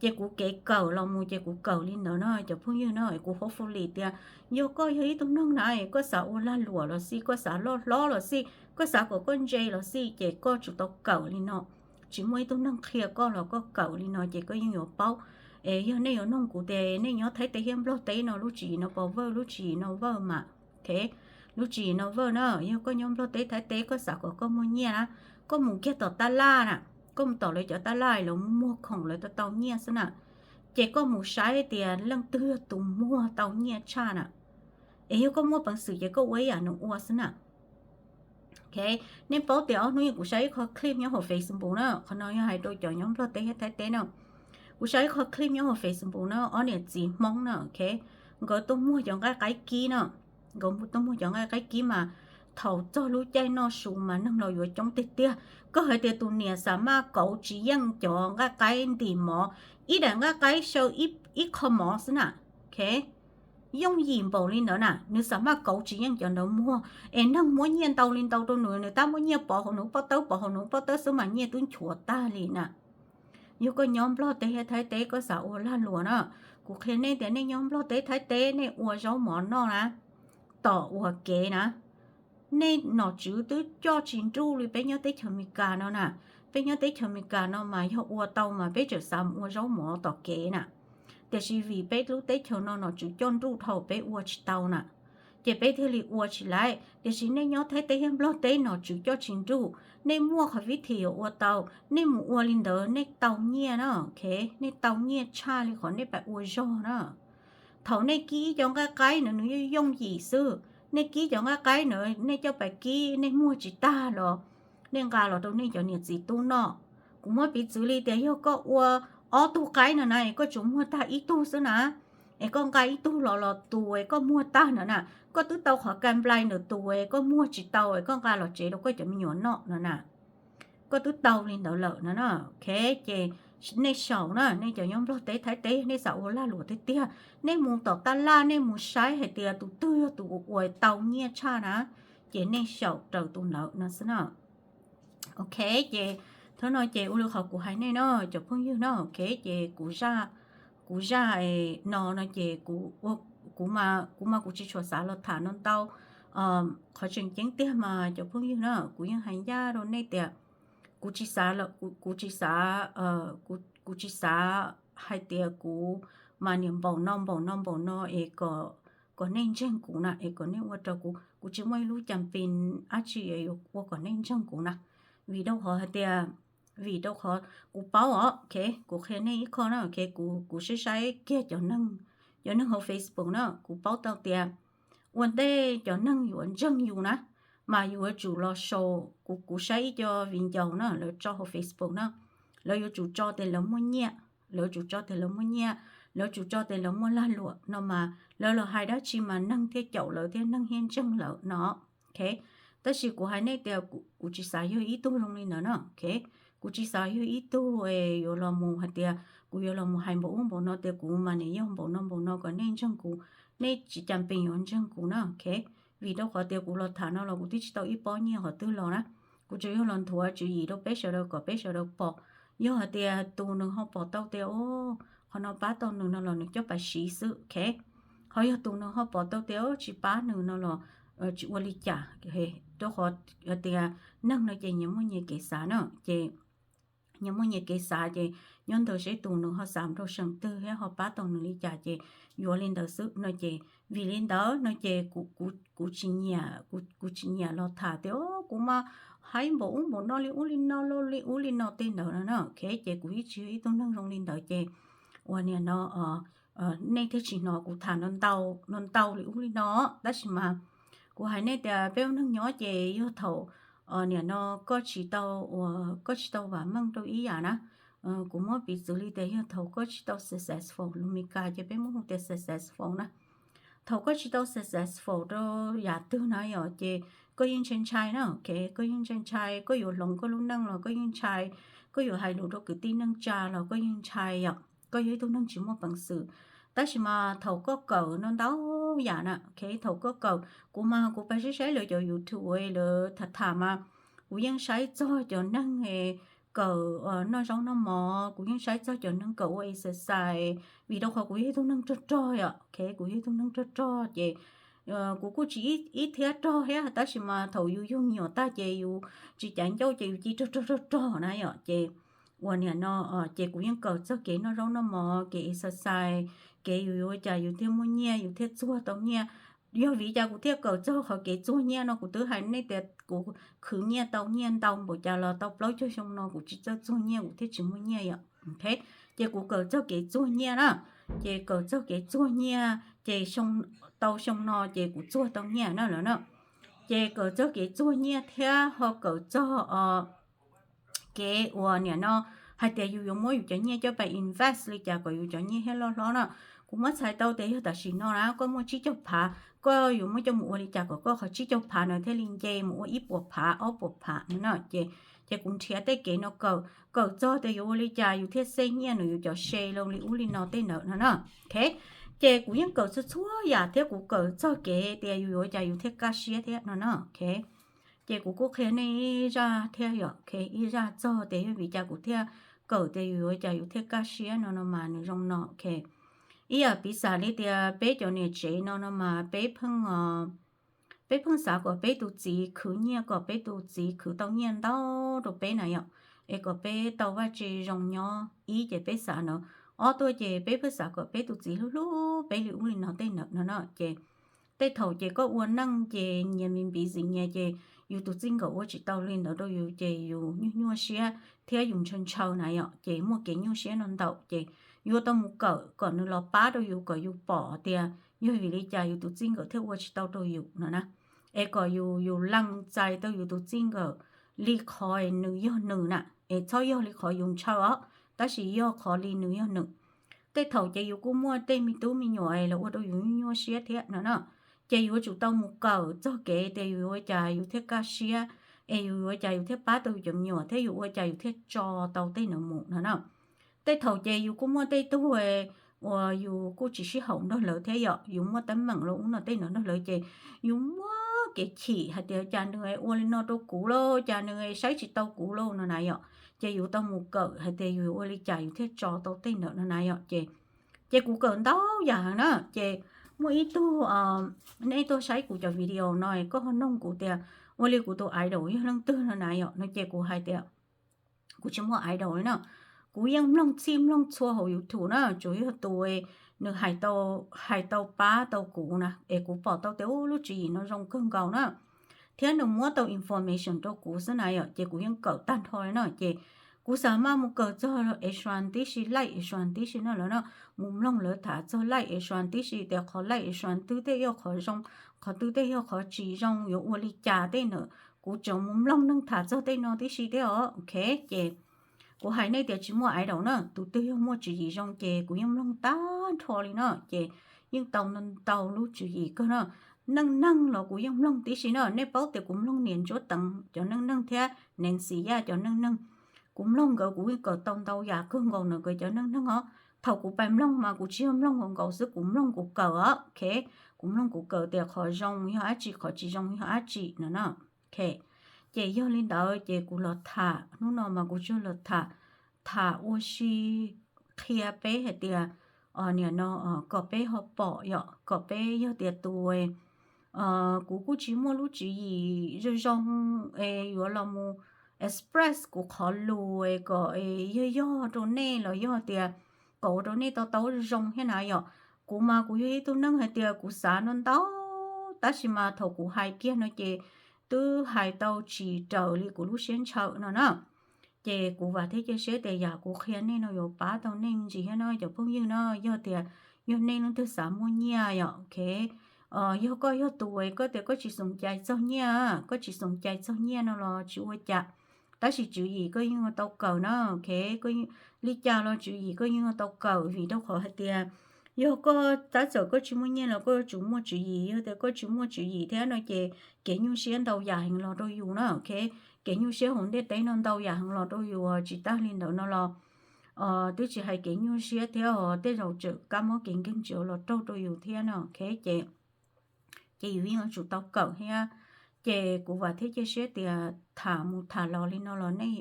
ces kuv kev kawm los mus ces kuv kawm li ntawd no cov phooj ywg no. Kuv hopefully tias yog koj yog ib tug neeg na, koj xav ua lag luam los xij, koj xav loj hlob los xij, koj xav kom koj ntse los xij ces koj tsum tau kawm li no. Tsis muaj ib tug neeg qhia koj los koj kawm li no ces koj yeej yuav paub. Es yog nej yuav noog kuv tias nej nyob Thaib teb thiab Nplog teb no lub tswv yim no puas work, lub tswv yim no work mas, ok, lub tswv yim no work na. Yog koj nyob Nplog teb Thaib teb koj xav kom koj muaj nyiaj na, koj mus kiag tom tab laj na, koj mus tom lawv cov tab laj los muag khoom lawv tau tau nyiaj xwb na. Ces koj mus saib tias leej twg yog tus muag tau nyiaj tshaj na. Es yog koj muaj peev xwm ces koj ua ib yam nws ua xwb na. Ok, nej paub tias ob hnub kuv saib ib qho clip nyob hauv Facebook na, qhov no yog hais rau cov nyob Nplog teb thiab Thaib teb na. Kuv saib ib qho clip nyob hauv Facebook na, ob niam txiv Hmoob na, ok, nkawd tuaj muag cov nqaij qaib kib na. Nkawd tuaj muag cov nqaij qaib kib mas thaum txog lub caij noj su mas neeg los yuav coob tiag tiag. Koj hais tias tus niam xam maj kauv tsis yeej cov nqaij qaib ntim mov, ib daim nqaij qaib xyaw ib qho mov xwb na. Ok, yooj yim npaum li ntawd na, nws xam maj kauv tsis yeej cov ntawd muag. Es neeg muab nyiaj ntau li ntau rau nws, nws tab muab nyiaj pov hauv nws pob tawb, pov hauv nws pob tawb xwb mas nyiaj twb nchuav tag li na. Yog koj nyob Nplog teb thiab Thaib teb koj xav ua lag luam na, kuv qhia nej tias nej nyob Nplog teb Thaib teb nej ua zaub mov noj na, tom uas kev na, nej nom tswv twb coj tsis nruj li peb nyob teb chaws Amelikas no na. Peb nyob teb chaws Amelikas no mas yog ua tau mas peb tseem xav mus ua zaub mov tom kev na. Tiam sis vim peb lub teb chaws no nom tswv coj nruj dhau peb ua tsis tau na, ces peb thiaj li ua tsis laiv. Tiam sis nej nyob Thaib teb thiab Nplog teb nom tswv coj tsis nruj, nej muaj qhov vib thim yuav ua tau, nej mus ua li ntawd nej tau nyiaj na, ok, nej tau nyiaj tshaj li qhov nej pais ua zog na. Thaum nej kib ib co nqaij qaib na nws yooj yooj yim xwb. Nej kib cov nqaij qaib na, nej coj pais kib nej muag tsis tag los nej nqa los rau nej cov niam txiv tub noj. Kuv muab piv txwv li tias yog koj ua ob tug qaib no na, es koj tsuas muag tag ib tug xwb na, es koj nqa ib tug los los tus es koj muag tag ntawd na, koj twb tau qhov ka nplai ntawm tus es koj muag tsis tau es koj nqa los tsev rau koj cov me nyuam noj no na. koj twb tau li ntawd lawm no na. Ok, ces nej xyaum na, nej cov nyob Nplog teb Thaib teb, nej xav ua lag luam tiag tiag, nej mus tom taj laj, nej mus saib hais tias tus twg yog tus uas tau nyiaj tshaj na, ces nej xyaum raws tus ntawd no xwb na. Ok, ces thaum no ces ua li qhov kuv hais nej no cov phooj ywg no, ok, ces kuv zaj, kuv zaj no no ces kuv, kuv mas kuv tsis tshua xav los tham no ntau. Qhov tseem ceeb tiag mas cov phooj ywg na, kuv yeej hais ncaj rau nej tias kuv tsis xav, kuv tsis xav, kuv tsis xav hais tias kuv mas niam npaum no npaum no npaum no es kom, kom nej ntseeg kuv na, es kom nej ua rau kuv, kuv tsis muaj ib lub campaign dab tsi yuav ua kom nej ntseeg kuv na. Vim rau qhov hais tias, vim rau qhov kuv paub os, ok, kuv qhia nej ib qho na, ok, kuv, kuv saib saib kiag cov neeg, cov neeg hauv Facebook na, kuv paub tau tias ua ntej cov neeg yuav ntseeg yus na, mas yus yuav tsum los sau, kuv, kuv saib ib co viv ncaus na, lawv tso hauv Facebook na, lawv yuav tsum tso tias lawv muaj nyiaj, lawv yuav tsum tso tias lawv muaj nyiaj, lawv yuav tsum tso tias lawv muaj lag luam no mas lawv los hais dab tsi mas neeg thiaj caum lawv thiab neeg thiaj ntseeg lawv no. Ok, tab sis kuv hais nej tias kuv tsis xav yog ib tug zoo li ntawd no. Ok, kuv tsis xav yog ib tug yuav los mus hais tias kuv yuav los mus hais npaum ub npaum no tias kuv mas niam yog npaum no npaum no kom nej ntseeg kuv, nej tsis campaign yuav ntseeg kuv na. Ok, vim rau qhov tias kuv los tham no los kuv twb tsis tau ib pob nyiaj qhov twg los na. Kuv tsuas yog los nthuav tswv yim rau peb sawv daws kom peb sawv daws pom. Yog hais tias tus nws ho pom tau tias o, qhov no pab tau nws no los nws coj pas siv xwb, ok. Ho yog tus nws ho pom tau tias tsis pab nws no los tsis ua li cas, rau qhov tias neeg no ces nyias muaj nyias kev xav na, ces nyias muaj nyias kev xav ces nyob ntawd seb tus nws ho xav rau seem twg thiab ho pab tau nws li cas ces yuav li ntawd xwb no ces vim li ntawd no ces kuv, kuv tsis nyiam, kuv tsis nyiam los tham tias o, kuv mas hais npaum ub npaum no li ub li no li ub li no tej ntawd no na. Ok, ces kuv yeej tsis yog ib tug neeg zoo li ntawd ces ua niam no nej thiaj tsis hnov kuv tham no ntau li ub li no. Tab sis mas kuv hais nej tias peb ua neeg nyob ces yog thaum niam no koj tsis tau, uas koj tsis tau vam meej rau ib yam na. Kuv muab piv txwv li tias yog thaum koj tsis tau successful, lus Meskas ces peb muab hu tias successful na. Thaum koj tsis tau successful rau yam twg na yom ces koj yeej ntshai ntshai na, ok, koj yeej ntshai ntshai, koj yuav hloov koj lub neej los koj yeej ntshai, koj yuav hais lus rau kwv tij neej tsa los koj yeej ntshai yom, koj yog ib tug neeg tsis muaj peev xwm. Tab sis mas thaum koj kawm no ntau yam na, ok, thaum koj kawm, kuv mas kuv pais saib saib lawv cov YouTube lawv tham tham mas kuv yeej saib txog cov neeg kawm noj zaub noj mov, kuv yeej saib txog cov neeg kawm ua exercise, vim rau qhov kuv yog ib tug neeg rog rog yom, ok, kuv yog ib tug neeg rog rog ces kuv kuj tsis ib thiab rog thiab, tab sis mas thaum yus yug me nyuam tag ces yus tsis cav ncauj ces yus cia rog rog rog rog na yom, ces ua niam no ces kuv yeej kawm txog kev noj zaub noj mov, kev exercise, kev yus yuav ua cas yus thiaj muaj nyiaj, yus thiaj txuag tau nyiaj. Yog vim li cas kuv thiaj kawm txog qhov kev txuag nyiaj no, kuv twb hais nej tias kuv khwv nyiaj tau nyiaj ntau npaum cas los tau plaub caug xyoo no kuv tsis txawj txuag nyiaj kuv thiaj tsis muaj nyiaj yom. Ok, ces kuv kawm txog kev txuag nyiaj na, ces kawm txog kev txuag nyiaj ces tau xyoo no ces kuv txuag tau nyiaj na lawm na. Ces kawm txog kev txuag nyiaj thiab ho kawm txog kev ua niam no hais tias yus yuav muab yus cov nyiaj coj pais invest li cas kom yus cov nyiaj thiaj loj hlob na. Kuv muab txhais tau tias yog tam sim no na koj muaj tsib caug phav, koj yuav muab coj mus ua li cas kom koj qhov tsib caug phav no thiaj li nce mus ua ib puas phav ob puas phav no na. Ces, ces kuv nrhiav tej kev no kawm, kawm txog tias yuav ua li cas yus thiaj save nyiaj nws yus cov se loo li ub li no tej ntawd no na. Ok, ces kuv yeej kawm txhua txhua yam thiab kuv kawm txog kev tias yus yuav ua cas yus thiaj kaj siab thiab no na. Ok, ces kuv kuj qhia nej ib zaj thiab yom, ib zaj txog tias yog vim cas kuv thiaj kawm tias yus yuav ua cas yus thiaj kaj siab no no mas nws zoo no. Ok, ib yam piv xam li tias peb cov niam tsev no no mas peb pheej, peb pheej xav kom peb tus txiv khwv nyiaj, kom peb tus txiv khwv tau nyiaj ntau rau peb na yom, es kom peb tau vaj tse zoo nyob ib ces peb xav no, ob tuaj ces peb pheej xav kom peb tus txiv hlub hlub peb li ub li no tej ntawd no no ces tej thaum ces koj ua neej ces nyias me npiv txim nyias ces yus tus txij nkawm ua tsis tau li ntawd rau yus ces yus nyuaj nyuaj siab thiab yus ntshaw ntshaw na yom, ces muaj kev nyuaj siab no ntau ces yuav tau mus kawm kom nws los pab rau yus kom yus pom tias yog vim li cas yus tus txij nkawm thiaj ua tsis tau rau yus no na. Es kom yus, yus lees txais tau yus tus txij nkawm li qhov nws yog nws na, es txhob yog li qhov yus ntshaw os, tab sis yog qhov li nws yog nws. Tej thaum ces yus kuj muaj tej me tub me nyuam es los ua rau yus nyuaj nyuaj siab thiab no na. Ces yuav tsum tau mus kawm txog kev tias yus yuav ua cas yus thiaj kaj siab, es yus ua cas yus thiaj pab tau yus cov me nyuam thiab yus ua cas yus thiaj tso tau tej no mus no na. Tej thaum ces yus kuj muaj tej tug uas yus kuj tsis sib haum nrog lawv thiab yom, yus muaj teeb meem los ub no tej no nrog lawv ces yus muaj kev chim hais tias cas nws ua li no rau kuv lauj, cas nws saib tsis tau kuv lauj no na yom. Ces yus tau mus kawm hais tias yus ua li cas yus thiaj tso tau tej ntawm no na yom. Ces, ces kuv kawm ntau yam heev na. Ces muaj ib tug, nej tuaj saib kuv cov video no koj ho noog kuv tias ua li kuv tus idol yog leej twg no na yom, no ces kuv hais tias kuv tsis muaj idol li na. Kuv yeej mloog txhij mloog txhua hauv YouTube na, tsuas yog tus nws hais tau, hais tau pab tau kuv na, es kuv pom tau tias ub lub tswv yim no zoo kawg nkaus na, thiab nws muab tau information rau kuv xwb na yom, ces kuv yeej kawm tag nrho li na. Ces kuv xav maj mus kawm txog Asian tib si, life Asian tib si no lawm na, mus mloog lawv tham txog life Asian tib si tias qhov life Asian twg tej yog qhov zoo, qhov twg tej yog qhov tsis zoo, yuav ua li cas tej ntawd, kuv tseem mus mloog neeg tham txog tej no tib si thiab os. Ok, ces kuv hais nej tias tsis muaj idol na, tus twg yog muaj tswv yim zoo ces kuv yeej mloog tag nrho li na, ces yeej tau ntau lub tswv yim kawg na. Neej neeg los kuv yeej mloog tib si na, nej paub tias kuv mloog niam Ntsuab Teev cov neej neeg thiab Nancy Yaj cov neej neeg, kuv mloog nkawd kuv yeej kawm tau ntau yam kawg nkaus ntawm nkawd cov neej neeg os. Thaum kuv pais mloog mas kuv tsis yog mloog nkaus nkaus xwb, kuv mloog kuv kawm os. Ok, kuv mloog kuv kawm tias qhov zoo yog dab tsi, qhov tsis zoo yog dab tsi no na. Ok, ces yog li ntawd ces kuv los tham, hnub no mas kuv tsuas los tham, tham ua si qhia peb hais tias, niam no, kom peb ho pom yom, kom peb yog tias tus, kuv kuj tsis muaj lub tswv yim zoo zoo es yuav los mus express kuv qhov lus kom yog yog rau nej los yog tias kom ua rau nej tau tau zoo thiab na yom. Kuv mas kuv yog ib tug neeg hais tias kuv xav no ntau, tab sis mas thaum kuv hais kiag no ces twb hais tau tsis raws li kuv lub siab ntshaw no na. Ces kuv vam thiab cia siab tias yam kuv qhia nej no yuav pab tau nej me ntsis thiab no cov phooj ywg no, yog tias yog nej leej twg xav muaj nyiaj yom, ok. Yog koj yog tus koj tias koj tsis xoom cai txog nyiaj, koj tsis xoom cai txog nyiaj no los tsis ua cas, tab sis tswv yim koj yeej yuav tau kawm na, ok. Li cas los tswv yim koj yeej yuav tau kawm vim rau qhov hais tias yog koj tab txawm koj tsis muaj nyiaj los koj yuav tsum muaj tswv yim, yog tias koj tsis muaj tswv yim thiab no ces kev nyuaj siab ntau yam heev los rau yus na, ok. Kev nyuaj siab hauv ntiaj teb no ntau yam heev los rau yus, tsis tag li ntawd no los twb tsis hais kev nyuaj siab thiab os, tej zaum tseem kab mob kev nkeeg tseem los raug rau yus thiab no, ok. Ces, ces yus yeej yuav tsum tau kawm thiab. Ces kuv vam thiab cia siab tias tham mus tham los li no los nej,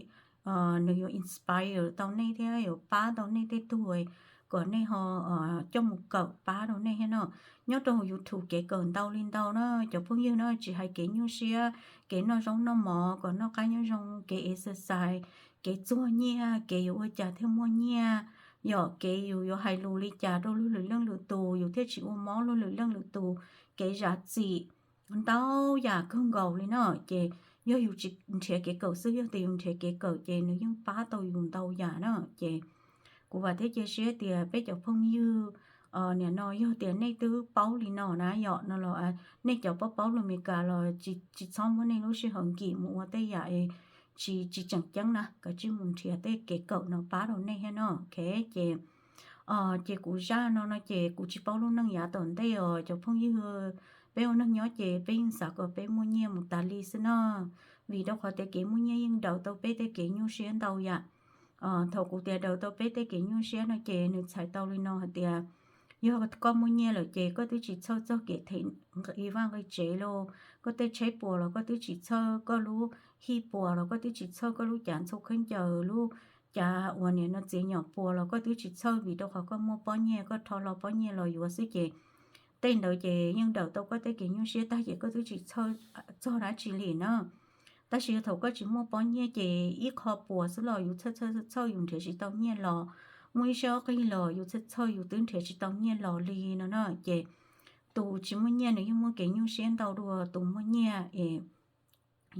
nws yuav inspire tau nej thiab yuav pab tau nej tej tug kom nej ho coj mus kawm pab rau nej thiab no. Nyob rau hauv YouTube kev kawm ntau li ntau na cov phooj ywg na, tsis hais kev nyuaj siab, kev noj zaub noj mov kom noj qab nyob zoo, kev exercise, kev txuag nyiaj, kev yuav ua cas thiaj muaj nyiaj, yom, kev yus yuav hais lus li cas rau luag lwm leej lwm tus yus thiaj tsis ua mob luag lwm leej lwm tus, kev zam txim, ntau yam kawg nkaus li na. Ces yog yus tsis nrhiav kev kawm xwb, yog tias yus nrhiav kev kawm ces nws yeej pab tau yus ntau yam na. Ces kuv vam thiab cia siab tias peb cov phooj ywg, niam no yog tias nej twb paub li no na yom, no los nej cov paub paub lus Amelikas los tsis txhob muab nej lub sij hawm nkim mus ua tej yam tsis tsis tseem ceeb na, kav tsij mus nrhiav tej kev kawm no pab rau nej thiab no, ok. Ces, ces kuv zaj no no ces kuv tsis paub lub neej yav tom ntej os cov phooj ywg. Peb ua neeg nyob ces peb yeej xav kom peb muaj nyiaj mus tas li xwb no, vim rau qhov tias kev muaj nyiaj yeej daws tau peb tej kev nyuaj siab ntau yam. Thaum kuv tias daws tau peb tej kev nyuaj siab no ces nws txhais tau li no hais tias, yog koj muaj nyiaj lawm ces koj twb tsis txhawj txog kev them vaj nqi tsev lauj, koj tej tsheb puas los koj twb tsis txhawj, koj lub hij puas los koj twb tsis txhawj, koj lub cav ntxhua khaub ncaws, lub cav uas niam no txiv nyom puas los koj twb tsis txhawj, vim rau qhov koj muaj pob nyiaj, koj rho lo pob nyiaj los yuav xwb ces tej ntawd ces yeej daws tau koj tej kev nyuaj siab tag ces koj twb tsis txhawj txog dab tsi li na. Tab sis yog thaum koj tsis muaj pob nyiaj ces ib qho puas xwb los yus txhawj txhawj txhawj yus nrhiav tsis tau nyiaj los, muaj ib sab qig los yus txhawj txhawj yus twb nrhiav tsis tau nyiaj los li no na. Ces tus tsis muaj nyiaj nws yeej muaj kev nyuaj siab ntau dua tus muaj nyiaj es.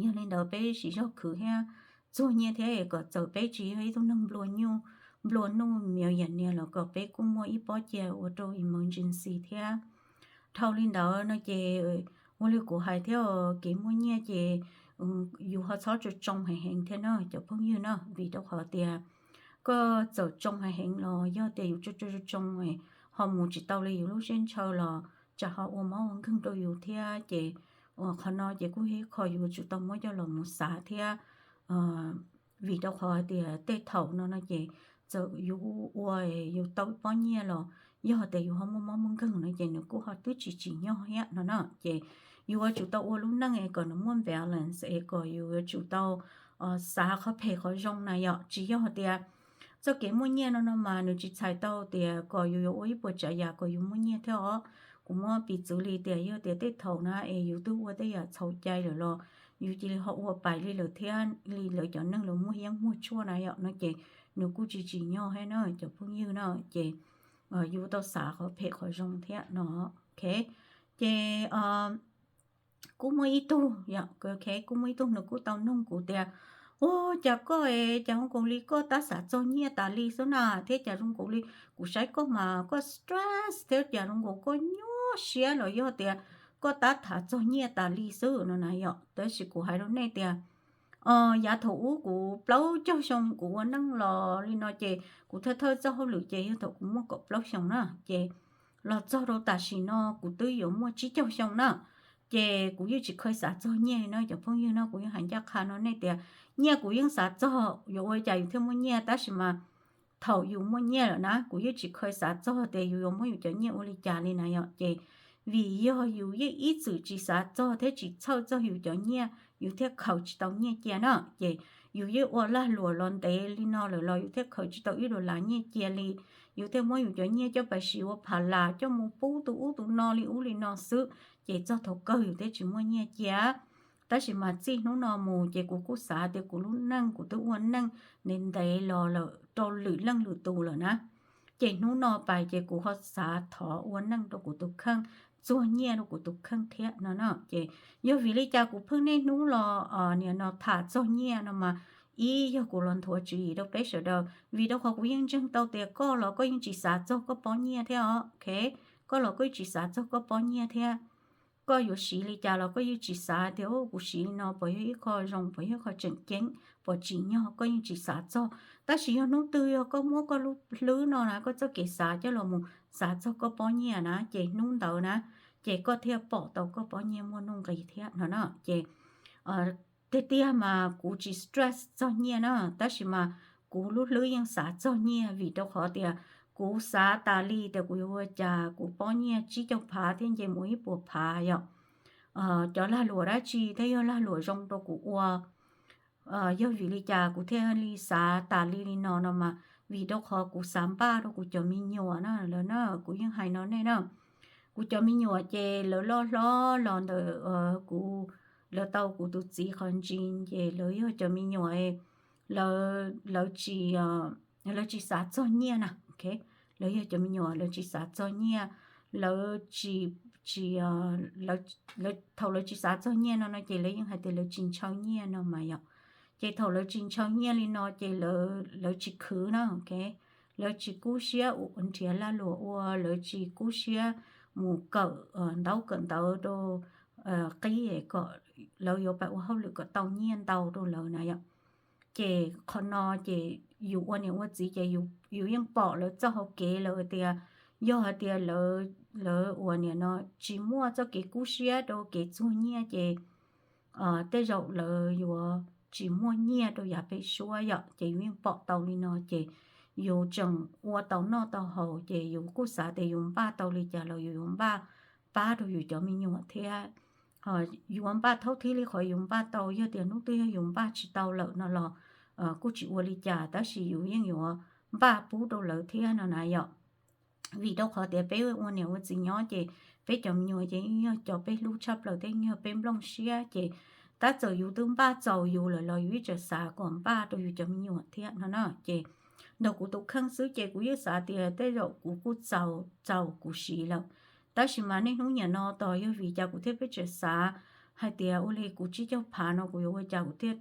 Yog li ntawd peb siv zog khwv thiab txuag nyiaj thiab kom txawm peb tsis yog ib tug neeg nplua nyuj nplua nuj millionaire los kom peb kuj muaj ib pob cia ua rau emergency thiab. Dhau li ntawd no ces ua li kuv hais thiab, kev muaj nyiaj ces yus ho txhob tsoo tsoo heev heev thiab no cov phooj ywg no, vim rau qhov tias koj txawm tsoo heev heev los yog tias yus tsoo tsoo tsoo ho mus tsis tau li yus lub siab ntshaw los tsam ho ua mob ua nkeeg rau yus thiab ces Qhov no ces kuj yog ib qho yus yuav tsum tau muab coj los mus xav thiab, vim rau qhov hais tias tej thaum no no ces txawm yus ua yus tau pob nyiaj los yog tias yus ho muaj mob muaj nkeeg no ces nws kuj ho twb tsis tsim nyog thiab no na. Ces yus yuav tsum tau ua lub neej es kom nws muaj balance es kom yus yuav tsum tau xav qhov phem qhov zoo na yom. Tsis yog tias txoj kev muaj nyiaj no no mas nws tsis txhais tau tias kom yus yuav ua ib puas tsav yam kom yus muaj nyiaj thiab os. Kuv muab piv txwv li tias yog tias tej thaum na es yus twb ua tej yam txhaum cai lawm los yus cia li ho ua pais li lawm thiab li lawv cov neeg lawv muaj yeeb muaj tshuaj na yom no ces nws kuj tsis tsim nyog thiab na cov phooj ywg na. Ces yus tau xav qhov phem qhov zoo thiab no. Ok, ces kuj muaj ib tug, kuj muaj ib tug nws kuj tau nug kuv tias, ua cas koj es cas zoo nkaus li koj tab xav txog nyiaj tas li xwb na, thiab cas zoo nkaus li kuv saib koj mas koj stress thiab cas zoo nkaus koj nyuaj siab los yog tias koj tab tham txog nyiaj tas li xwb no na yom. Tab sis kuv hais rau nej tias yav thaum ub kuv plaub caug xyoo kuv ua neej los li no ces kuv thawj thawj txoj hauj lwm ces yog thaum kuv muaj kaum plaub xyoos na, ces los txog rau tam sim no kuv twb yuav muaj tsib caug xyoo na, ces kuv yeej tsis kheev xav txog nyiaj li na cov phooj ywg na. Kuv yeej hais ncaj qha no nej tias nyiaj kuv yeej xav txog, yuav ua cas yus thiaj muaj nyiaj, tab sis mas thaum yus muaj nyiaj lawm na kuv yeej tsis kheev xav txog tias yus yuav muab yus cov nyiaj ua li cas li na yom. Ces vim yog yus yeej ib txwm tsis xav txog thiab tsis txhawj txog yus cov nyiaj yus thiaj khaws tsis tau nyiaj cia na. Ces yus yeej ua lag luam los ntev li no lawm los yus thiaj khaws tsis tau ib dollar nyiaj cia li. Yus thiaj muab yus cov nyiaj coj pais siv ua phav las coj mus pub tus ub tus no li ub li no xwb, ces txog thaum kawg yus thiaj tsis muaj nyiaj cia. Tab sis mas txij hnub no mus ces kuv kuj xav tias kuv lub neej kuv twb ua neej ntev ntev los lawm rau lwm leej lwm tus lawm na, ces hnub no pais ces kuv ho xav thov ua neej rau kuv tus kheej, txuag nyiaj rau kuv tus kheej thiab no na. Ces yog vim li cas kuv pheej niaj hnub los nim no tham txog nyiaj no mas ib yog kuv los nthuav tswv yim rau peb sawv daws, vim rau qhov kuv yeej ntseeg tau tias koj los koj yeej tsis xav txog koj pob nyiaj thiab os. Ok, koj los koj yeej tsis xav txog koj pob nyiaj thiab. Koj yuav siv li cas los koj yeej tsis xav tias kuv siv li no puas yog ib qho zoo, puas yog ib qho tseem ceeb, puas tsim nyog, koj yeej tsis xav txog. Tab sis yog hnub twg yog koj muab koj lub hlwb no na, koj txoj kev xav coj los mus xav txog koj pob nyiaj na, ces hnub ntawd na ces koj thiaj pom tau koj pob nyiaj muaj nuj nqis thiab no na. Ces tiag tiag mas kuv tsis stress txog nyiaj na, tab sis mas kuv lub hlwb yeej xav txog nyiaj vim rau qhov tias kuv xav tas li tias kuv yuav ua cas kuv pob nyiaj tsib caug phav thiaj nce mus ib puas phav yom. Cov lag luam dab tsi thiaj yog lag luam zoo rau kuv ua. Yog vim li cas kuv thiaj li xav tas li li no no mas vim rau qhov kuv xav npaj rau kuv cov me nyuam na lawm na. Kuv yeej hais no nej na, kuv cov me nyuam ces lawv loj hlob los ntawm kuv, lawv tau kuv tus txiv qhov ntsis ces lawv yog cov me nyuam lawv tsis, lawv tsis xav txog nyiaj na. Lawv yog cov me nyuam lawv tsis xav txog nyiaj, lawv tsis, tsis, thaum lawv tsis xav txog nyiaj no no ces lawv yeej hais tias lawv tsis ntshaw nyiaj no mas yom. Ces thaum lawv tsis ntshaw nyiaj li no ces lawv tsis khwv na, ok, lawv tsis kub siab ua nrhiav lag luam ua, lawv tsis kub siab mus kawm ntaub kawm ntawv rau qib kom lawv yuav pab ua hauj lwm kom tau nyiaj ntau rau lawv na yom. Ces qhov no ces yus ua niam ua txiv ces yus yeej pom lawv txoj hau kev lawm tias yog hais tias lawv ua niam no tsis muaj txoj kev kub siab rau kev txuag nyiaj ces tej zaum lawv yuav tsis muaj nyiaj rau yav pem suab yom. Ces yus yeej pom tau li no ces yus tseem ua tau noj tau haus ces yus kuj xav tias yus npaj tau li cas los yus yuav npaj pab rau yus cov me nyuam thiab. Yuav npaj thaub thib li qhov yus npaj tau, yog tias hnub twg yog yus npaj tsis tau lawm no los kuj tsis ua li cas, tab sis yus yeej yuav npaj pub rau lawv thiab no na yom. Vim rau qhov tias peb ua niam ua txiv nyob ces peb cov me nyuam ces yeej yog cov peb hlub tshaj plaws thiab yeej yog peb nplooj siab ces tab txawm yus twb npaj txaus yus lawm los yus ib txwm xav kom npaj rau yus cov me nyuam thiab no na. Ces ntawm kuv tus kheej xwb ces kuv yeej xav tias tej zaum kuv kuj txaus txaus kuv siv lawm. Tab sis mas niaj hnub niam no tos yog vim cas kuv thiaj peb tseem xav hais tias ua li kuv tsib caug phav no kuv yuav ua cas kuv thiaj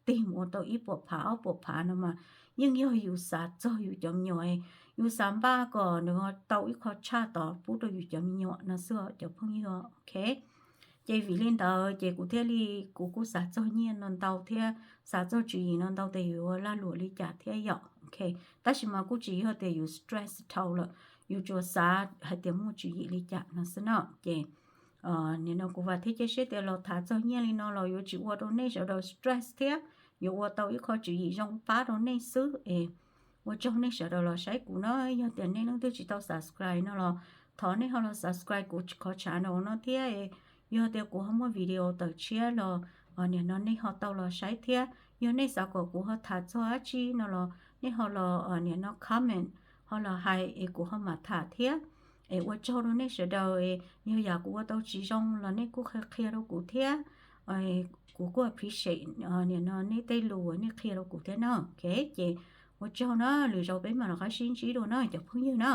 tig mus ua tau ib puas phav ob puas phav no mas yeej yog yus xav txog yus cov me nyuam, yus xav npaj kom nws tau ib qho tshaj tod pub rau yus cov me nyuam no xwb cov phooj ywg. Ok, ces vim li ntawd ces kuv thiaj li, kuv kuj xav txog nyiaj no ntau thiab xav txog tswv yim no ntau tias yus ua lag luam li cas thiab yom. Ok, tab sis mas kuj tsis yog tias yus stress dhau lawm, yus tsuas xav hais tias muaj tswv yim li cas no xwb no. Ces Nim no kuv vam thiab cia siab tias los tham txog nyiaj li no los yuav tsis ua rau nej sawv daws stress thiab yuav ua tau ib qho tswv yim zoo pab rau nej xwb es ua tsaug nej sawv daws los saib kuv na. Yog tias nej leej twg tsis tau subscribe no los thov nej ho los subscribe kuv qhov channel no thiab. Yog tias kuv ho muaj video tawm tshiab los nim no nej ho tau los saib thiab. Yog nej xav kom kuv ho tham txog dab tsi no los nej ho los nim no comment ho los hais es kuv ho mam tham thiab. Es ua tsaug rau nej sawv daws es yog yam kuv ua tau tsis zoo los nej kuj qhia qhia rau kuv thiab. Kuv kuj appreciate nim no nej tej lus uas nej qhia rau kuv thiab no. Ok, ces ua tsaug na, lwm zaus peb mam los qab sib ntsib dua na cov phooj ywg na.